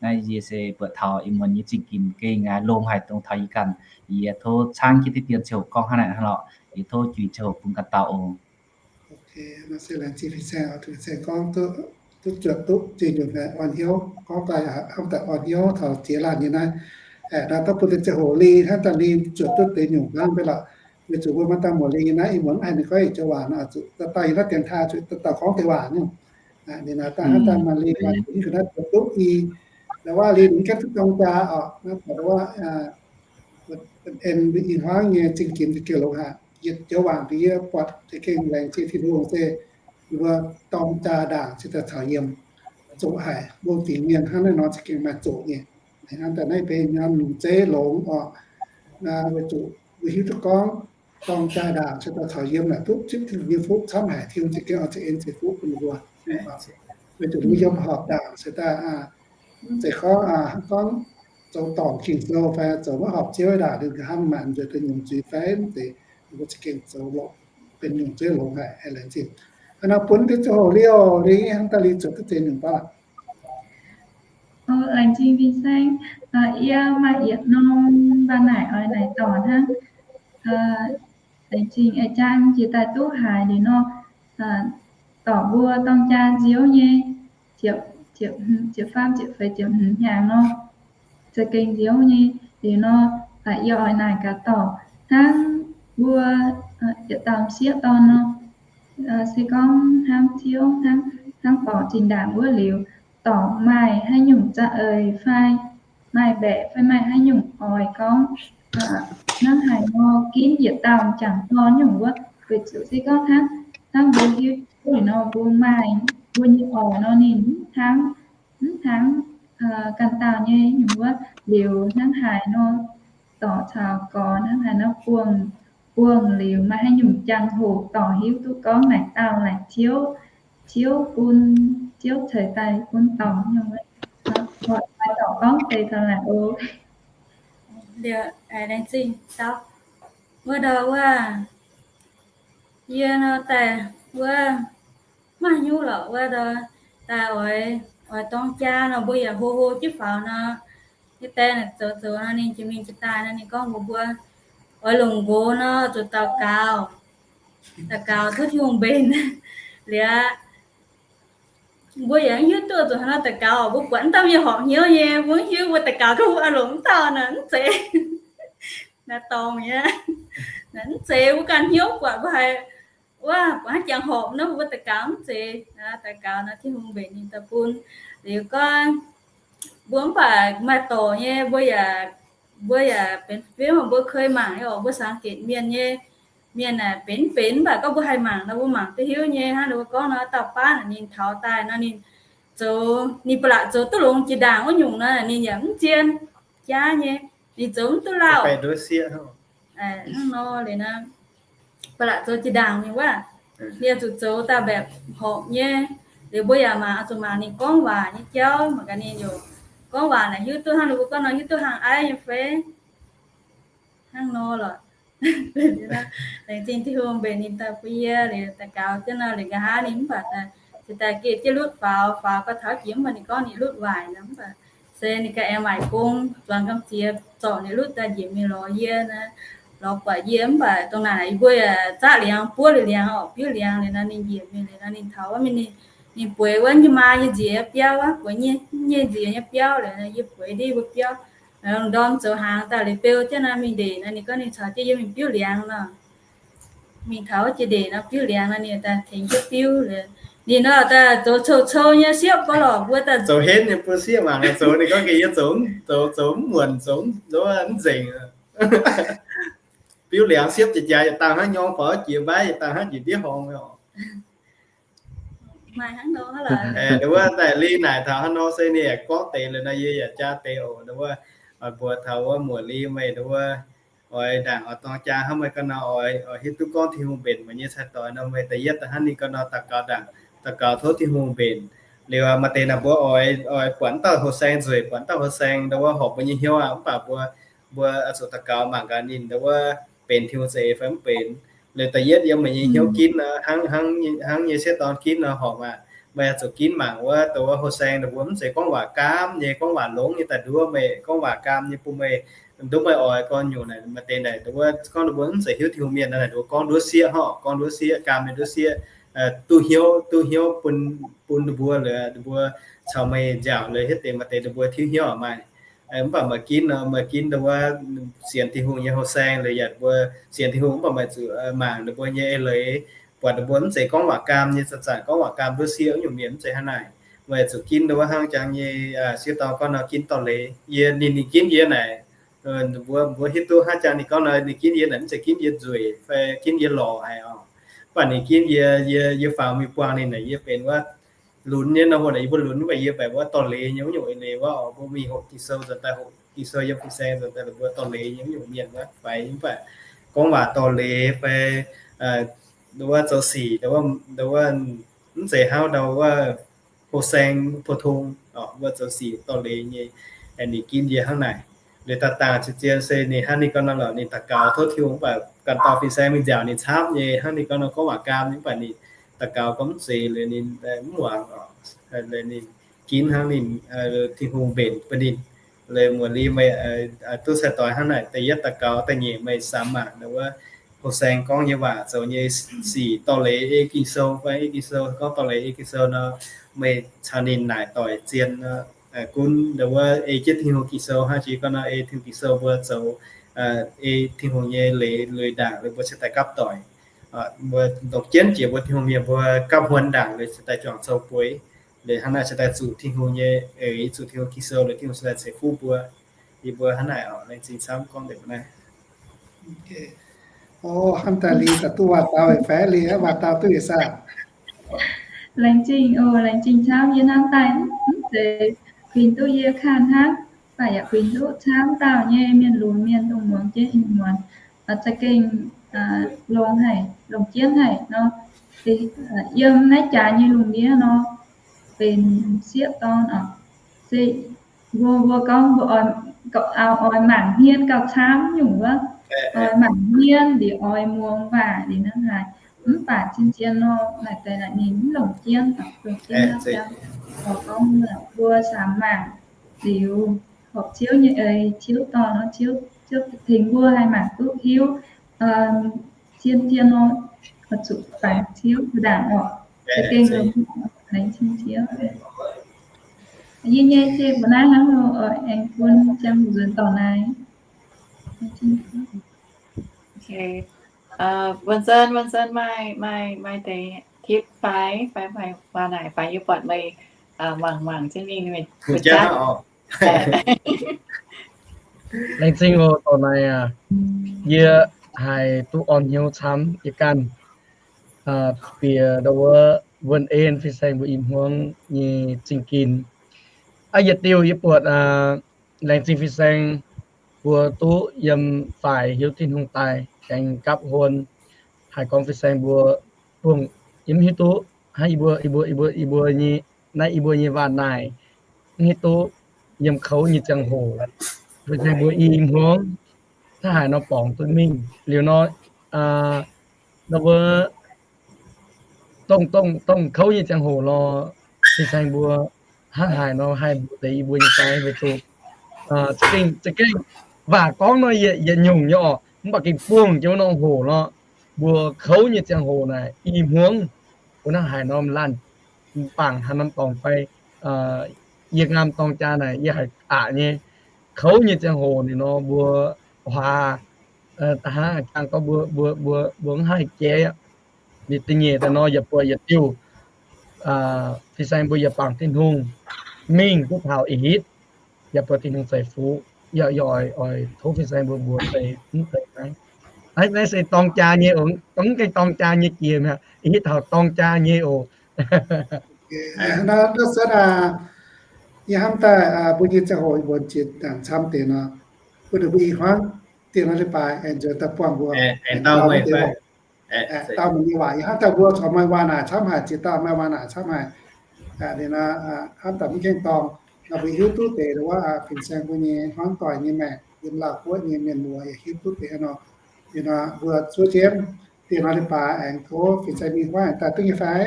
Naaiv yie se buatc taux ih muonz nyei zingh ginx gengh longx haic dongh taux yie ganh. Yie tov caangv jienv deix dien ziouc gorngv hnangv naaic hnangv lorqc. Yie tov juix ziouc bun ganh dauh oc. Laengz zingh fin-saeng, fin-saeng gorngv duqv zuotc duqv ziex nyungc naaic orn hnyouv, gorngv daaih hnamv daaih orn hnyouv taux ziex laanh nyei naaiv. Aeqv, naaiv daaih bun deix ziangh hoc lingh hnangv daaih lingh zuotc duqv deix nyungc hnangv beiv lorqc. Weic zuqc mbuo maaih daaih muoc lingh nyei naaiv ih muonz mv haih ninh gorngv yietc joux waac nor, zuqc dauh dauh yiem naaiv dienx taaih zuqc dauh dauh gorngv deix waac nyungc. Ninh naaiv daaih hnangv daaih maaih lingh maaih zunc ga'naaiv zuotc duqv i, laaix waac lingh ninh gaengh duqv dorng jaa orqc. Naaiv buatc wuov en i hmuangv nyei zingh ginx za'gengh longx haic. Yietc joux waac yie buatc za'gengh laengz zingh Tin-Hungh se mbuo dorng jaa ndaangc se daaih caux yiem. Zoqc haic, mbuo fingx mienh hnangv naaiv nor za'gengh maaih zoqc nyei. Hnangv daaih naaiv benx norm nyungc zeiv longx orqc. Weic zuqc mbuo hiuv duqv gorngv dorng jaa ndaangc se daaih caux yiem naaic duqv zipv Tin-Hungh nyei fuqv camv haic. Tin-Hungh za'gengh oix za'eix zeix fuqv bun mbuo. Weic zuqc mbuo yiem horpc ndaangc se daaih mv zeiz gorngv hnangv gorngv zoux dorngc Ging-Sou fai zoux maiv horpc Ziouv ndaangc liuz nqa'haav maanc nzueic deix nyungc zuiz fai mv zeiz. Mbuo za'gengh zoux longx, benx nyungc zeiv longx haic, haih laengz zingh. Hnangv nor bun deix ziangh hoc liouh, hnangv daaih lingh zuotc duqv ziex nyungc baav. Laengz zingh fin-saeng. Yie maaih yietc norm baav naaic oix naaic dorc hnangv. Laengz zingh eix jang jiex daaih duqv haiz liuz nor, dorc mbuo dorng jaa nziouv nyei, ziepc faam ziepc feix ziepc hmz hnyangx nor, za'gengh nziouv nyei. Liuz nor, yie oix naaic gaax dorc hnangv mbuo yietc dauh m'sieqv dorn nor, se gorngv hnamv Ziouv, hnamv dorc zinh ndaangc wuov liuz, dorc maaih haaix nyungc za'eix fai maaih mbaeqc fai maaih haaix nyungc oix gorngv hnangv haaix nor ginv yietc dauh m'jangc dorn nyungc wuov. Weic zuqc se gorngv hnangv, hnangv mbuo hiuv duqv nor, mbuo maaih mbuo nyei orc nor ninh mv hnangv, mv hnangv ganh dauh nyei nyungc wuov. Liuz hnangv haaix nor dorc caux gorx hnangv haaix nor buangh, buangh liuz maaih haaix nyungc jangx-hoc dorc hiuv duqv gorngv naaic dauh laaic Ziouv, Ziouv bun, Ziouv ceix daaih bun dorc nyungc wuov. Dorc gorngv deix taux naaic oc. Liuz, laengz zingh dauh. Wuov ndau wuov, yie nor daaih wuov maiv nyungc lorqc, wuov ndau daaih oix, oix dorng jaa nor, mbuo yaac hlo hlo jienv faaux nor, Yie deix naaic zoux zoux nor, ninh jiex mingh jiex daaih nor, ninh gorngv mbuox mbuo, oix longc nqox nor zuqc daux gaux, daux gaux tov Tin-Hungh mbenc. Liuz aqv, mbuo yaac mv hiuv duqv zuqc haaix nor daux gaux, mbuo buatc mv dauh mienh horpc hnyouv nyei, mbuo mv hiuv mbuo daux gaux gorngv mbuo oix longc mv dauh naaic mv zeiz. Naaiv dorngx nyei, naaiv mv zeiz mbuo ganh hnyouv buatc mbuo haiz, wuov, buatc haaix jangx horpc nor mbuo daux gaux mv zeiz. Daux gaux nor Tin-Hungh mbenc ninh daaih bun. Liuz gorngv mbuo mv baac maaih dorc nyei, mbuo yaac, mbuo yaac benx fiev, mbuo kei mangc nyei oc, mbuo saeng-getc mienh nyei, mienh aah, benx mv benx mv baac gorngv mbuo haih mangc nor mbuo mangc duqv hiuv nyei. Hnangv ninh mbuo gorngv nor, dauh baav naaic ninh taux daaih nor ninh zoux, ninh ba'laqc zoux duqv longx jiex ndaangc wuov nyungc nor ninh yaac mv zien jaav nyei, ninh zoux mv duqv lauh. Hnangv nor liuz nor, ba'laqc zoux jiex ndaangc nyei wuov, ninh zuqc zoux daaih mbaeqc horpc nyei. Liuz mbuo yaac mangc, zuqc mangc ninh gorngv waac nyei jauv, mangc gaax ninh yaac gorngv waac naaic hiuv duqv hnangv ninh mbuo gorngv nor hiuv duqv hnangv aiv nyei fai hnangv nor lorqc. Laengz zingh Tin-Hungh mbenc ninh daaih bun yie liuz daux gaux jienv nor liuz nqa'haav ninh mv baac ziouc daaih geh jienv lutv faaux, faaux gau taux jiex mv baac ninh gorngv ninh lutv waaic nor mv baac se ninh ganh aengx waaic gong, zuangx gamh ziex zorc ninh lutv daaih njiec mingh lorz yie naaiv, lorz buatc yie mv baac dongh naaic yie mbuo yaac zaqv liangx, buov liuz liangx orqc, biuv liangx liuz nor ninh njiec mingh liuz nor ninh taux wuov mingh ninh, ninh bueix wuov nyei maa nyei nziez biauv wuov, bueix nyei nziez nyei biauv liuz nor yie bueix ndiev mbuo biauv, lungh ndorm zoux hnaangx daaih liuz beu jienv nor mingh ndeic nor ninh gorngv ninh caux jienv yie mingh biuv liangx nor. Mingh taux wuov jiex ndeic nor biuv liangx nor ninh daaih tengx jienv biuv liuz ninh nor daaih zoux cou-cou nyei siepv gorngv lorqc mbuo daaih zoux henv nyei bun sieqv mangc zoux, ninh gorngv gengh yie zoux, zoux, zoux mv muonc, zoux mv nzengc. Biuv liangx siepv jiex jaax yietc dangh hnangv nyorng faux jiex mbaiv, yietc dangh hnangv jiex ndiev horngx. Maaih hnangv nor, wuov daaih liuz naaic taux hnangv nor se ninh yaac gorngv deix liuz nor yie yaac jaa deix oc. Wuov, oix mbuox taux wuov muoc li meih wuov, oix ndaangc oix dorng jaa hnangv meih ganh nor oix, oix hiuv duqv gorngv Tin-Hungh mbenc meih nyei cai-doix nor meih da'yietv daaih hnangv ninh ganh nor daux gaux ndaangc, daux gaux tov Tin-Hungh mbenc. Liuz maaih deix naaic mbuo oix, oix buatc dauh houh saeng nzueic, buatc dauh houh saeng ndau wuov horpc mbuo nyei hnyouv aqv, mv baac mbuo, mbuo zuqc daux gaux mangc gaax ninh ndau wuov benx Tin-Hungh za'eix fai mv benx. Liuz da'yietv yiem meih nyei hnyouv ginv nor, hnangv, hnangv nyei sieqv dorn ginv nor horpc aqv. Meih zuqc ginv mangc wuov, ndau wuov houh saeng ninh mbuo mv zeiz gorngv waac gaamv nyei, gorngv waac longx nyei daaih nduov meih, gorngv waac gaamv nyei bun meih, nduov meih oix gorn nyungc naaic. Maaih deix naaic ndau wuov gorngv ninh mbuo mv zeiz hiuv Tin-Hungh mienh naaic, ninh mbuo gorngv nduov sieqv horpc, gorngv nduov sieqv, gaamv nyei nduov sieqv, duqv hnyouv, duqv hnyouv bun, bun ninh mbuo liuz ninh mbuo caux meih nziaauc liuz hietv deix maaih deix ninh mbuo tiuv hnyouv maaih. Mv baac meih ginv nor, meih ginv ndau wuov sienx Tin-Hungh nyei houh saeng liuz yaac mbuo sienx Tin-Hungh mv baac meih zuqc mangc ninh mbuo nyei eix leiz, buatc ninh mbuo mv zeiz gorngv waac gaamv nyei, zanc-zanc gorngv waac gaamv nduov sieqv nyungc mienh mv zeiz hnangv naaic. Meih zuqc ginv ndau wuov hnangv jangx nyei sieqv dorn gorngv nor ginv dorh leiz. Yie, ninh, ninh ginv yie naaic, mbuo, mbuo hiuv duqv hnangv jangx ninh gorngv nor ninh ginv yie naaic mv zeiz ginv yie nzueic fai ginv yie lorz haic oc. Mv baac ninh ginv yie, yie, yie faaux mingh buangh ninh naaic yie benx wuov lunx nyei nor, mbuo naaic yie mbuo lunx mv baac yie benx wuov dorh leiz nyei wuov nyungc eix leiz wuov oc. Mbuo mingh hoqc Ging-Sou nzuonx daaih, hoqc Ging-Sou yiem fin-saeng nzuonx daaih, mbuo dorh leiz nyei wuov nyungc mienh wuov faix, mv baac gorngv waac dorh leiz fai ndau wuov zoux sic, ndau wuov, mv zeiz hnangv ndau wuov houh saeng pou-tong, wuov zoux sic dorh leiz nyei. Ninh ginv yie hnangv naaic. Liuz daaih dangh zien-zien se ninh hnangv ninh gorngv nor lorqc, ninh daux gaux tov Tin-Hungh mv baac ganh dauh fin-saeng mingh nziaauc ninh camv nyei, hnangv ninh gorngv nor gorngv waac gaamv nyei, mv baac ninh daux gaux gorngv mv zeiz liuz ninh mv muangx oc. Liuz ninh ginv hnangv ninh, Tin-Hungh mbenc bun ninh. Liuz muoz-li meih duqv cai-doix hnangv naaic, da'yietv daux gaux, da'nyeic meih samx mangc ndau wuov houh saeng gorngv nyei waac, zoux nyei sic dorh leiz ei Ging-Sou fai ei Ging-Sou, gorngv dorh leiz ei Ging-Sou nor, meih caux ninh naaic doic zien nor, gunv ndau wuov ei jienv Tin-Hungh Ging-Sou hnangv jiex gorngv nor ei Tin-Hungh Ging-Sou mbuo zoux, ei Tin-Hungh nyei leiz lui ndaangc liuz mbuo cingx daaih gapv doic. Mbuo ndongc jienv jiex mbuo Tin-Hungh mienh mbuo gapv hmuonv ndaangc liuz cingx daaih juangc zoux bueix. Liuz hnangv naaic cingx daaih zuqc Tin-Hungh nyei eix, zuqc Tin-Hungh Ging-Sou liuz Tin-Hungh cingx daaih ceix fuqv mbuo. Yie mbuo hnangv naaic oc, laengz zingh camv gorngv deix mbuo naaiv. O, hnamv daaih liuz daaih duqv waac-dau fai liuz waac-dau duqv yietc saah? Laengz zingh oc, laengz zingh camv. Yie hnamv daaih mv zeiz kuinx duqv yie kanh hnangv, baac yaac kuinx duqv camv dauh nyei mienh lunx mienh dongh muangx jienv ih muonz za'gengh longx haic, longx jienv haic nor. Yiem naaiv jaax nyei lungh ndiev nor, benx sieqv dorn oc, se mbuo, mbuo gorngv mbuo oix, oix mangc hmien gauh camv nyungc wuov, oix mangc hmien liuz oix muangx waac liuz hnangv haaix. Mv baac zien-zien nor naaic deix naaic ninh mv longc jienv, longc jienv hnangv jangx. Oix gorngv mbuo samx mangc liuz horpc Ziouv nyei, Ziouv dorh nor, Ziouv, Ziouv tengx mbuo haih mangc duqv hiuv zien-zien nor, zuqc bangc Ziouv ndaangc orqc. Za'gengh laengz zingh Ziouv. Yie nyei se mbuo naaiv hnangv nor, aengx bun ziangh hoc nzuonx dorngx naaiv. Wuonh Zon, Wuonh Zon maaih, maaih, maaih deix tipv fai, fai, fai waac naaic fai yie buatc meih mangc mangc jienv mingh meih Laengz zingh oc, dorh naaiv aac, yie haiz duqv orn hnyouv camv yie ganh. Bieqc ndau wuov Wuonh En fin-saeng mbuo i hmuangv nyei zingh ginx. Aa, yietc diuh yie buatc laengz zingh fin-saeng mbuo duqv yiem faix hiuv Tin-Hungh daaih aengx gapv huon, haiz gorngv fin-saeng mbuo buangh, yie mv hiuv duqv hnangv yie mbuo, yie mbuo, yie mbuo, yie mbuo nyei, naaiv yie mbuo nyei waac naaic, mv hiuv duqv yiem kouv nyei ziangh hoc, fin-saeng mbuo i hmuangv hnangv haaix nor borngz duqv mingh liuz nor, nor mbuo dongh, dongh, dongh kouv nyei ziangh hoc lorqc, fin-saeng mbuo hnangv haaix nor haih mbuox deix yie mbuo nyei fai? Weic zuqc za'gengh, za'gengh waac gorngv nor yietc, yietc nyungc nyei orqc, mv baac gengh buangh jienv wuov norm hoc lorqc. Mbuo kouv nyei ziangh hoc naaic i hmuangv mbuo hnangv haaix norm laanh bangc haaix norm dorngx fai, yie ngaam dorng jaa naaic yie haiz aqc nyei. Kouv nyei ziangh hoc ninh nor mbuo huaax, hnangv jangx gorngv mbuo, mbuo, mbuo, mbuo mv haih jaiv aqv. Ninh da'nyeic daaih nor yaac buatc yietc diuh fin-saeng mbuo yaac bangc Tin-Hungh mingh duqv taux Aa^hitv, yaac buatc Tin-Hungh ceix fuqv. Yaac, yaac oix, oix tov fin-saeng mbuo mbuox deix mv deix naaiv. Naaiv, naaiv se dorng jaa nyei oc, mv gaengh dorng jaa nyei jiex mi'aqv, Aa^hitv taux dorng jaa nyei oc. Nor, nor se aac, yie hnamv daaih mbuo nyei ziangh hoc mbuo jiex ndaangc camv deix nor, bun ninh mbuo i hmuangv dieh nor leiz-baaix aengx nzuonx daaih buangh mbuo, aengx dau meih nyei waac. Yie hnamv daaih mbuo corc maaih waac naaic camv haic, ziex dauh maaih waac naaic camv haic. Liuz nor, hnamv daaih mv gaengh dorngx nor mbuo hiuv duqv deix wuov fin-saeng mbuo nyei hmuangv doic nyei maengc, yiem Laauh Guoqv nyei mienh muoz yaac hiuv duqv deix nor. Liuz nor mbuo zuov jienv dieh nor leiz-baaix aengx tov fin-saeng mingh huaav daaih duqv nyei fai?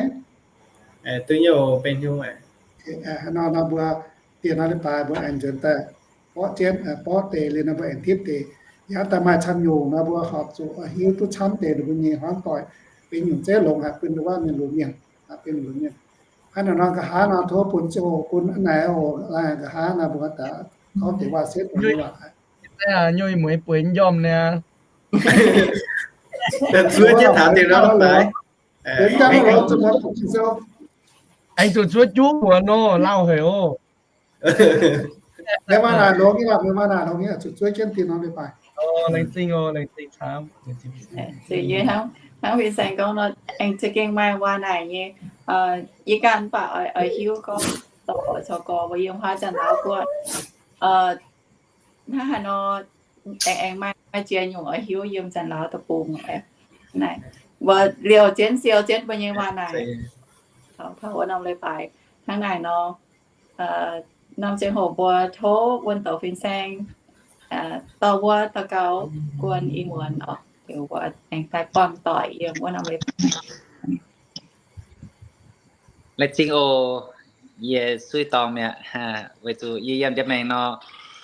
Duqv nyei oc, benx nyungc. Nor, nor mbuo dieh nor leiz-baaix mbuo aengx nzuonx daaih borqv jienv, borqv deix liuz nor mbuo aengx tipv deix. Yaac daaih maaih camv nyungc nor mbuo horpc zuqc hiuv duqv camv deix ninh mbuo nyei hmuangv doic benx nyungc zeiv longx haic bun wuov mienh lunx mienh, benx lunx mienh. Hnangv naaic nor nqa'haav nor tov bun ziangh hoc bun naaic oc, nqa'haav nor mbuo daaih gorngv deix waac setv nyei waac. Nyei mueiz bueix njormh niaa. Zuov jienv taux deix nor, aengx zuqc zuov juv muonz nor, lauh haic oc. Laengz zingh oc, laengz zingh camv. Hnangv fin-saeng gorngv nor, aengx za'gengh maaih waac naaic nyei. Yie ganh mv baac oix hiuv gorngv, dorh caux gorx mbuo yiem huaav Janx-Laauv guoqv, hnangv haaix nor aengx, aengx maaih, maaih ziex nyungc oix hiuv yiem Janx-Laauv deic-bung. Naaiv mbuo liouh jienv siou jienv mbuo nyei waac naaic taux wuov norm leiz-baaix. Hnangv naaic nor, norm ziangh hoc mbuo tov wuonh douz fin-saeng dorh wuov daux gaux guon ih muonz oc, liuz mbuo aengx daaih buangh doic yiem wuov norm leiz-baaix. Laengz zingh oc. Yie suiv dorngx mi'aqv, weic zuqc yie yiem ndiev maengx nor,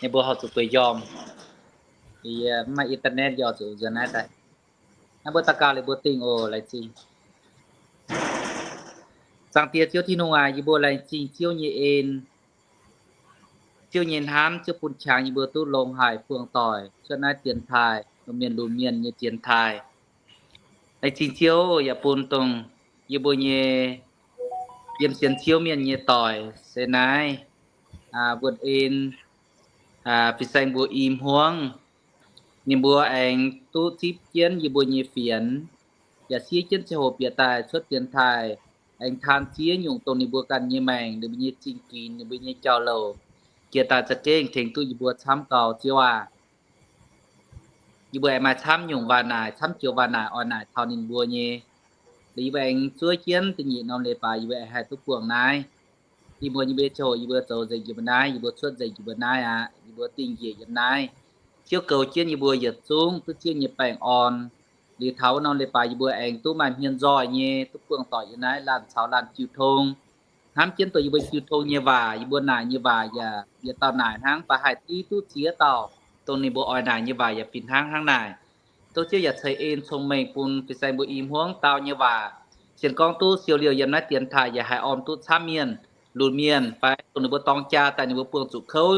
ninh mbuo horpc zuqc bueix njormh. Yie mv maaih internet, yie zuqc nzuonx naaiv daaih. Naaiv mbuo daux gaux liuz mbuo dingh oc. Laengz zingh. Zaangc Diex Ziouv Tin-Hungh aac, yie mbuo laengz zingh Ziouv nyei en, Ziouv nyei hnamv, Ziouv bun qangx yie mbuo duqv longx haic buangh doic cuotv naaiv dienx taaih, dongh mienh lunx mienh nyei dienx taaih. Laengz zingh Ziouv yaac bun dongh yie mbuo nyei yiem sienx Ziouv mienh nyei doic se naaiv, wuonh en, fin-saeng mbuo i hmuangv, ninh mbuo aengx duqv zipv jienv yie mbuo nyei fienx, yaac siev jienv ziangh hoc bieqc daaih cuotv dienx taaih, aengx taan ziex nyungc dongh ninh mbuo ganh nyei maengc, ninh mbuo nyei zingh ginx, ninh mbuo nyei jauv-louc, jiex daaih za'gengh tengx duqv yie mbuo camv gau, Ziouv aac. Yie mbuo aengx maaih camv nyungc waac naaic, camv joux waac naaic oix naaic taux ninh mbuo nyei. Liuz yie mbuo aengx zuov jienv da'nyeic norm leiz-baaix yie mbuo aengx haih duqv buangh naaiv. Ih muonz yie mbuo nyei ziangh hoc yie mbuo zoux nzengc yie mbuo naaiv, yie mbuo cuotv nzengc yie mbuo naaiv aqv. Yie mbuo dingh njiec yiem naaiv. Ziouv goux jienv yie mbuo yietc zungv duqv Ziouv nyei baengh orn. Liuz taux wuov norm leiz-baaix yie mbuo aengx duqv maaih hmien nzoih nyei duqv buangh doic yiem naaiv laanh caux laanh jiu tong. hnamv jienv dongh yie mbuo jiu tong nyei waac, yie mbuo naaic nyei waac yaac yietc dauh naaic hnangv, mv baac haih div duqv ziex dauh dongh ninh mbuo oix naaic nyei waac yaac fih hnangv hnangv naaic. Tov Ziouv yaac ceix en cong-mengh bun fin-saeng mbuo i hmuangv dau nyei waac, sienx gorngv duqv siou liouh yiem naaiv dienx taaih yaac haih orn duqv camv mienh, lunx mienh, fai dongh ninh mbuo dorng jaa daaih ninh mbuo buangh zuqc kouv,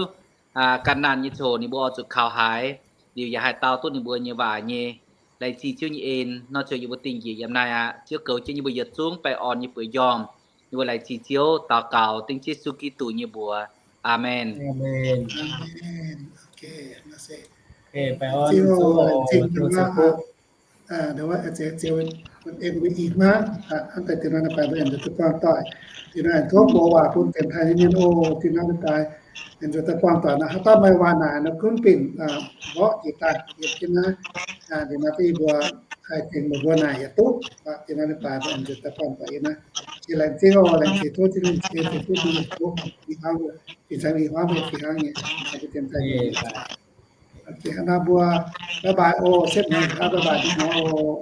ganh naanh nyei ziangh hoc ninh mbuo oix zuqc kaux haiz, liuz yaac haih dau duqv ninh mbuo nyei waac nyei. Laengz zingh Ziouv nyei en nor, ziouc yie mbuo dingh njiec yiem naaiv aqv. Ziouv goux jienv yie mbuo yietc zungv baengh orn nyei bueix njormh. Yie mbuo laengz zingh Ziouv daux gaux dengv Yesu Giduc nyei mbuox. Aamen. Ih hnangv, hnangv daaih dinh hnoi daaih buangh doic, dinh hnoi tov mbuox waac bun dienx taaih nyei mienh oc. Dinh hnoi daaih aengx nzuonx daaih buangh doic nor, haaix dauh maaih waac naaic nor gunv binc mborqv jiex daaih yiem jienv naaiv. Dinh hnoi yie mbuo haih tengx meih mbuo naaic yaac duqv. Dinh hnoi daaih aengx nzuonx daaih buangh doic yiem naaiv. Laengz zingh oc, laengz zingh tov Tin-Hungh, laengz zingh tov Tin-Hungh, fih hnangv, fih hnangv nyei, dinh hnoi mbuo bye bye oc, setv hnyangx bye bye dinh hnoi oc.